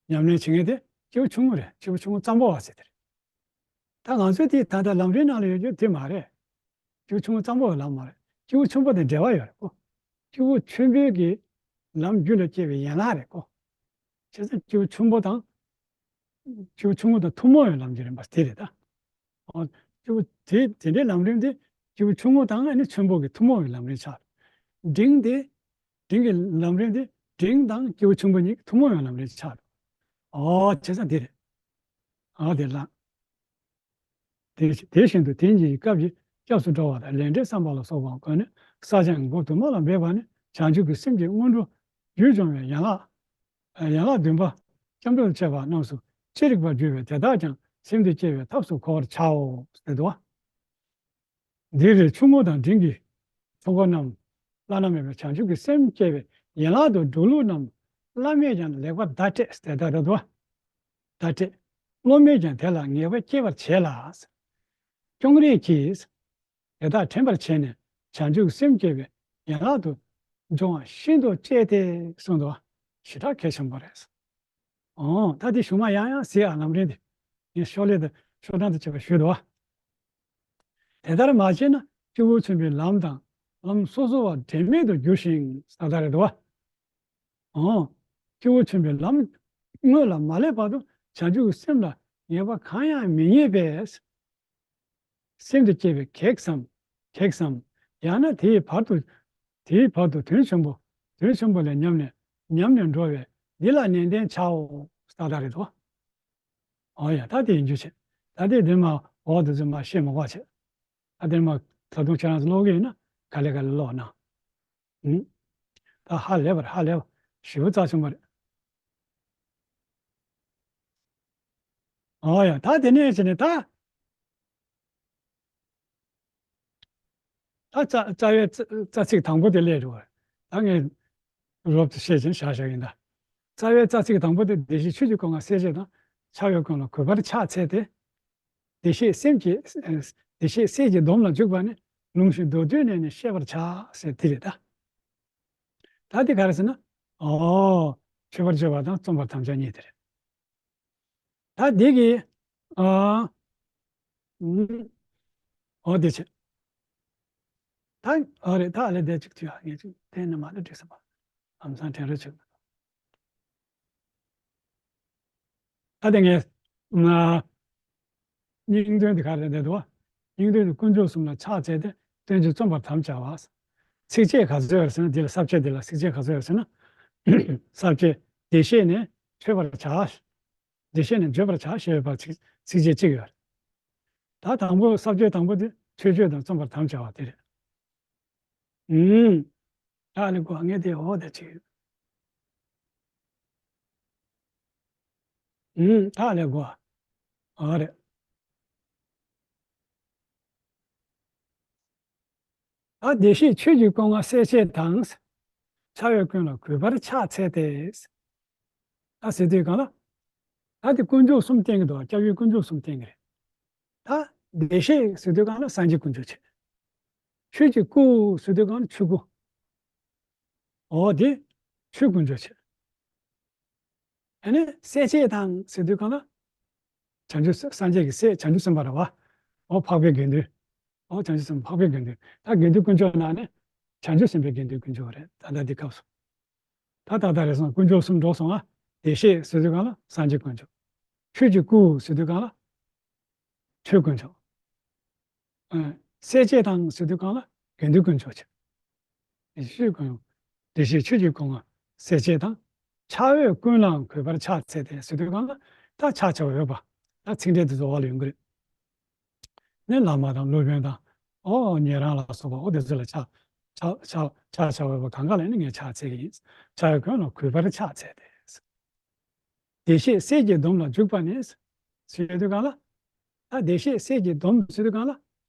ཉམས་ལེན་བྱེད་མཁན་དེ་སྐྱེས་བུ་ཆུང་ངུ་རེད། སྐྱེས་བུ་ཆུང་ངུ་ཙམ་པོ་བ་ཟེར་དེ་རེད། ད་ང་ཚོའི་དེ་ད་ལྟ་ལམ་རིམ་ནང་ལ་ཡོད་རྒྱུ་དེ་མ་རེད། སྐྱེས་བུ་ཆུང་ངུ་ཙམ་པོ་བའི་ལམ་མ་རེད། སྐྱེས་བུ་ཆུང་པོ་དང་འབྲེལ་བ་ཡོད་རེད་གོ། སྐྱེས་བུ་ཆེན་པོའི་གི་ལམ་རྒྱུད་ལ་སྐྱེ་བའི་ཡན་ལག་རེད་གོ། བྱས་ཙང་སྐྱེས་བུ་ཆུང་པོ་དང་། སྐྱེས་བུ་ཆུང་ངུ་དང་ཐུན་མོང་བའི་ལམ་གྱི་རིམ་པ་དེ་རེད་ད། ཨོ། སྐྱེས་བུ་དེ་དེ་འདྲའི་ལམ་རིམ་དེ་ སྐྱེས་བུ་ཆུང་ངུ་དང་ཨ་ནི་ཆེན་པོ་གི་ཐུན་མོང་བའི་ལམ་རིམ་ཆགས་འགྲོ། འབྲིང་དེ། འབྲིང་གི་ལམ་རིམ་དེ་འབྲིང་དང་སྐྱེས་བུ་ཆེན་པོ་གཉིས་ཀྱི་ཐུན་མོང་བའི་ལམ་རིམ་ཆགས་འགྲོ། ཨོ་བྱས་ཙང་འདི་རེད། ཨོ་དེ་ལ། དེ་དེ་བཞིན་དུ་དེ་གཉིས་ཀྱི་སྐབས་ཀྱི་སྐྱབས་སུ་འགྲོ་བ་དང་ལས་འབྲས་བསམ་པ་ལ་སོགས་པ་ཀུན་ནས་བསགས་སྦྱང་གི་སྒོ་དུ་མ་ལ་འབད་པ་ནི་བྱང་ཆུབ་ཀྱི་སེམས་ཀྱི་སྔོན་འགྲོ་རྒྱུད་སྦྱོང་བའི་ཡན་ལག་ཡན་ལག་བདུན་པ་སྐྱབས་འགྲོར་བྱེད་པ་རྣམས་སུ་ཅི་རིགས་པར་གྱུར་པའི་དེ་དག་ཀྱང་སེམས་དེ་སྐྱེ་བའི་ཐབས་སུ་གོ་བར་བྱའོ་ཟེར་འདུག་བ། འདིར་ཆུང་ངུ་དང་འབྲིང་གི་ཚོགས་པ་རྣམས་བླ་ན་མེད་པའི་བྱང་ཆུབ་ཀྱི་སེམས་སྐྱེ་བའི་ཡན་ལག་ཏུ་འགྲོ་ལུགས་རྣམས་བླ་མས་ཀྱང་ལེགས་པར་བརྡ་སྤྲད་ཟེར་བརྡ་སྤྲད་དོ། བརྡ་སྤྲད། སློབ་མས་ཀྱང་དེ་ལ་ངེས་པ་སྐྱེད་པར་བྱེད་ལ། ཀྱང་རིགས་ཀྱིས་དེ་དག་དྲན་པར་བྱས་ནས་བྱང་ཆུབ་ཀྱི་སེམས་སྐྱེ་བའི་ཡན་ལག་ཏུ་འབྱུང་བ་ཤིན་ཏུ་གཅེས་ཏེ་གསུངས་འདུག་བ། ཞེ་དྲག་གལ་ཆེན་པོ་རེད། ཨོ། ད་དེ་གཞུག་མ་ཡང་ཡང་གཟིགས་ཨ། ལམ་རིམ་དེ་ངས་ཤོག་ལྷེ་དང་ཤོག་གྲངས་དང་བཅས་པ་ཞུས་འདུག་བ། དེ་ལྟར་མ་བྱས་ན་སྐྱེས་བུ་ཆེན་པོའི་ལམ་དང་ལམ་སོ་སོ་བ་འབྲེལ་མེད་དུ་འགྱུར་ཞིང་ཟེར་བ་རེད་འདུག་བ། ཨོ། སྐྱེས་བུ་ཆེན་པོའི་ལམ་དངོས་ལ་མ་སླེབས་བར་དུ་བྱང་ཆུབ་ཀྱི་སེམས་ལ་ངེས་པ་གང་ཡང་མི་རྙེད་པས། སེམས་དེ་སྐྱེ་བའི་གེགས་སམ། གེགས་སམ། ཡང་ན་དེའི་བར་དུ། དེའི་བར་དུ་དོན་ཆེན་པོ། དོན་ཆེན་པོ་ལས་ཉམས་ནས། ཉམས་ནས་འགྲོ་བས་འདི་ལ་ནན་ཏན་བྱའོ་ཟེར་བ་རེད་དོ། ཨོ་ཡ། ད་དེ་ཡིན་རྒྱུ་བྱེད། ད་དེ་དེ་མ་འོག་དེ་ཚོ་མ་བཤད་མ་དགོས་བྱེད། ད་དེ་མ་ད་དུང་ཁྱེད་རང་ཚོ་ཀློག་གི་ཡིན་ན་ག་ལེ་ག་ལེ་ཀློག་གནང་། ཨུ། ད་ཧ་ལས་པ་རེད། ཧ་ལས་པ་ཞེ་པོ་རྩ་ཆེན་པོ་རེད། ཨོ་ཡ། ད་དེ་ནས་བྱས་ནས་ད། ད་རྩ་རྩ་བའི་རྩ་རྩ་ཚིག་དང་པོ་དེ་སླེབས་འགྲོ་བ་རེད། ད་ངས་རོབ་ཏུ་བཤད་ཀྱིན་བཞག་བཞག་ཡིན་ད། རྩ་བའི་རྩ་ཚིག་དང་པོ་དེ་བདེ་གཤེགས་ཆོས་ཀྱི་སྐུ་མངའ་སྲས་བཅས་དང་། འཆར་བའི་ཀུན་ལ་གུས་པར་ཕྱག་འཚལ་ཏེ། བདེ་གཤེགས་སེམས་ཀྱི། བདེ་གཤེགས་སྲས་ཀྱི་སྡོམ་ལ་འཇུག་པ་ནི། ལུང་བཞིན་མདོར་བསྡུས་ནས་ནི་ཤེས་པར་བྱ་ཟེར་དེ་རེད་ད། ད་དེ་ག་རེ་ཟེར་ན། ཨོ། མཆོད་པར་བརྗོད་པ་དང་རྩོམ་པར་དམ་བཅའ་གཉིས་དེ་རེད། ད་འདི་གི། ཨ། ཨུམ། ཨོ་དེ་བྱེད། ད་ཨོ་རེད། ད་ཨ་ལེ་དེ་གཅིག་དུས་ཨ་ངས་གཅིག་དེ་ནི་མ་ལེ་འགྲིག་ས་པ། ཨམ་སང་དྲན་རེ་བྱེད། ད་དེ་ངས། ང་། སྙིང་དོན་དེ་ག་རེ་འདི་འདུག་བ། སྙིང་དོན་དེ་དཀོན་མཆོག་གསུམ་ལ་ཕྱག་འཚལ་ཏེ་བསྟན་བཅོས་རྩོམ་པར་དམ་བཅའ་བ། ཚིགས་བཅད་ག་ཚོད་ཡོད་ཟེར་ན། འདི་ལ་ས་བཅད་འདི་ལ་ཚིགས་བཅད་ག་ཚོད་ཡོད་ཟེར་ན། ས་བཅད། བདེ་གཤེགས་ནས་མཆོད་པར་བྱ། བདེ་གཤེགས་ནས་བརྗོད་པར་བྱ་ཞེས་པ་ཚིགས་ཚིགས་བཅད་གཅིག་ཡོད་རེད། ད་དང་པོ་ས་བཅད་དང་པོ་དེ་མཆོད་བརྗོད་དང་རྩོམ་པར་དམ་བཅའ་བ་དེ་རེད། ཨུམ། ད་ཨ་ལེ་གོ་ངས་དེ་འོ་དེ་ཅིག་ཨུམ། ད་ཨ་ལེ་གོ་ཨ་རེད། ད་བདེ་གཤེགས་ཆོས་ཀྱི་སྐུ་མངའ་སྲས་བཅས་དང་། འཆར་བའི་ཀུན་ལ་གུས་པར་ཕྱག་འཚལ་ཏེ། ད་ཟེར་དུས་གང་ལ། ད་དེ་དཀོན་མཆོག་གསུམ་བསྟན་གྱི་འདུག་སྐྱབས་ཡུལ་དཀོན་མཆོག་གསུམ་བསྟན་གྱི་རེད། ད་བདེ་གཤེགས་ཟེར་དུས་གང་ལ་སངས་རྒྱས་དཀོན་མཆོག་བྱས། ཆོས་ཀྱི་སྐུ་ཟེར་དུས་གང་ལ་ཆོས་སྐུ། འོ་དེ་ཆོས་དཀོན་མཆོག་བྱས། ཨ་ནི་སྲས་བཅས་དང་ཟེར་དུས་གང་ལ། བྱང་ཆུབ་སངས་རྒྱས་ཀྱི་སྲས་བྱང་ཆུབ་སེམས་དཔའ་རེད་བ། འོ་འཕགས་པའི་དགེ་འདུན། འོ་བྱང་ཆུབ་སེམས་དཔའ་འཕགས་པའི་དགེ་འདུན། ད་དགེ་འདུན་དཀོན་མཆོག་ནང་ནས་བྱང་ཆུབ་སེམས་དཔའི་དགེ་འདུན་དཀོན་མཆོག་རེད། ད་ལྟ་འདི་སྐབས་སུ། ད་ད་ལྟ་རེད་སོང་། དཀོན་མཆོག་གསུམ་འགྲོ་སོང་ང་། བདེ་གཤེགས་ཟེར་དུས་གང་ལ་སངས་རྒྱས་དཀོན་མཆོག་ཆོས་ཀྱི་སྐུ་ཟེར་དུས་གང་ལ། ཆོས་དཀོན་མཆོག་ཨ། སྲས་བཅས་དང་ཟེར་དུས་གང་ལ་དགེ་འདུན་དཀོན་མཆོག་བྱས། ཆོས་དཀོན། བདེ་གཤེགས་ཆོས་ཀྱི་སྐུ་མངའ་སྲས་བཅས་དང་། འཆར་བའི་ཀུན་ལའང་གུས་པར་ཕྱག་འཚལ་ཏེ་ཟེར་དུས་གང་ལ་ད་ཕྱག་འཚལ་བ་ཡོད་པ། ད་ཚིག་འགྲེལ་དེ་ཚོ་འོག་ལ་ཡོང་གི་རེད། ནི་བླ་མ་དང་སློབ་དཔོན་དང་། ཨོ་ཉན་རང་ལ་སོགས་པ་འོ་དེ་ཚོ་ལ་ཕྱག་ཕྱག་ཕྱག་ཕྱག་འཚལ་བ་གང་ག་ལ་ནི་ངས་ཕྱག་འཚལ་གྱི་ཡིན། འཆར་བའི་ཀུན་ལ་གུས་པར་ཕྱག་འཚལ་ཏེ། བདེ་གཤེགས་སྲས་ཀྱི་སྡོམ་ལ་འཇུག་པ་ནི། ཟེར་དུས་གང་ལ། ད་བདེ་གཤེགས་སྲས་ཀྱི་སྡོམ་ཟེར་དུས་གང་ལ།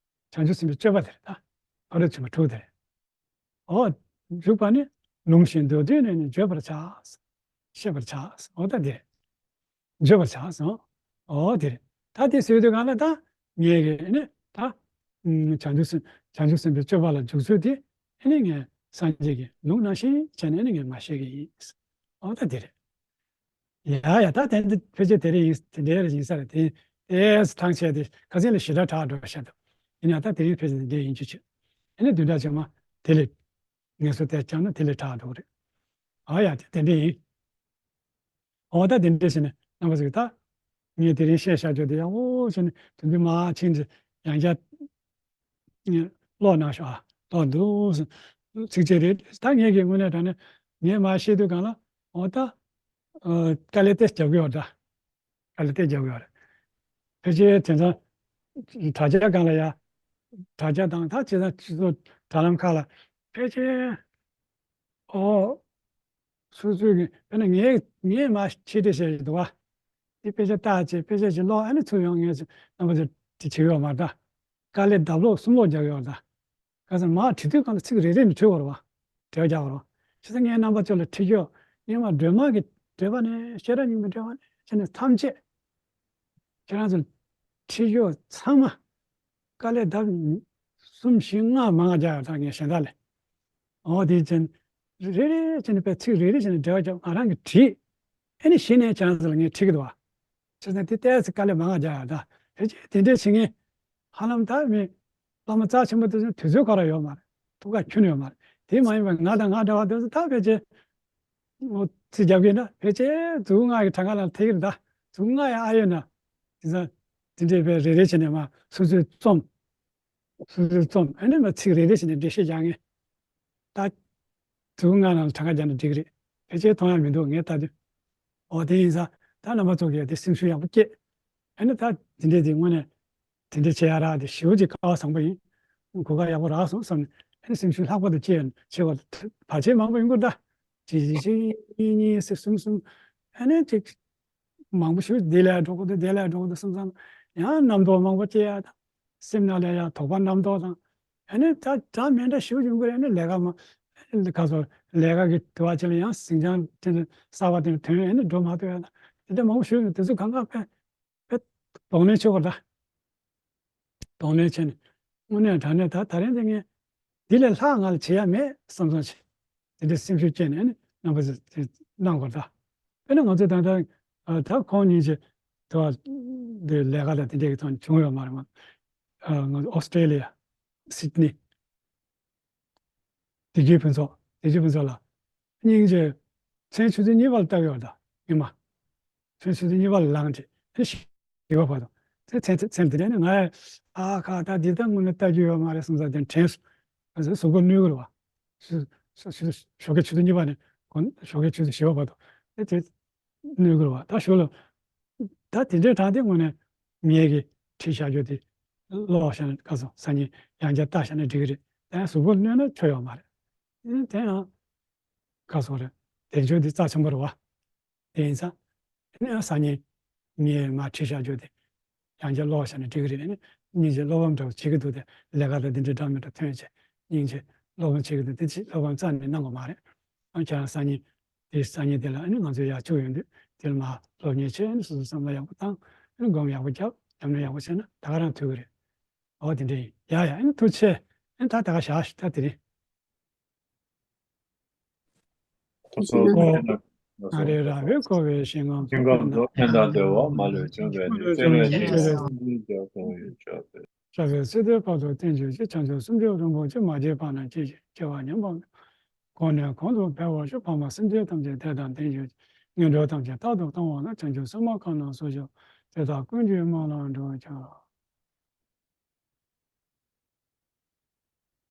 བྱང་ཆུབ་སེམས་དཔའི་སྤྱོད་པ་དེ་རེད་ད། ཕ་རོལ་ཕྱིན་པ་དྲུག་དེ་རེད། འོ། འཇུག་པ་ནི། ལུང་བཞིན་མདོར་བསྡུས་ནས་ནི་བརྗོད་པར་བྱ། ཤེས་པར་བྱ། འོ་ད་དེ་རེད། བརྗོད་པར་བྱ་སོང་། འོ་དེ་རེད། ད་དེ་ཟེར་དུས་གང་ལ་ད། ངས་གི་ནི་ད། ཨུམ། བྱང་ཆུབ་སེམས་བྱང་ཆུབ་སེམས་དཔའི་སྤྱོད་པ་ལ་འཇུག་ཚུལ་དེ། ཨ་ནི་ངས་སངས་རྒྱས་ཀྱི་ལུང་ནང་བཞིན་བྱས་ནས་ཨ་ནི་ངས་མ་བཤད་གི་ཡིན། འོ་ད་དེ་རེད། ཡ་ཡ། ད་དེ་འདི་ཕལ་ཆེར་དེ་རེད་ཡིན། དེ་འདྲའི་རེད་ཡིན་ས་རེད། དེ་དེ་ཐང་ཆད་དེ་ཁ་སང་ལས་ཞེ་དྲག་དྲག་འགྲོ་ཤག་འདུག་ཡིན་ཡང་ད་དེ་རིང་ཕལ་ཆེར་འདི་འདྲའི་ཡིན་རྒྱུ་བྱེད། ཨ་ནི་བདུན་ཕྲག་རྗེས་མ་དེ་ལས་ངལ་གསོ་དེ་བསྐྱངས་ན་དེ་ལས་དྲག་འགྲོ་གི་རེད། ཨ་ཡ། དེ་དེ་འདྲ་ཡིན། འོ་ད་དེ་འདྲ་བྱས་ནས་རྣམ་པ་ཚོས་ད་ངས་དེ་རིང་བཤད་བཞག་རྒྱུ་དེ་ཡག་པོ་བྱས་ནས་དེ་འདྲ་མ་ཕྱིན་ཏེ་ཡང་བསྐྱར་ ཀློག་གནང་ཤོག་ཨ། ཀློག་འདུག་ཟེར། ཚིགས་བཅད་རེད། ད་ངས་ཀྱི་དངོས་གནས་དྲང་གནས་ངས་མར་བཤད་དུས་སྒང་ལ་འོ་ད་ཨ་དཀའ་ལས་དེ་རྒྱབ་ཀྱི་ཡོད་རེད་ད། དཀའ་ལས་དེ་རྒྱབ་ཀྱི་ཡོད་རེད། ཕལ་ཆེར་དེང་སང་དྲ་རྒྱ་སྒང་ལ་ཡ། དྲ་རྒྱ་དང་ད་བྱས་ཙང་སྤྱི་ཚོགས་དྲ་ལམ་ཁག་ལ་ཕལ་ཆེར་ཨོ། སོ་སོའི་གི་དཔེར་ན་ངས་ངས་མར་ཆེད་བསྒྲགས་བྱས་ཡོད་འདུག་བ། འདི་དཔེ་ཆ་ལྟ་བྱས་དཔེ་ཆ་ཞིག་ཀློག་ཨ་ནི་ཚུར་ཡོང་ངས་རྣམ་པ་ཚོ་དེ་བྱེད་ཡོད་མ་རེད་ད། དཀའ་ལས་ལྡབ་ལོག་གསུམ་ལོག་རྒྱག་ཡོད་རེད་ད། ག་ས་མར་བྲིས་དུས་སྒང་ལ་ཚིག་རེ་རེ་ནས་འབྲི་དགོས་རེད་བ། འགྲེལ་བ་རྒྱག་དགོས་རེད་བ། བྱས་ཙང་ངས་རྣམ་པ་ཚོ་ལ་འཁྲིད་རྒྱུ། སྔོན་མ་སྒྲོལ་མ་གི་འགྲེལ་པ་ནས་ཤེས་རབ་སྙིང་པོའི་འགྲེལ་པ་ནས་བྱས་ནས་ཐམས་ཅད། ཁྱེད་རང་ཚོ་ཁྲིད་ཕྱོགས་ཚང་མ་དཀའ་ལས་ལྡབ་གསུམ་བཞི་ལྔ་མང་ང་རྒྱག་ཡོད་ད། ངས་གཞན་དག་ལས་འོ་དེ་ཅན་རེ་རེ་བྱས་ནས་དཔེ་ཚིག་རེ་རེ་བྱས་ནས་འགྲེལ་བ་རྒྱབ་ང་རང་གིས་བྲིས། ཨེ་ནི་གཞི་ནས་ཁྱེད་རང་ཚོ་ལ་ངས་ཁྲིད་ཀྱི་འདུག་བ། བྱས་ཙང་དེ་ལྟས་ཚེ་དཀའ་ལས་མང་ང་རྒྱག་ཡོད་ད། ཕལ་ཆེར་དེ་འདྲས་བྱེད་མཁན་ཧ་ལམ་ད་མི་བླ་མ་རྩ་ཆེན་པོ་དེ་ཚོ་དུས་ཚོད་ཁོ་རང་ཡོད་མ་རེད། ཐུགས་ཁ་ཁྱོན་ཡོད་མ་རེད། དེ་མ་ཡིན་པར་ང་དང་ང་འདྲ་བ་དེ་ཚོ་ད་ཕལ་ཆེར། འོ་ཚིག་རྒྱབ་ཀྱི་ན་ཕལ་ཆེར་མཛུབ་ལྔ་ཡི་གྲངས་ཀ་ལ་ཐེ་གི་རེད་ད། མཛུབ་ལྔ་ཡི་ཨ་ཡོད་ན། དེ་ཚོ་དེ་འདྲས་དཔེ་རེ་རེ་བྱས་ནས་མ་སོ་སོས་རྩོམ། སོ་སོས་རྩོམ་ཨ་ནི་མ་ཚིག་རེ་རེ་བྱས་ནས་འགྲེལ་བཤད་རྒྱག་ངེས། ད་མཛུབ་ལྔ་ནང་ལ་གྲངས་ཀ་རྒྱག་ན་འགྲིག་གི་རེད། ཕལ་ཆེར་མཐོང་ཡ་མི་འདུག་ངས་ལྟ་དུས། འོ་དེ་ཡིན་ཙང་ད་རྣམ་པ་ཚོ་གིས་དེ་སེམས་ཤུགས་ཡག་པོ་སྐྱེད། ཨ་ནི་ད་དེ་འདྲས་དེ་དངོས་གནས། དེ་འདྲ་བྱེད་ཡ་རག་དེ་ཞེ་པོ་ཅིག་སྐལ་བ་བཟང་པོ་ཡིན། གོ་སྐབས་ཡག་པོ་རག་སོང་བསམ་ནས་ཨ་ནི་སེམས་ཤུགས་ལྷག་པར་དུ་སྐྱེས་ཡོད། བྱེད་པ་བར་ཆད་མང་པོ་ཡིན་དགོས་ད། གཅིག་གཅིག་གཅིག་གཉིས་གཉིས་ཟེར་གསུམ་གསུམ། ཨ་ནི་ཅིག་མང་པོ་ཞིག་འདི་ལས་འགྲོ་གི་འདུག་འདི་ལས་འགྲོ་གི་འདུག་བསམ་བསམ། ཡང་རྣམ་རྟོག་མང་པོ་སྐྱེ་ཡ་ད། སེམས་ནང་ལ་ཡང་དོགས་པ་རྣམ་རྟོག་དང་། ཨ་ནི་ད་འདྲ་མི་འདྲ་ཞིག་ཡོང་གི་རེད། ཨ་ནི་ལས་ཀ་མ་ཨ་ནི་ག་ཚོད་ལས་ཀ་གི་དུ་བ་ཅིག་ལ་ཡང་ཟིང་ཆ་དེ་འདྲ་གསར་པ་དེ་འདྲ་ཐོན། ཨ་ནི་འགྲོ་མ་ཐུབ་ཡ་ད། དེ་འདྲ་མང་པོ་ཞིག་ཡོང་། དེ་ཚོ་གང་ག་དཔེ། དཔེ་གདོང་ལེན་བྱེད་དགོས་ད། གདོང་ལེན་བྱས་ནས་དངོས་གནས་དྲང་གནས་ད་ད་རིང་འདི་ངས་འདི་ལས་ལྷག་ང་ལ་བྱེད་ཡ་མེད་བསམ་བསམ་བྱས། དེ་འདྲའི་སེམས་ཤུགས་སྐྱེས་ནས་ནི་རྣམ་པ་ཚོས་དེ་གནང་དགོས་ད། དཔེར་ན་ང་ཚོ་ད་ལྟ་ཨ་ད་ཁོང་གཉིས་ཀྱི་དུ་བ་འདི་ལས་ཀ་ལ་དེ་འདྲའི་གི་ཐོག་བྱུང་ཡོད་མ་རེད་མ། ཨ་ང་ཚོ་ཨོ་སི་ཀྲེ་ལི་ཡ། སིད་ནི། བདེ་སྐྱིད་ཕུན་ཚོགས། བདེ་སྐྱིད་ཕུན་ཚོགས་ལགས། སྙིང་རྗེ། མཚན་ཆུ་ཚོད་གཉིས་པ་ལ་བཏབ་ཡོད་ད་ཉི་མ། མཚན་ཆུ་ཚོད་གཉིས་པ་ལ་ལངས་ཏེ་དེ་བཞི་པ་བར་དུ་དེ་མཚན་མཚན་དེ་ནས་ནི་ང་ཡང་ཨ་ཁ་ད་འདི་ལྟ་དངོས་གནས་ལྟ་རྒྱུ་ཡོད་མ་རེད་བསམ་ས་དེ་དྲན་སོང་། གཟུགས་པོ་གནོད་གི་རེད་བ། ཞོགས་ཀའི་ཆུ་ཚོད་གཉིས་པ་ནས་ཞོགས་ཀའི་ཆུ་ཚོད་བཞི་པ་བར་དུ་དེ་དེ། གནོད་དགོས་པ་ད་ཞོར་ལ། ད་དེ་འདྲའི་གྲངས་དེ་དངོས་གནས་ངེད་ཀྱིས་བྲིས་བཞག་རྒྱུ་དེ་ཀློག་བཞག་ན་ག་སོང་། སང་ཉིན་ཡང་བསྐྱར་ལྟ་བཞག་ན་འགྲིག་གི་རེད། ད་ཡང་གཟུགས་པོ་གནོད་ན་ཆོ་ཡོད་མ་རེད། ཨེ་དེ་ཡང་ག་སོང་རེད། དལ་འབྱོར་དེ་རྩ་ཆེན་པོ་རེད་བ། དེ་ཡིན་ཙང་། ཨེ་ཡང་སང་ཉིན་ངས་མར་བྲིས་བཞག་རྒྱུ་དེ་ཡང་བསྐྱར་ཀློག་བཞག་ན་འགྲིག་གི་རེད། ཨེ་སྙིང་རྗེ་བློ་ཕམ་འདྲ་བོ་བྱེད་ཀྱི་འདུག་དེ་ལས་ཀ་ལ་འདི་འདྲའི་འདྲ་མི་འདྲ་ཐོན་བྱས་སྙིང་རྗེ་བློ་ཕམ་བྱེད་ཀྱི་འདུག་དེ་ཅིག་བློ་ཕམ་རྩ་ནས་གནང་དགོས་མ་རེད། ཨ་ཁྱེད་རང་སང་ཉིན། དེའི་སང་ཉིན་དེ་ལ་ཨ་ནི་ང་ཚོ་ཡར་བཅུག་ཡོང་དུས་དེ་ལ་མར་སློབ་གཉེར་བྱས་ནས་སོ་སོའི་བསམ་བློ་ཡག་པོ་བཏང་། ཨ་ནི་སྒོམ་ཡག་པོ་རྒྱབ། ཉམས་ལེན་ཡག་པོ་བྱས་ན་ད་ག་རང་ཐུབ་ཀྱི་རེད། འོ་དེ་འདྲ་ཡིན། ཡ་ཡ་ཨ་ནི་ཐུགས་རྗེ་ཆེ། ཨ་ནི་ད་ད་ག་བཞག་ད་དེ་རིང་། ཨ་རེ་ར་བས་བསྐོར་བའི་ཞིང་ཁམས་ཞིང་ཁམས་སུ་ཕན་དང་བདེ་བ་མ་ལུས་འབྱུང་བའི་གནས། བརྩོན་འགྲུས་ཀྱི་ཞིང་ཁམས་སུ་འཇའ་ཚོན་ཡོད་ཆོག་པའི། ཤར་བའི་སི་ཏུ་བར་དུ་བརྟན་གྱུར་ཅིག་བྱང་ཆུབ་སེམས་མཆོག་རིན་པོ་ཆེ། མ་སྐྱེས་པ་རྣམས་སྐྱེ་ཞིང་། སྐྱེ་བ་ཉམས་པ་རྣམས་གོང་ནས་གོང་དུ་འཕེལ་བར་ཤོག །འཕགས་མ་སེམས་ཅན་ཐམས་ཅད་བདེ་དང་ལྡན་གྱུར་ཅིག །ངན་འགྲོ་ཐམས་ཅད་རྟག་ཏུ་སྟོང་བ་དང་། བྱང་ཆུབ་སེམས་དཔའ་ཁམས་རྣམས་སོ་ཞབས་དེ་དག་ཀུན་གྱི་དམག་ལ་འགྲོ་ཆོག